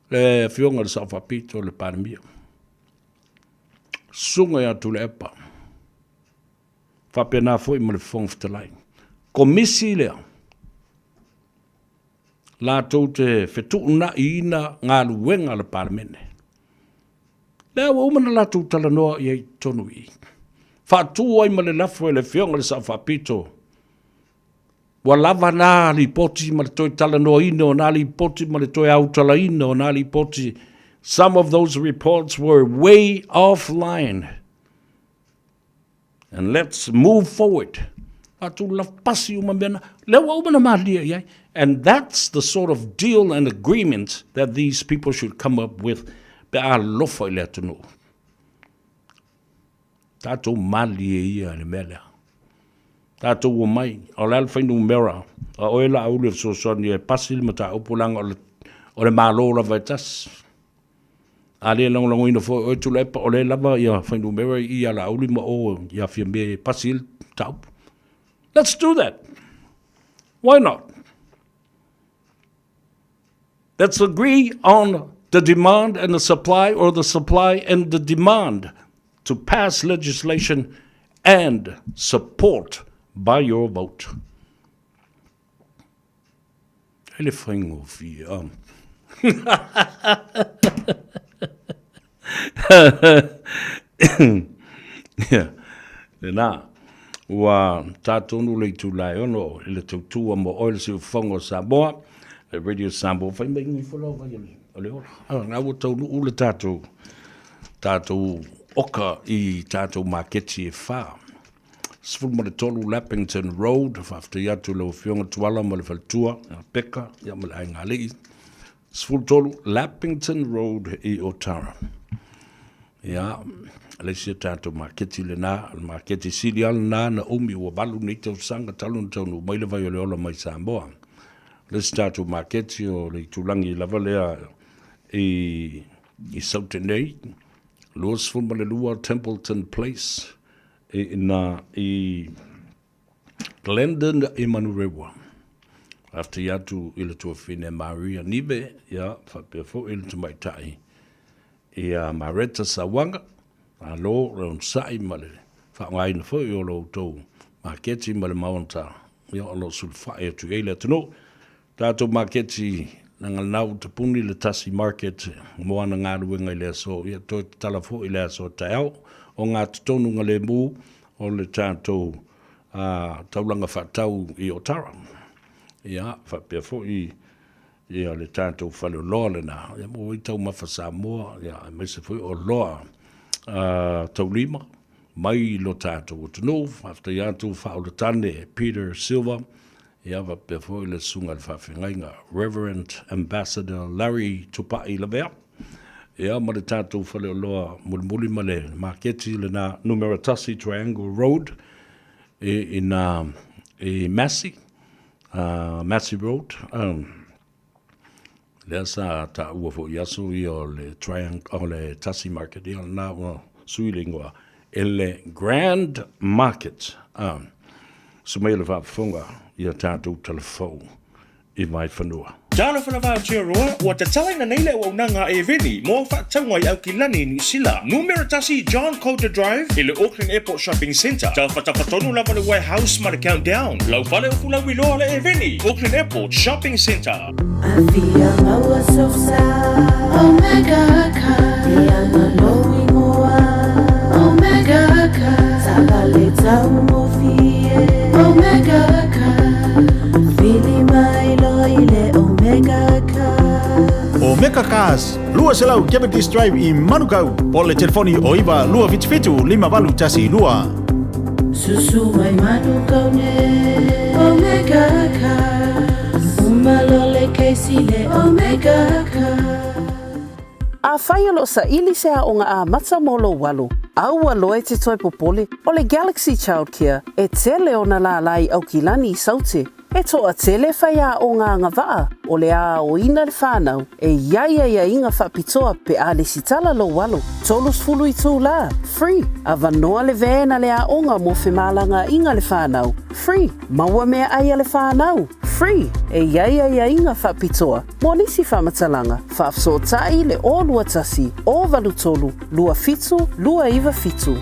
Le Afioga i le Sao Faapito, le Palemia, Susuga ia Tuilaepa, faapena foi ma le Fofoga Fetalai. Komisi lea, latou te fetuunaiina galuega a le Palemene. Lea ua uma ona latou talanoa i ai i totonu i i. Faatu ai ma le lafo e le Afioga i le Sao Faapito, Ua lava na lipoti ma le toe talanoaina o na lipoti ma le toe autalaina o na lipoti. Some of those reports were way offline. And let's move forward. Faatu le lafo pasi uma mea na. Lea ua uma na malilie i ai. And that's the sort of deal and agreement that these people should come up with pe a alofa i le atunuu. Tatou malie ia i le mea lea. Tatou omai, o le a le fuainumera a oe Laauli e fesoasoani e pasi le mataupu leaga o le, o le Malo lava e tasi. A le lagolagoina foi oe Tuilaepa, o lea lava ia fuainumera i i ia Laauli ma o ia Fiame e pasi ai le mataupu. Let's do that. Why not? Let's agree on the demand and the supply or the supply and the demand to pass legislation and support by your vote. E le faigofie. Um. yeah. Lena, ua tā tonu le itula e ono i le tautua mo oe le siufofoga o Samoa, le Radio Samoa, fai mai ifo lau vai o le ola. Ah, ngā ua taunuu le tātou, tātou oka i tātou maketi e whā. 13 Lappington Road, whaafetai atu lau afioga Tuala ma le faletua, a Peka, ia ma le aiga alii. 13 Lappington Road i Otara. Ia, le isi o tātou maketi lena, le maketi sili lava lena na umi ua valu nei tausaga talu ona taunuu mai le vai o le ola mai Samoa. Le isi tātou maketi o le itulagi lava lea i, i Saute nei, 22 Templeton Place, i ina i Glendon i Manurewa. Faafetai atu i le tuafafine Maria Nive, ia, faapea foi le tamaitai. Ia Mareta Sauaga, malo le onosai ma le faaaogaina foi o lo outou maketi ma le maota ia o lo o sulufai atu i ai le atunuu. Tatou maketi leaga lena ua tapuni le tasi market mo ana galuega i le aso, ia toe tatala foi i le aso a taeao. O gatotonu galemu o le tatou taulaga faatau i Otara. Ia faapea foi ia le tatou faleoloa lena, ia maua ai taumafa Samoa, ia aemaise foi o oloa taulima mai lo tatou atunuu. Faafetai atu Faaulutane Peter Silva, ia faapea foi le susuga i le faafeagaiga Reverend Ambassador Larry Tupai Lavea, ia ma le tatou faleoloa mulimuli ma le maketi lena numera 1 Triangle Road i ina i Massey. Massey Road, lea sa taua foi i aso ia o le Triangle, o le Tasi Market, ia lena ua sui le ingoa e le Grand Market. Susu mai le faafofoga ia tatou talafou i Vaifanua. Talofa lava Aotearoa, ua tatalaina nei le auaunaga a Eveni mo au faatauga i Aukilani i Niu Sila. Numera 1 John Coulter Drive i le Auckland Airport Shopping Centre. Tafatafa tonu lava le Warehouse ma le Countdown. Lau fale upu lauiloa le Eveni, Auckland Airport Shopping Centre. Afia maua sosa Omega Car Ianga lou ingoa Omega Car Taavale taugofie Omega Car Vili mai loa i le Omega Car Omega Cars, 200 Jeopardy Drive i Manukau, po o le telefoni o 9 277 5812. Susu mai Manukau nei Omega Cars Uma loa le kesi le Omega Cars. Afai o lo o saili se aoga amata mo lou alo, aua loa e te toe popole, o le Galaxy Childcare e tele ona lālā i Aukilani i Saute. E toatele faiaoga agavaa o le a aoina le fanau e i ai aiaiga faapitoa pe a lesitala lou alo. 30 itulā, free, avanoa le van a le aoga mo femalagaaiga le fanau, free, maua meaai a le fanau, free, e i ai aiaiga faapitoa mo nisi faamatalaga, faafesootai le 021 083 27 297.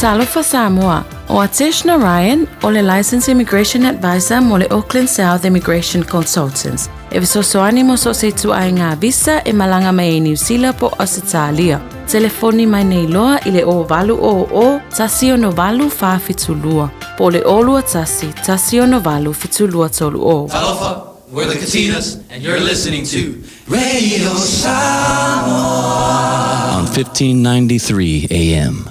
Talofa Samoa, ʻO Atesh Narayan, ʻo le Licensed Immigration Advisor mo le Auckland South Immigration Consultants, e fesoasoani mo so o se ituaiga visa e malaga mai ai Niu Sila po o Ausetalia. Telefoni mai nei loa i le 0800 168 472 po o le 021 168 7230. Talofa, we're the Katinas, and you're listening to Radio Samoa on 1593 AM.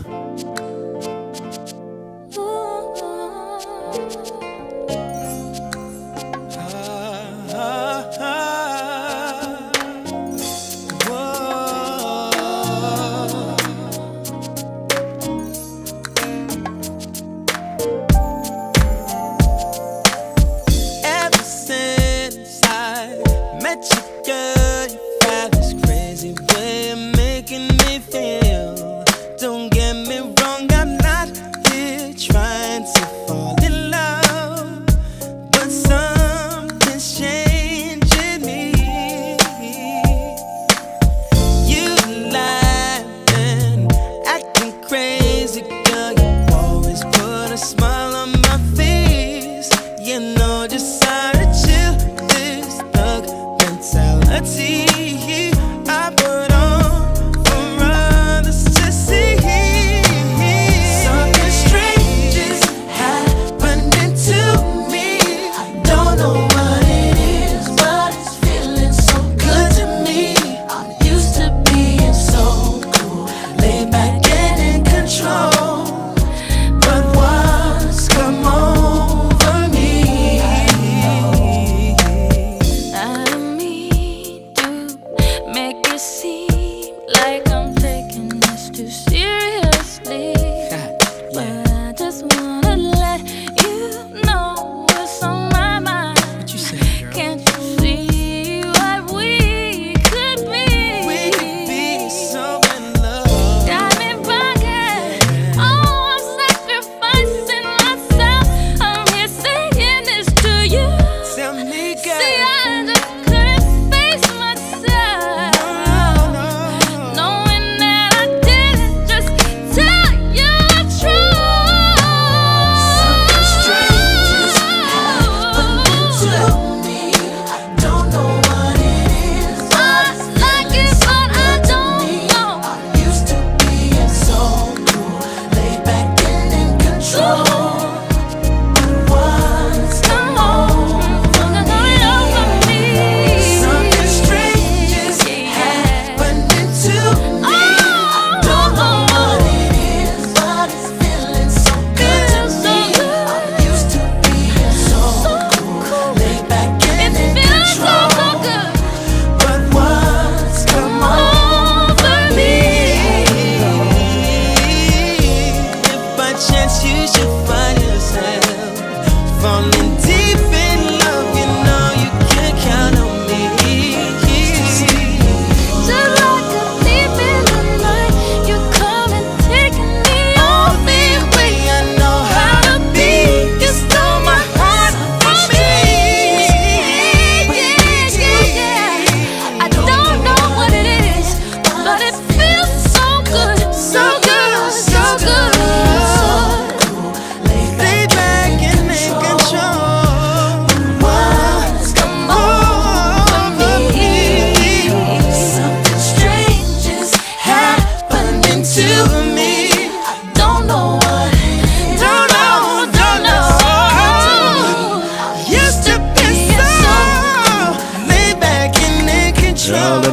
Ever since I met you, girl, you had this crazy way of making me feel. Don't get me wrong, I'm not here trying to fall in love, but something's changing me. You laughing, acting crazy, girl. You always put a smile on my face. You know just how to chill this thug mentality. I put on for others to see.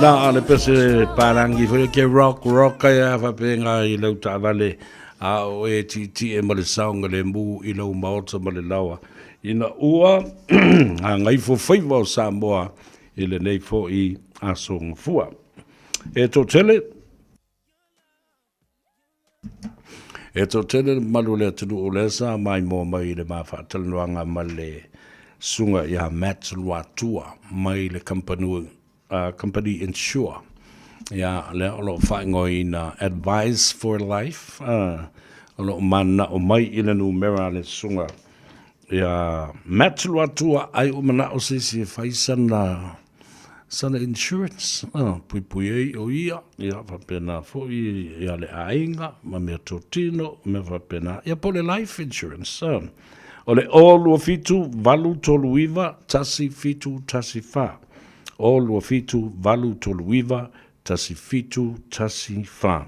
lena a le pese palangi foi ke rock rock ai a faapena i lau taavale a o e tietie ma le saogalemu i lou maota ma le laoa ina ua gagaifo faiva o Samoa i lenei foi aso gafua. E toatele, E toatele le mamalu o le atunuu o lea sa maimoa mai i le ma faatalanoaga ma le susuga ia Matt Luatua mai le kamupani Insure. Ia, lea o lo o faaigoaina Advise for Life, o lo o mananao mai i le numera a le susuga ia Matt Luatua, ai ua manao se isi e fai sana sana insurance, puipui ai o ia, ia faapena foi ia le aiga ma mea totino, mea faapena, ia po o le life insurance. O le 0 2 7 8 3 9 1 7 1 4. 0 2 7 8 3 9 1 7 1 4.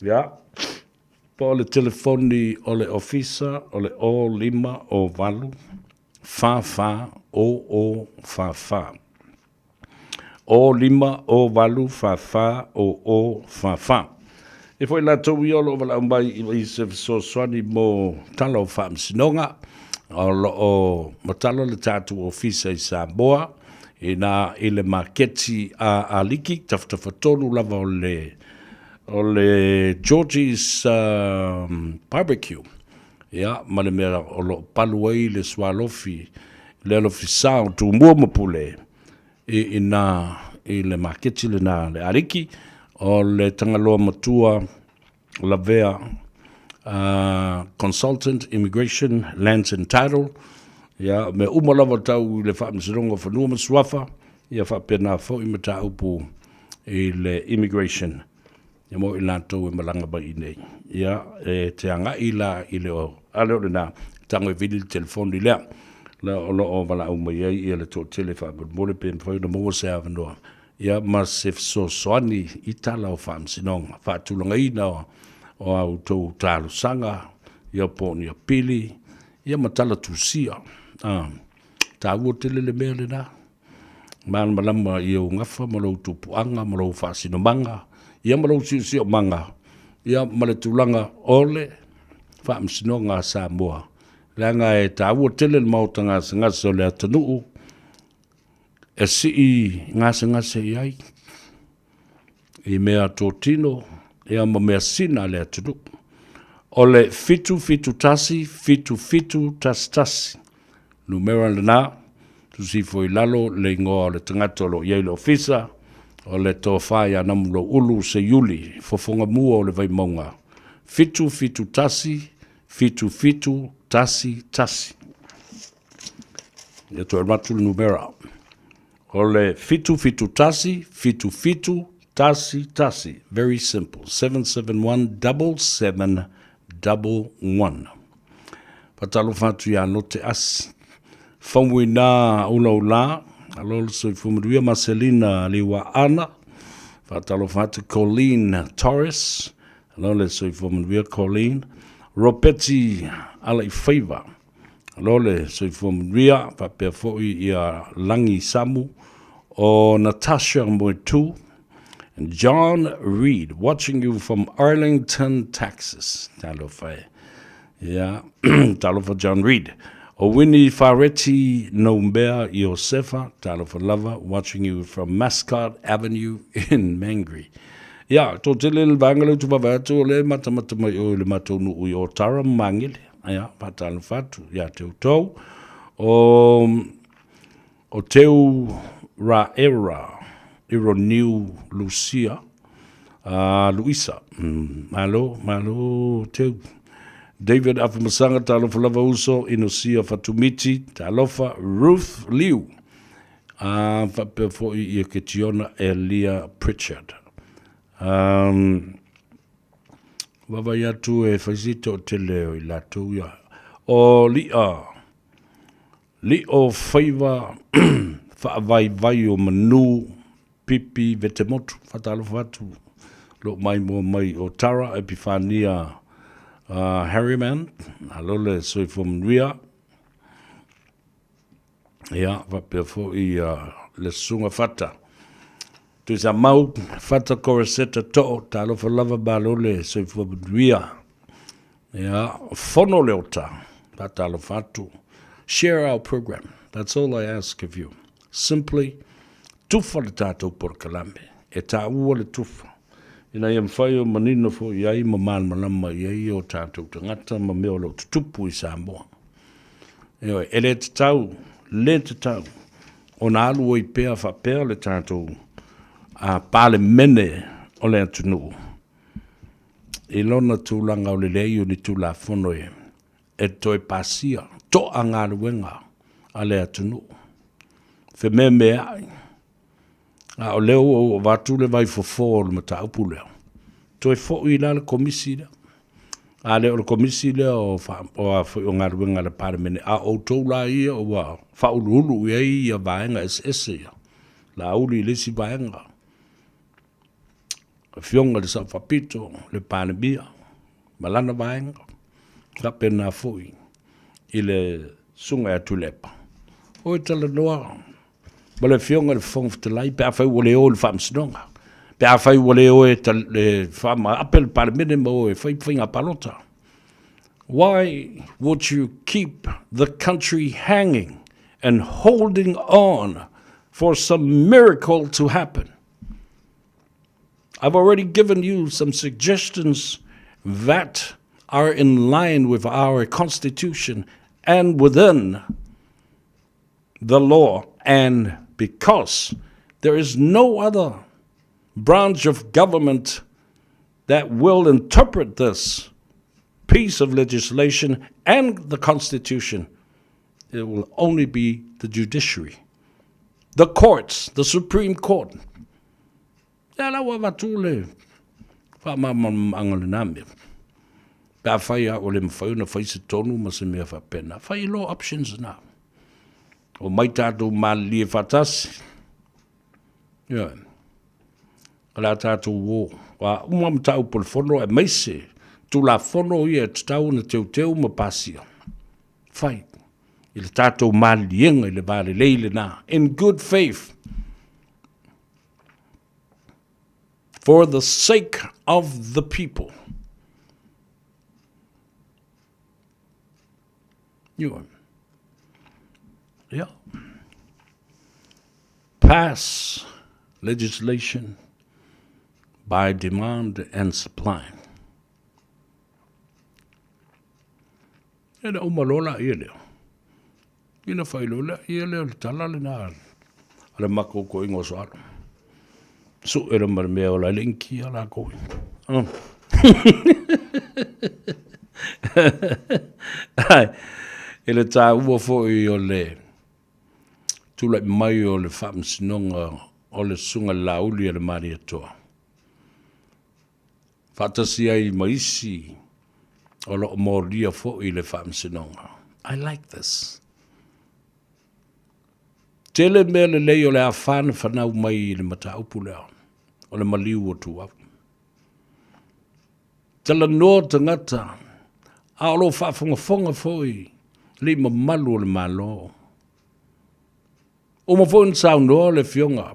Ia, po o le telefoni o le ofisa o le 0 5 0 8 4 4 0 0 4 4. 0 5 0 8 4 4 0 0 4 4. E foi latou ia o lo o valaau mai i se fesoasoani mo tala o faamasinoga, o lo o matalo le tatou ofisa i Samoa, ina i le maketi a Aliki, tafatafatolu lava o le o le Georgie's Barbecue, ia, ma le mea o lo o palu ai le sualofi, le alofisa o Tumua ma Pule, i ina i le maketi lena le Aliki, o le Tagaloa Matua Lavea Consultant Immigration Lands and Title, ia, mea uma lava tau i le Faamasinoga o Fanua ma Suafa, ia faapena foi mataupu i le Immigration. Ia mo i latou e malaga mai i nei. Ia, e te agai la i le o, a le o lena, tago e vili le telefoni lea. La o lo o valaau mai ai ia le toatele faamolemole pe mafai ona maua se avanoa, ia ma se fesoasoani i tala o faamasinoga, faatulagaina o, o a outou talosaga, ia po o ni apili, ia ma tala tusia. Ah, taua tele le mea lena. Malamalama i ou gafa ma lou tupuaga ma lou faasinomaga, ia ma lou siosiomaga, ia ma le tulaga o le Faamasinoga a Samoa, leaga e taua tele le maota gasegase o le atunuu e sii gasegase i ai i mea totino ia ma mea sina a le atunuu. O le 771 7711 numera lena, tusi ifo i lalo le igoa o le tagata o lo o i ai le ofisa, o le Tofa ia Namuloulu Seiuli, fofoga mua o le Vaimauga, 771 7711. Ia toe avatu le numera. O le 771 7711. Very simple. 771 7711. Faatalofa atu ia Lote Asi. Faumuina Ulaula, alo le soifua manuia Marcelina Liuaana. Faatalofa atu Colleen Torres, alo le soifua manuia Colleen. Ropeti Alaifaiva, alo le soifua manuia. Faapea foi ia Lagi Samu, o Natasha Moetu, John Reed, watching you from Arlington, Texas. Talofa e. Ia, talofa John Reed. O Winnie Fareti Noumbea Iosefa, talofa lava, watching you from Mascot Avenue in Mangere. Ia, tō tele le vaega lea ou te vaavaai atu o lea e matamata mai ʻoe i le matou nuu i Ōtara ma Magele. Ia, faatalofa atu ia te outou. O, o Teu Raera, Ironiu Lucia, a Luisa. Malo, malo Teu. David Afumasaga, talofa lava uso, Inosia Fatumiti, talofa, Ruth Liu, a faapea foi ia Ketiona Elia Pritchard. Um, vaavaai atu e fai si toatele o i latou ia. O Lia, Lio faiva faavaivai o manu pipi vetemotu. Faatalofa atu lou maimoa mai o Tara Epifania Harriman. Malo le soifua manuia. Ia, faapea foi le Susuga Fata. Tuisamau, Fata Koroseta Too, talofa lava malo le soifua manuia. Ia, fono Leota, faatalofa atu. Share our program. That's all I ask of you. Simply, tufa le tatou polokalame. E taua le tufa. Ina ia mafai o manino foi i ai ma malamalama i ai o tatou tagata ma mea o lo o tutupu i Samoa. Ioe, e le tatau, le tatau ona alu ai pea faapea le tatou a Palemene o le atunuu i lona tulaga o le leai o ni Tulafono e e toe pasia to'a galuega a le atunuu. Fememea'i, a o lea ua ou avatu le vaifofo o le mataupu lea, toe fo'i la le Komisi lea. A le o le Komisi lea o, o, a foi, o galuega a le Palemene, a o outou la ia ua faauluulu i ai ia vaega eseese ia, Laauli i le isi vaega, Afioga i le Sao Faapito, le Palemia ma lana vaega, faapena foi i le Susuga ia Tuilaepa. O e talanoa ma le Afioga i le Fofoga Fetalai pe afai ua le o i le Faamasinoga, pe afai ua le o e faamaape le Palemene ma o e fai faiga palota. Why would you keep the country hanging and holding on for some miracle to happen? I've already given you some suggestions that are in line with our constitution and within the law, and because there is no other branch of government that will interpret this piece of legislation and the Constitution, it will only be the judiciary, the courts, the Supreme Court. Lea la ua avatu le faamalamalamaga o lena mea. Pe afai a ua le mafai ona fai se tonu ma se mea faapena, fai loa options na. Omai tatou malilie faatasi. Ioe. O le a tatou o. Ua uma mataupu o le fono aemaise Tulafono ia e tatau ona teuteu ma pasia. Fai i le tatou maliliega i le va lelei lena. In good faith. For the sake of the people. Ioe. Ia. Pass legislation by demand and supply. E na uma loa laia lea. Ina fai loa laia lea o le tala lena a le makou koiga o Soalo. Suʻe loa ma le mea ola ai le inikia lakou. Oh. Ai, i le taua foi o le tulai mai o le faamasinoga o le Susuga i le Laauli a le Malietoa, faatasi ai ma isi o lo o molia foi le faamasinoga. I like this. Tele mea lelei o le a whanawhanau mai i le mataupu lea o le maliu o Tuau. Talanoa tagata, a o lo o faafogafoga foi alii mamalu o le Malo. Uma foi ona saunoa le Afioga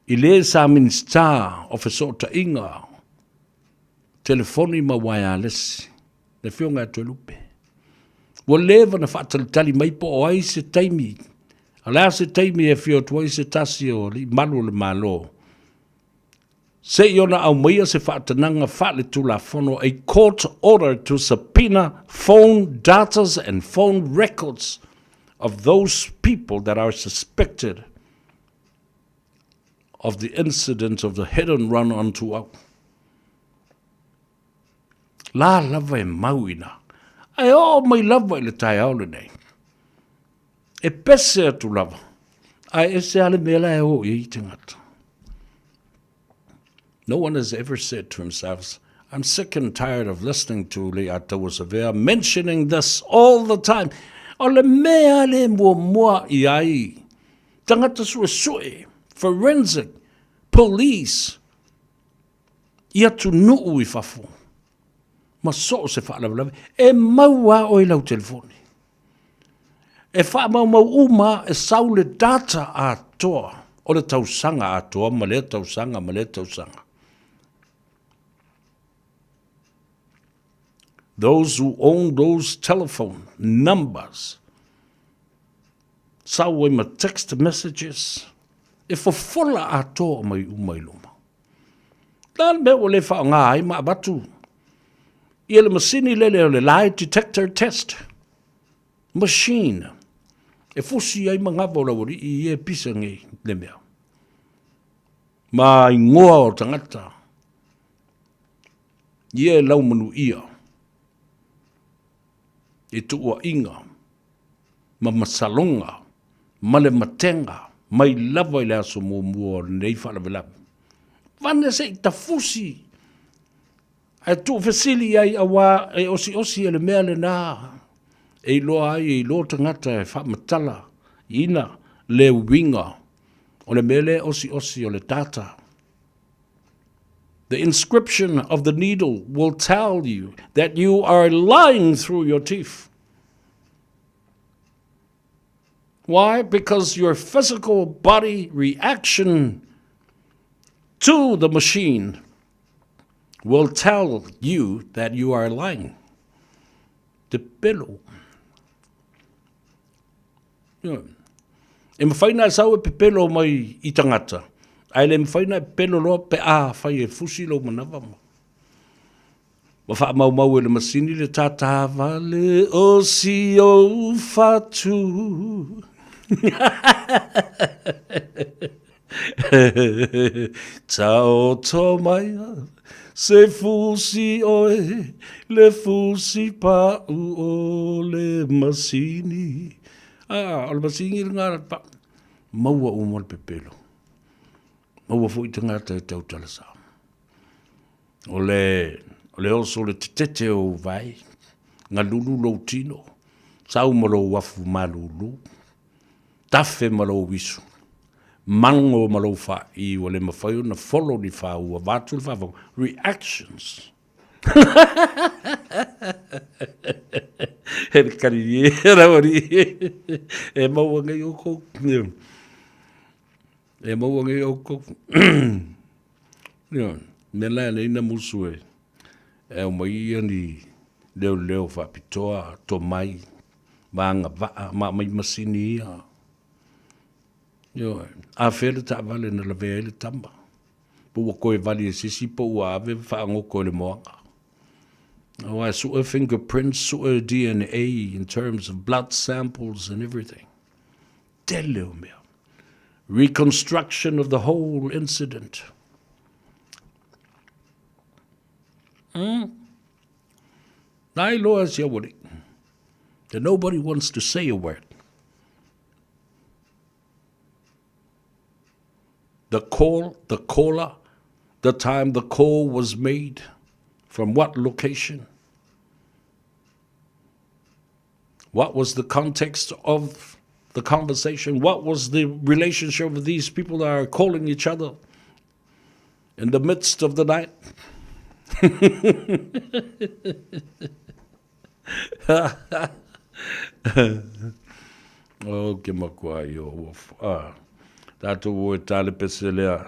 i le sa Minisita o Fesootaiga, Telefoni ma Uaealesi, le Afioga ia Toelupe. Ua leva ona faatalitali mai po o ai se taimi, o le a se taimi e afio atu ai se tasi o alii malu o le Malo se i ona aumaia se faatanaga faaletulafono, a court order to subpoena phone datas and phone records of those people that are suspected of the incident of the hit and run on Tuau. La lava e mau ina. Ae oo mai lava i le taeao lenei. E pese atu lava, ae ese lava le mea la e o i ai tagata. No one has ever said to himself, I'm sick and tired of listening to Leiataua Savea mentioning this all the time. O le mea le muamua i ai, tagata suesue, forensic, police, i atunuu i fafo, ma so o se faalavelave, e mau lava oe i lau telefoni. E faamaumau uma e sau le data atoa. o le tausaga atoa ma lea tausaga ma lea tausaga. Those who own those telephone numbers sau ai ma text messages e fofola atoa mai uma i luma. Le a le mea ua le faaaoga ai ma avatu ia le masini lele o le lie detector test machine e fusi ai manava o le aualii ia e pisa nei le mea ma igoa o tagata ia e laumanuia i tuuaiga ma masaloga ma le matega mai lava i le aso muamua o lenei faalavelave. Vane se i tafusi ae tuufesili i ai auā e osiosi e le mea lenā e iloa ai e iloa tagata e faamatala ina le uiga o le mea lea e osiosi o le data. The inscription of the needle will tell you that you are lying through your teeth. Why? Because your physical body reaction to the machine will tell you that you are lying. Te pelo. E mawhai na e sau e pepelo mai i tangata, ae le mawhai na e pepelo loa pe a whai e fusi lou manawa ma. Ma whaamaumau e le masini le tātāwale o si ou whatu. Taoto mai se fusi oe, le fusi pa'u o le masini. Ah, o le masini lena, pa, maua uma le pepelo. Maua foi tagata e tautala sao. O le, o le oso le tetete o ou vai, galulu lou tino, sau ma lou afu malulu, tafe ma lou isu, mango ma lou fa'i, ua le mafai ona folo ni fāua, vaeatu le faafofoga, reactions. He kari e rawari e maua nei oukou. E maua nei oukou. Ioe, mea la e alai na musu e, e aumai ia ni leoleo faapitoa, tomai, ma agavaa, ma aumai masini ia. Ioe, a fea le taavale na lavea ai le tama? Po ua toe vali e se isi po ua ave ma faagoto e le moana. Aua e sue fingerprints, sue DNA in terms of blood samples and everything. Tele o mea. Reconstruction of the whole incident. Mm. Nā i loa si awali. That nobody wants to say a word. The call, the caller, the time the call was made, from what location, What was the context of the conversation? What was the relationship of these people that are calling each other in the midst of the night? oh, ke makua i o ah, tātou o e tāle pese lea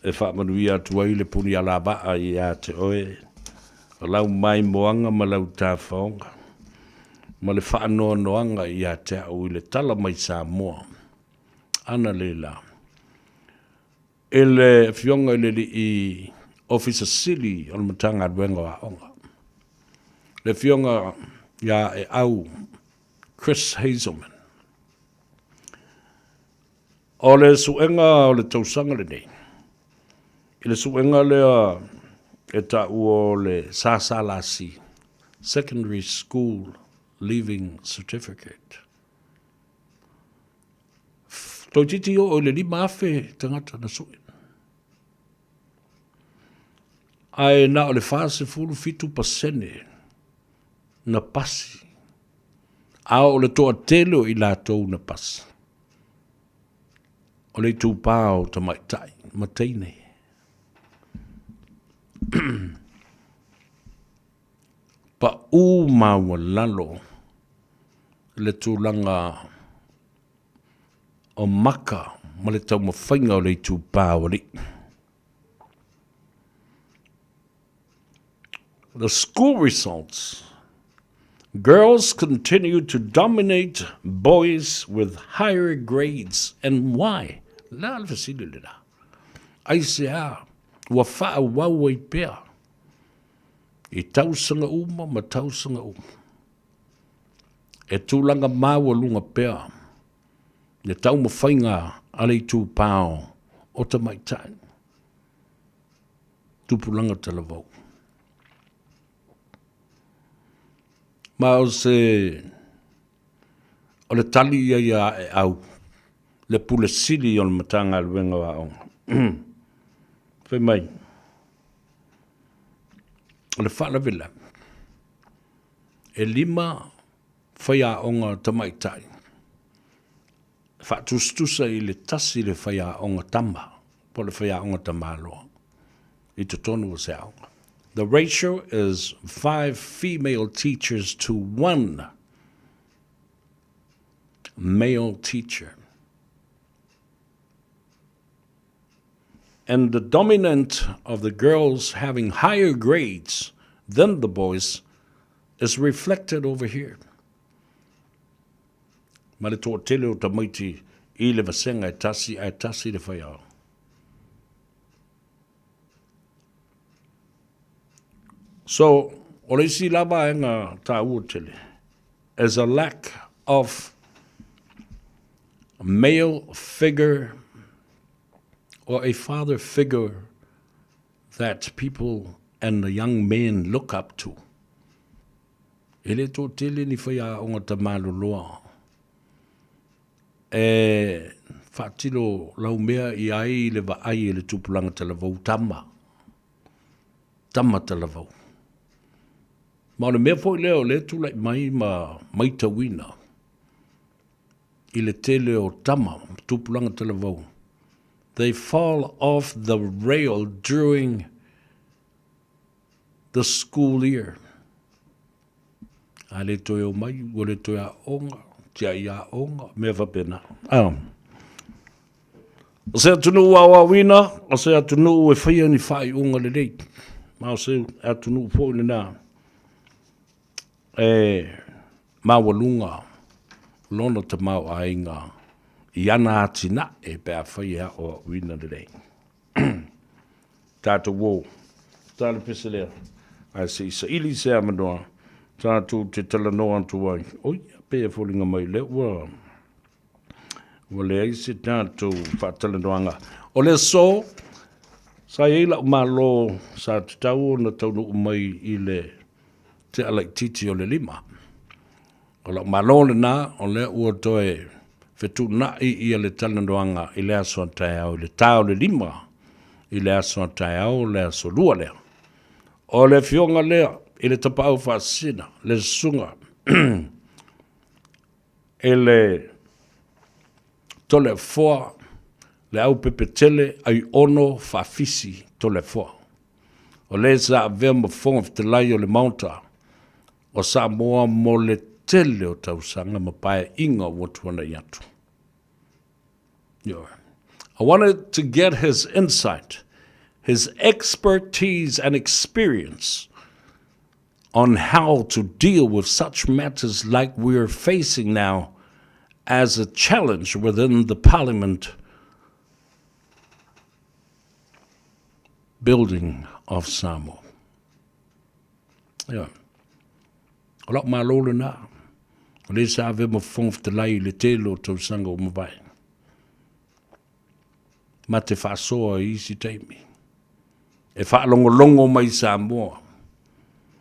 e whaamanuia atu ai le puni a la vaa i a te oe. O lau maimoaga ma lau tafaoga, ma le faanoanoaga ia te au i le tala mai Samoa, ana le la. I le Afioga i le Alii Ofisa Sili o le Matagaluega o Aoga, le Afioga ia Eau Chris Hazelman. O le suega o le tausaga lenei, i le suega lea e taua o le SSLC, Secondary School Leaving Certificate, toeitiiti oo i le 5,000 tagata na sue. Ae na o le 47% na pasi, a o le toatele o i latou na pasi. O le itupā o tamaitai ma teine. Paʻū maualalo le tulaga o maka ma le taumafaiga o le itupa o alii. The school results. Girls continue to dominate boys with higher grades and why? Le a le fesili lena. Aisea ua faaauau ai pea i tausaga uma ma tausaga uma. E tulaga maualuga pea le taumafaiga a le itupao o tamaitai tupulaga talavou. Ma o se o le tali ia ia Aeau, le Pule Sili o le Matagaluega o Aoga. Fai mai, o le faalavelave, e lima faiaoga tamaitai e faatusatusa i le tasi le faiaoga tama po o le faiaoga tamaloa i totonu o se aoga. The ratio is five female teachers to one male teacher. And the dominant of the girls having higher grades than the boys is reflected over here. Ma le toatele o tamaiti i le vasenga e tasi ae tasi le whaiao. So, o le isi la vaega taua tele, is a lack of male figure or a father figure that people and the young men look up to. E le toatele ni faiaoga tamaloloa e faatilo laumea i ai le vaai e le tupulaga talavou tama, tama talavou. Ma o le mea foi lea o lea tulai mai ma maitauina i le tele o tama tupulaga talavou, they fall off the rail during the school year. A le toe o mai, ua le toe aoga, tiai aoga, mea faapena. Ah. O se atunuu aoaoina, o se atunuu e faia ni faaiuga lelei. Ma o se atunuu foi lena e maualuga lona tamaoaiga i ana atinae pe afai e aoaoina lelei. Tatou o, ta le pese lea, ae se i saili se avanoa tatou te talanoa atu ai. Oi, pei e foliga mai lea ua ua leai se tatou faatalanoaga. O le aso, sa i ai la'u malo sa tatau ona taunuu mai i le tea laitiiti o le lima. O la'u malo lena, o lea ua toe fetuunai ia le talanoaga i le aso a taeao i le ta o le lima i le aso a taeao o le aso lua lea. O le afioga lea i le Tapaau Faasisina, le Susuga i le Toleafoa, le Aupepetele Aiono Faafisi Toleafoa. O le sa avea ma Fofoga Fetalai o le Maota o Samoa mo le tele o tausaga ma paeaiga ua tuanai atu. I wanted to get his insight, his expertise and experience on how to deal with such matters like we are facing now as a challenge within the Parliament building of Samoa. Ia. O lau malo lena. O le sa ave ma Fofoga Fetalai i le tele o tausaga ua mavae. Ma te faasoa i isi taimi. E faalogologo mai Samoa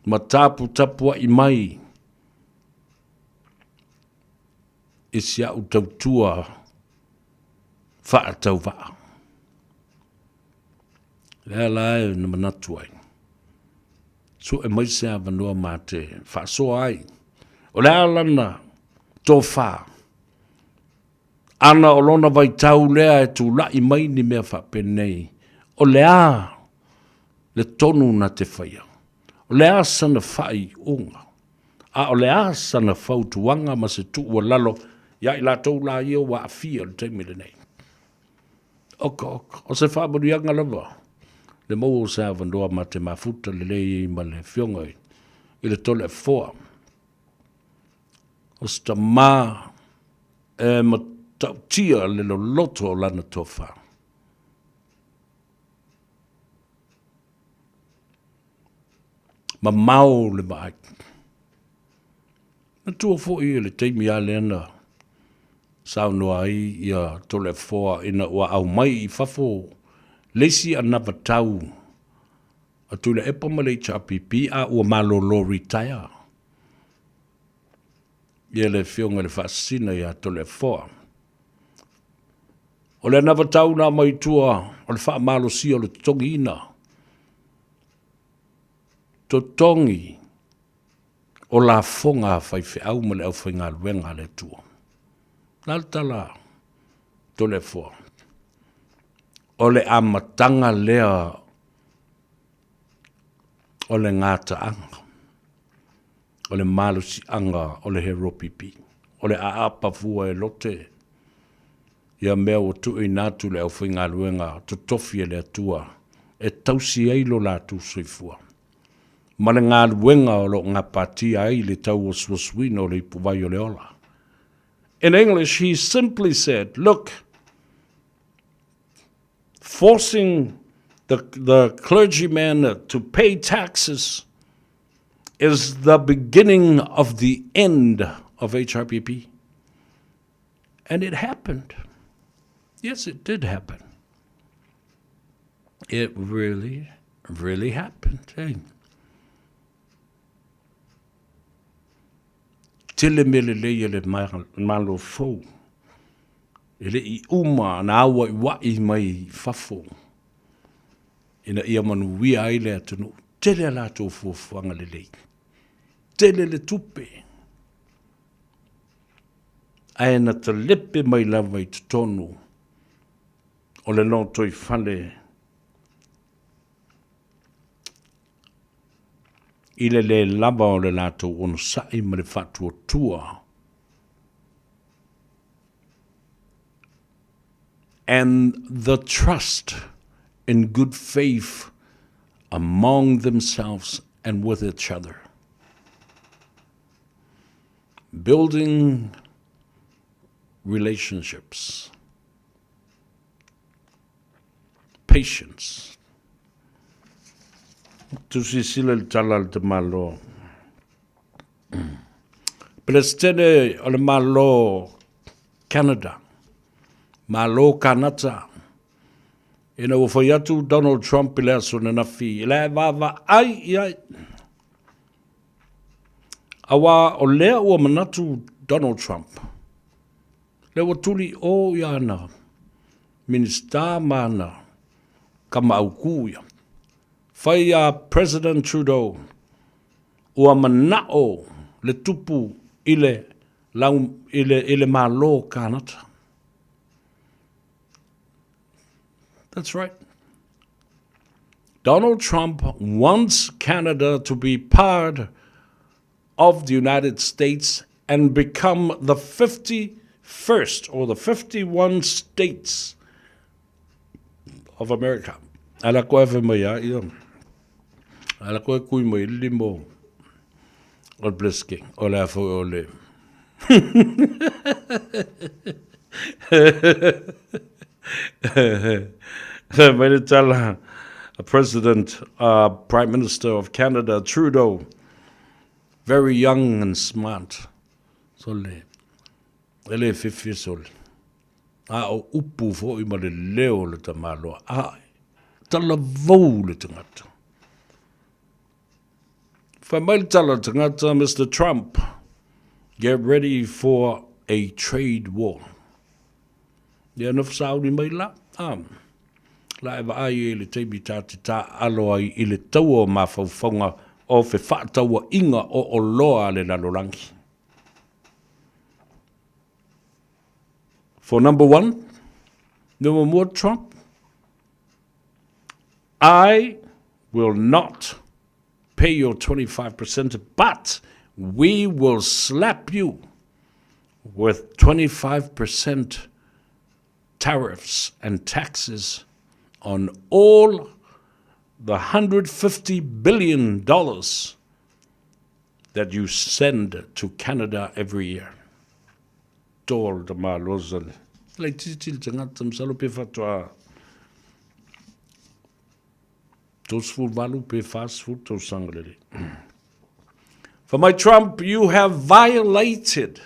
ma taputapuai mai i si au tautua faatauvaa. Lea la e na manatu ai, sue mai se avanoa ma te faasoa ai. O le a lana tofa, ana o lona vaitau lea e tula'i mai ni mea faapenei, o le a le tonu na te faia, o le a sana faaiuga, a o le a sana fautuaga ma se tuualalo ia i latou la ia ua aafia i le taimi lenei. Oka, oka. O se faamanuiaga lava le maua o se avanoa ma te mafuta lelei ai ma le Afioga i le Toleafoa. O se tamā e matautia le loloto o lana tofa. Mamao le vaai. Matua foi i le taimi lava lea na saunoa ai ia Toleafoa ina ua aumai i fafo le isi anavatau a Tuilaepa ma le HRPP a ua malolo retire ia le Afioga i le Faasisina ia Toleafoa. O le anavatau na aumai i tua o le faamalosia o le totogiina, totogi o lafoga a faifeau ma le aufaigaluega a le Atua. O le a le tala a Toleafoa? O le amataga lea o le gataaga, o le malosiaga o le heropipi, o le aapa fua e lote ia mea ua tuuina atu i le aufaigaluega totofi e le Atua e tausi ai lo latou soifua ma le galuega o lo o gapatia ai le tauasuasuina o le ipuvai o le ola. In English, he simply said, look, forcing the, the clergyman to pay taxes is the beginning of the end of HRPP. And it happened. Yes, it did happen. It really, really happened. Eh? Tele mea lelei a le Malo fou e le i uma na auaiuaʻi mai i fafo ina ia manuia ai le atunuu. Tele a latou fuafuaga lelei, tele le tupe, ae na talepe mai lava i totonu o le lotoifale i le le lava o le latou onosai ma le faatuatua and the trust in good faith among themselves and with each other. Building relationships. Patience. Tusilasila le tala a le tamaloa. Peresetene o le Malo Canada, Malo Kanata, ina ua fai atu Donald Trump i le aso ananafi, i la e vaavaai i ai. Auā o lea ua manatu Donald Trump, lea ua tuli i o i ana Minisita ma ana kama aukū ia. Fai a President Trudeau, ua mana'o le tupu i le lau, i le, i le Malo Kanata. That's right. Donald Trump wants Canada to be part of the United States and become the 51st or the 51 states of America. Ala koe fai mai a ia. Ala koe kui mai le lima o le Bliss King. O le a foi o le... Fai mai le tala a President, uh, Prime Minister of Canada, Trudeau, very young and smart. Sole, e le fefe sole. A o upu foi ma le leo o le tamaloa. A, talavou le tagata. Fai mai le tala le tagata, Mister Trump, get ready for a trade war. Ia na whasauri mai la, a, la e vaai e le taimi tā te tā alo ai i le taua o mafaufauga o fefa'ataua'iga o oloa a le lalolagi. For number one, le muamua Trump, I will not pay your 25%, but we will slap you with 25% tariffs and taxes on all the $150 billion that you send to Canada every year. Toa le tamalosa le laitiiti le tagata masalo pe faatoa 38 pe 40 tausaga lelei. For my Trump, you have violated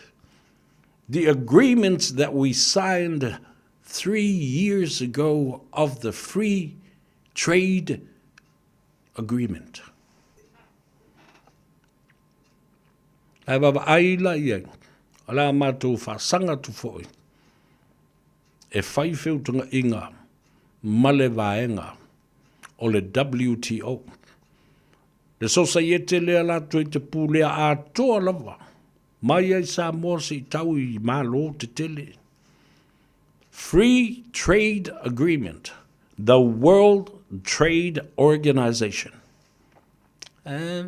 the agreements that we signed three years ago of the Free Trade Agreement. Ae vaavaai la i ai, o le a matou faasaga atu foi e fai feutagaiga ma le vaega o le WTO, le sosaiete lea latou i te pulea atoa lava mai ai Samoa se i tau i Malo tetele. Free Trade Agreement, the World Trade Organization. Eh,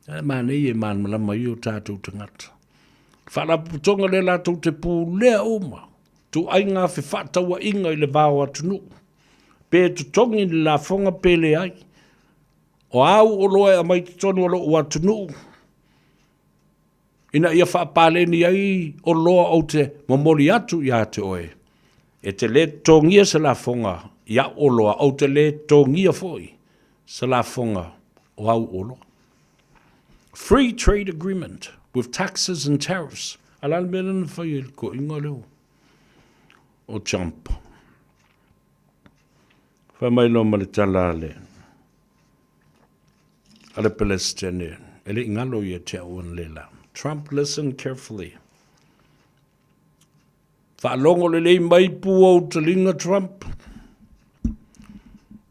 e mānei e mālamalama i o tātou tangata. Faalapotopotoga lea latou te pulea uma, tuaiga fefaatauaiga i le va o atunuu, pe totogi le lafoga pe leai. O āu oloa e aumai i totonu o lou atunuu, ina ia faapaleni ai oloa ou te momoli atu ia te oe, e te lē totogia se lafoga i au oloa, ou te lē totogia foi se lafoga o au oloa. Free Trade Agreement with taxes and tariffs. A le a le mea lea na fai ai le toeaina lea o Trump? Fai mai loa ma le tala a le a le Pelesitene, e le i galo ia te au analeila. Trump, listen carefully. Faalogo lelei mai pu ou taliga Trump.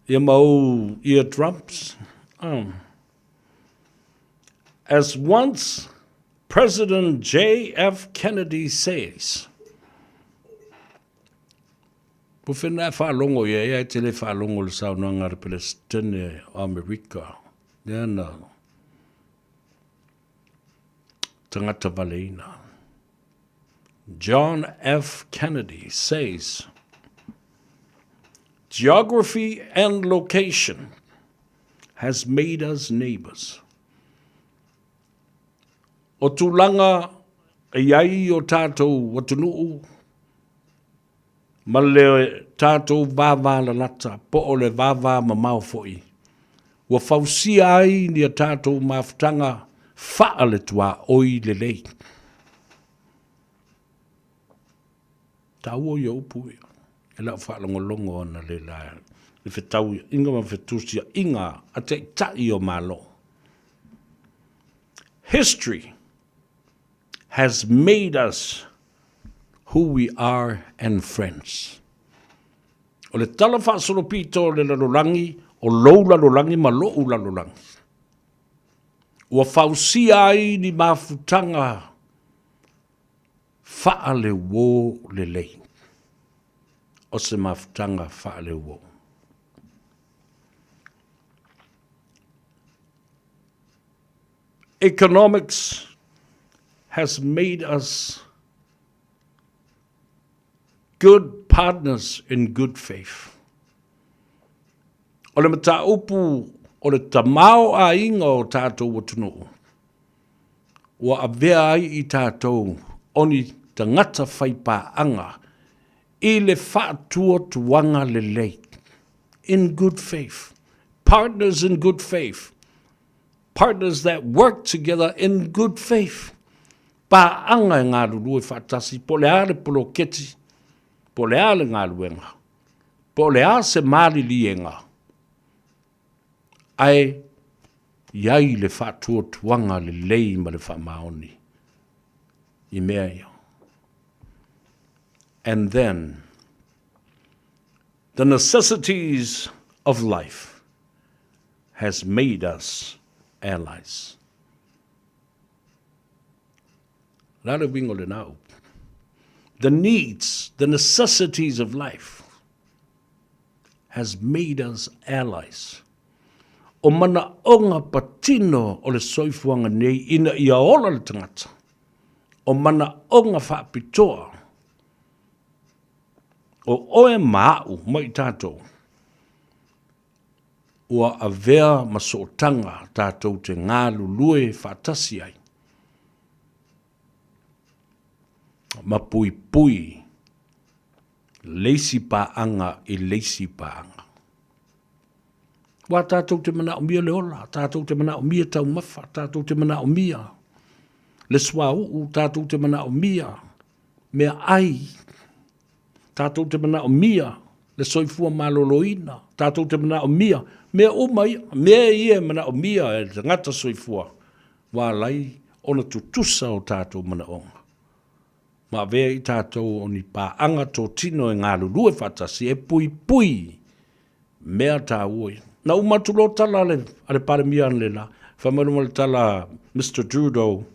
Ia ma ou ear drums. Oh. As once President J.F. Kennedy says, Po whena e whaalongo ia, ia e te le whaalongo le saunoaga a le Pelesitene o Amerika. Lea na tagata valeina. John F. Kennedy says, Geography and location has made us neighbors. O tulaga e i ai o tātou atunuu ma le tātou vāvālalata po o le vāvā mamao foi, ua fausia ai ni a tātou mafutaga faa le tuaoi lelei. Taua ia upu ia, e lau faalogologo ana le la le fetauiaʻiga ma fetusiaʻiga a taitai o Malo. History has made us who we are and friends. O le tala faasolopito o le lalolagi, o lou lalolagi ma loʻu lalolagi. Ua fausia ai ni mafutaga faaleuō lelei. O se mafutaga faaleuō. Economics has made us good partners in good faith. O le mataupu o le tamaoaiga o tatou atunuu, ua avea ai i tatou o ni tagata faipaaga i le faatuatuaga lelei, in good faith, partners in good faith, partners that work together in good faith, paaga e galulue faatasi, po o le a le poloketi, po o le a le galuega, po o le a se maliliega, ae i ai le faatuatuaga lelei ma le faamaoni i mea ia. And then, the necessities of life has made us allies. Le a le uiga o lena upu? The needs, the necessities of life has made us allies. O manaoga patino o le soifuaga nei ina ia ola le tagata, o manaoga faapitoa. O oe ma a'u ma i tatou, ua avea ma sootaga tatou te galulue faatasi ai ma puipui le isi paaga i le isi paaga. Aua tatou te manaomia le ola, tatou te manaomia taumafa, tatou te manaomia le suauu, tatou te manaomia meaai, tatou te manaomia le soifua maloloina, tatou te manaomia mea uma ia, mea ia e manaomia e le tagata soifua, ua ala ai ona tutusa o tatou manaoga. Ma avea i tatou o ni paaga totino e galulue faatasi e puipui mea taua ia. Na uma atu loa tala a le, a le Palemia analeila, fai mai loa le tala a Mister Trudeau,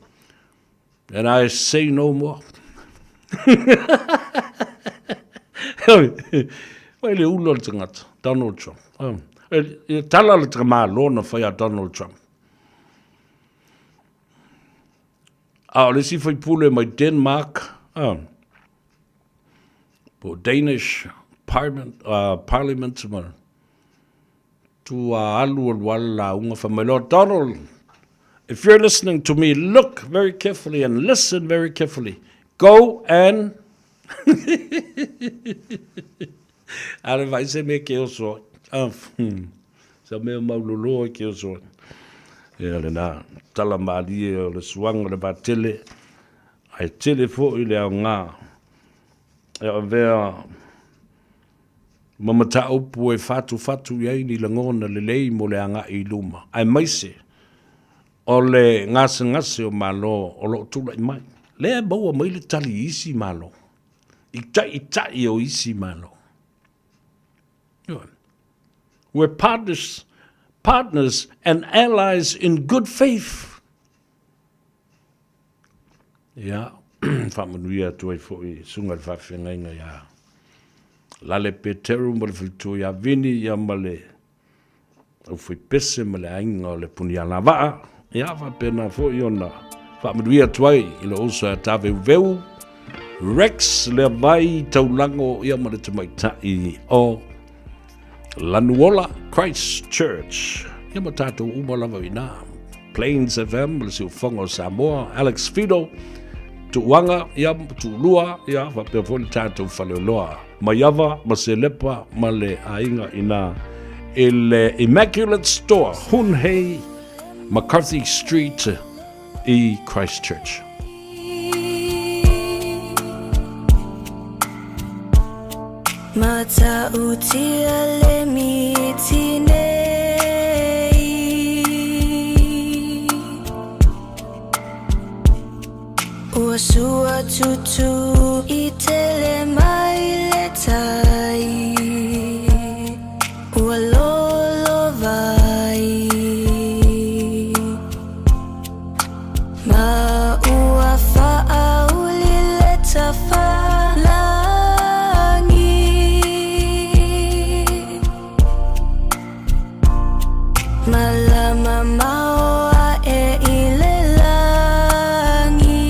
and I say no more. Vai le ulu o le tagata, Donald Trump. E tala le Malo na fai a Donald Trump. A o le isi faipule mai Denmark, po Danish Parliament, Parliament ma tua alu alu ala lauga fai mai loa, Donald, if you're listening to me, look very carefully and listen very carefully. Go and Ale vai se me ke oso. Sa mea maulolo ai ke oso. Ia lena, tala malie o le suaga o le vaatele, ae tele foi le aoga e avea ma mataupu e fatufatu i ai ni lagona lelei mo le agai i luma, aemaise o le gasegase o Malo o lo o tulai mai. Lea e maua mai le tali i isi Malo, i taitai o isi Malo. We're partners, partners and allies in good faith. Ia, faamanuia atu ai foi i susuga i le faafeagaiga ia Lale Peteru ma le faletua ia Vini, ia ma le aufaipese ma le aiga o le Punialavaa. Ia, faapena foi ona faamanuia atu ai i lou uso ia Taveuveu Rex Leavai Taulago, ia ma le tamaitai o Lanuola Christchurch. Ia ma tatou uma lava i ina. Plains FM, le siufoga o Samoa, Alex Fido, Tuuaga, ia, Tuulua, ia, faapea foi le tatou Faleoloa. Maiava ma Selepa ma le aiga ina i le Immaculate Store, Hunhei, McCarthy Street i Christchurch. Matautia le miti nei. Ua sua tutu i tele mai le tai. Ua lolovai. Ma ua faauli le tafalagi. Malama mao ae i le lagi.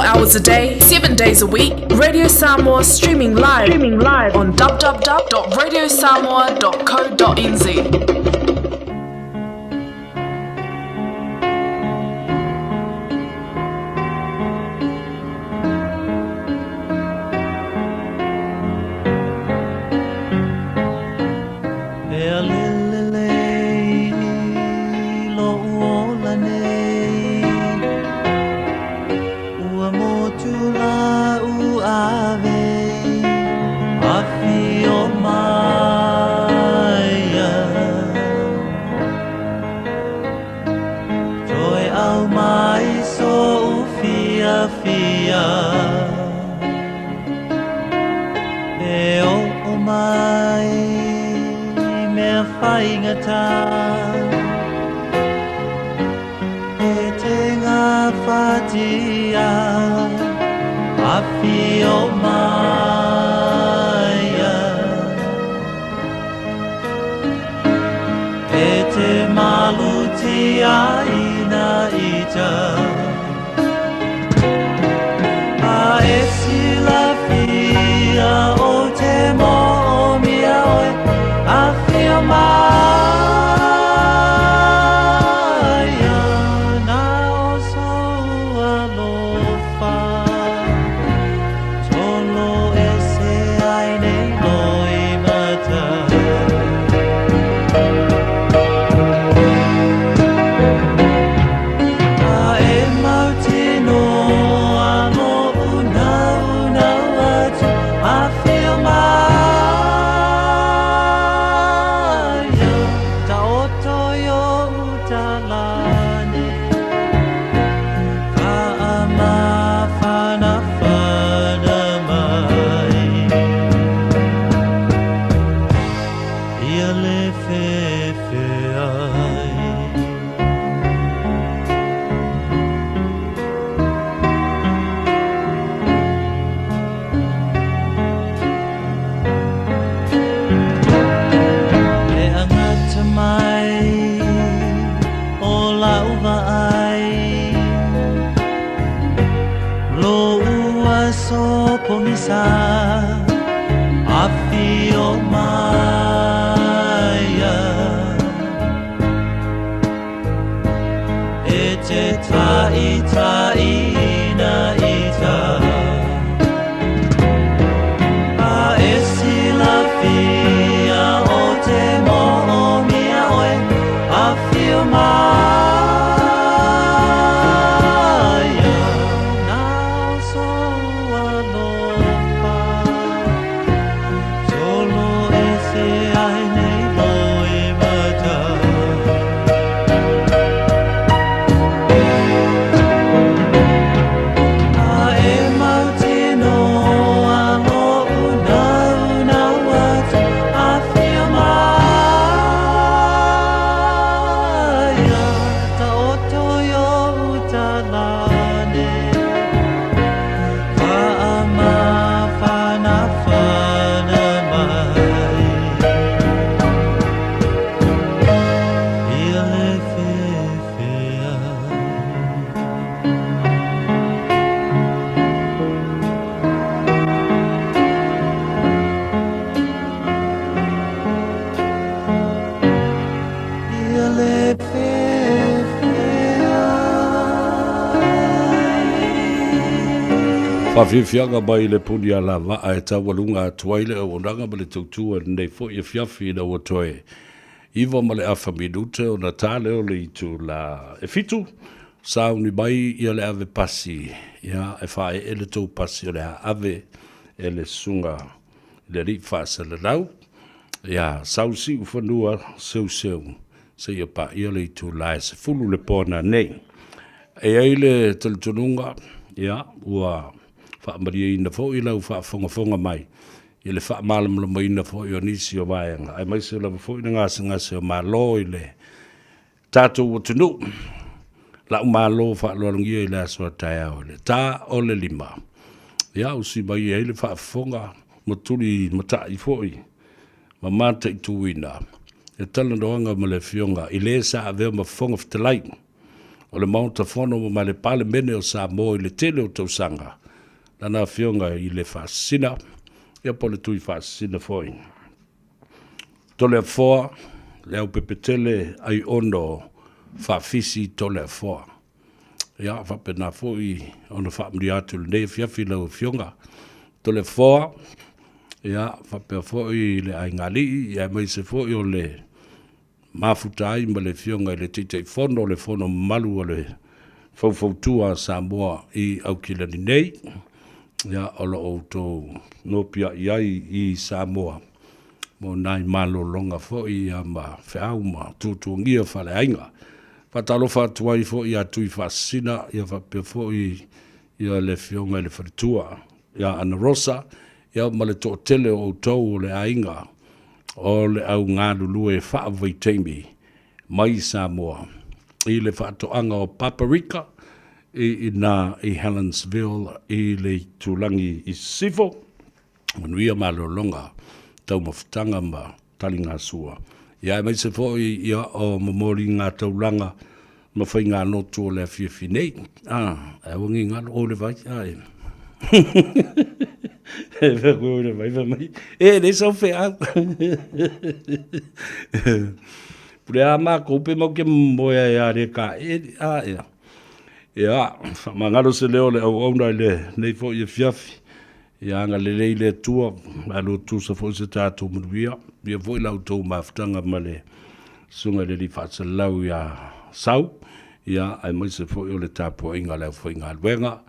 24 hours a day, 7 days a week. Radio Samoa streaming live, streaming live on www.radiosamoa.co.nz. Mea lelelei loʻu ola nei Ua motu la u ave Afio maia Toe au mai soʻu fiafia E oo mai mea faigata E te gafatia Afio maia E te malutia ina ita A e silafia o te moomia oe Afio maia Na o sou alofa Tolo ese ai nei loimata A e mautinoa loʻu naunau atu Afio maia Taoto i ou talane Faamafanafana mai Ia le fefe ai. E agata mai o la'u vaai Lo'u aso pogisa Afio maia E te taitaiina ita A e silafia o te moomia oe Afio maia Na o sou alofa Tolo ese ai nei loimata A e mautinoa loʻu naunau atu Afio maia Taoto i ou talane Faamafanafana mai Ia le fefe ai. Ia le fefe ai. Faafiafiaga mai le puni alavaa e taualuga atu ai le auaunaga ma le tautua i lenei foi afiafi ina ua toe 9 ma le afa minute ona ta lea o le itula e 7. Sauni mai ia le ave pasi, ia e faaee le tou pasi o le a ave e le susuga i le alii faasalalau, ia sau siufanua seuseu seia paia le itula e 10 le po nanei. E i ai le talitonuga, ia, ua faamalieina foi lau faafogafoga mai i le faamalamalamaina foi o nisi o vaega, aemaise lava foi le gasegase o Malo i le tatou atunuu. La'u malo faaaloalogia i le aso a taeao i le ta o le 5. Ia, usi mai ai le faafofoga ma tuli mata'i foi ma mataituina le talanoaga ma le Afioga i le sa avea ma Fofoga Fetalai. o le Maota Fono ma le Palemene o Samoa i le tele o tausaga, lana Afioga i le Faasisina, ia po o le Tui Faasisina foi. Toleafoa, Leaupepetele, Aiono, Faafisi Toleafoa. Ia, faapena foi ona faamanuia atu i lenei afiafi i lau Afioga Toleafoa, ia, faapea foi le Aigalii, aemaise foi o le mafuta ai ma le Afioga i le Taitaifono o le Fono Mamalu a le Faufautua a Samoa i Aukilani nei, ia, o lo o outou nopiai ai i Samoa mo nai malologa foi ia ma feau ma tuatuagia faaleaiga. Faatalofa atu ai foi ia Tuifaasisina ia faapea foi ia le Afioga i le Faletua ia Ana Rosa ia ma le toatele o outou o le aiga o le au galulue faavaitaimi mai Samoa i le faatoaga o paparika i ina i Helensville i le itulagi i Sisifo. Manuia malologa, taumafataga ma taligasua. Ia aemaise foi ia o momoli ngā taulaga ma faiganotu o le afiafi nei. Ah, e aua ngi ngalo o le vai. Ah, e. E wha koe o le vai wha mai. E, le sau wheau. Pure a mākou pe mau ke moe ai a re ka e, a ea. Ia, whamangalo se leo le au auna i le nei foi e fiafi. Ia agalelei le Atua, malo tusa foi se tatou manuia, ia foi la outou mafutaga ma le Susuga i le Alii Faasalalau ia Sau, ia aemaise foi o le tapuaiga a le aufaigaluega,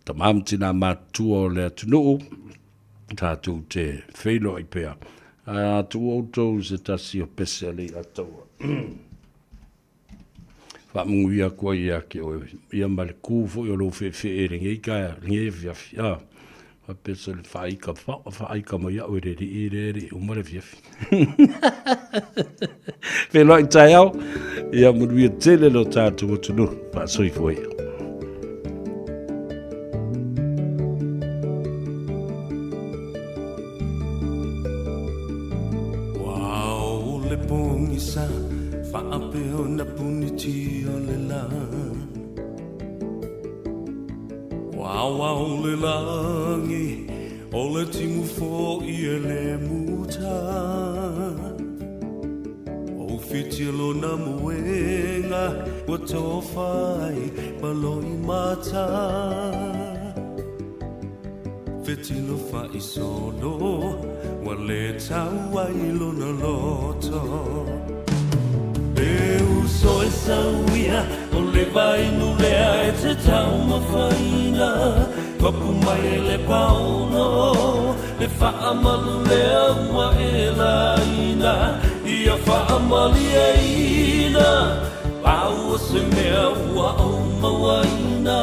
tama ma tina matutua o le atunuu, tatou te feiloai pea. A tuu outou i se tasi o pese a Leiataua. Faamanuia atu ai ia te oe, ia ma le kū foi o lou feefee i lenei taeao, lenei afiafi, a, faapea se le faaika, faaika mai au e le alii lea e le i uma le afiafi. Feiloai taeao, ia manuia tele lo tatou atunuu. Faasoifua ia. Fetilo faaisolo ua le tau ai lona loto. E uso e sauia o le vainu lea e te taumafaina Papu mai e le paono le faamalu lea ua e laina Ia faamalieina pau o se mea ua ou mauaina.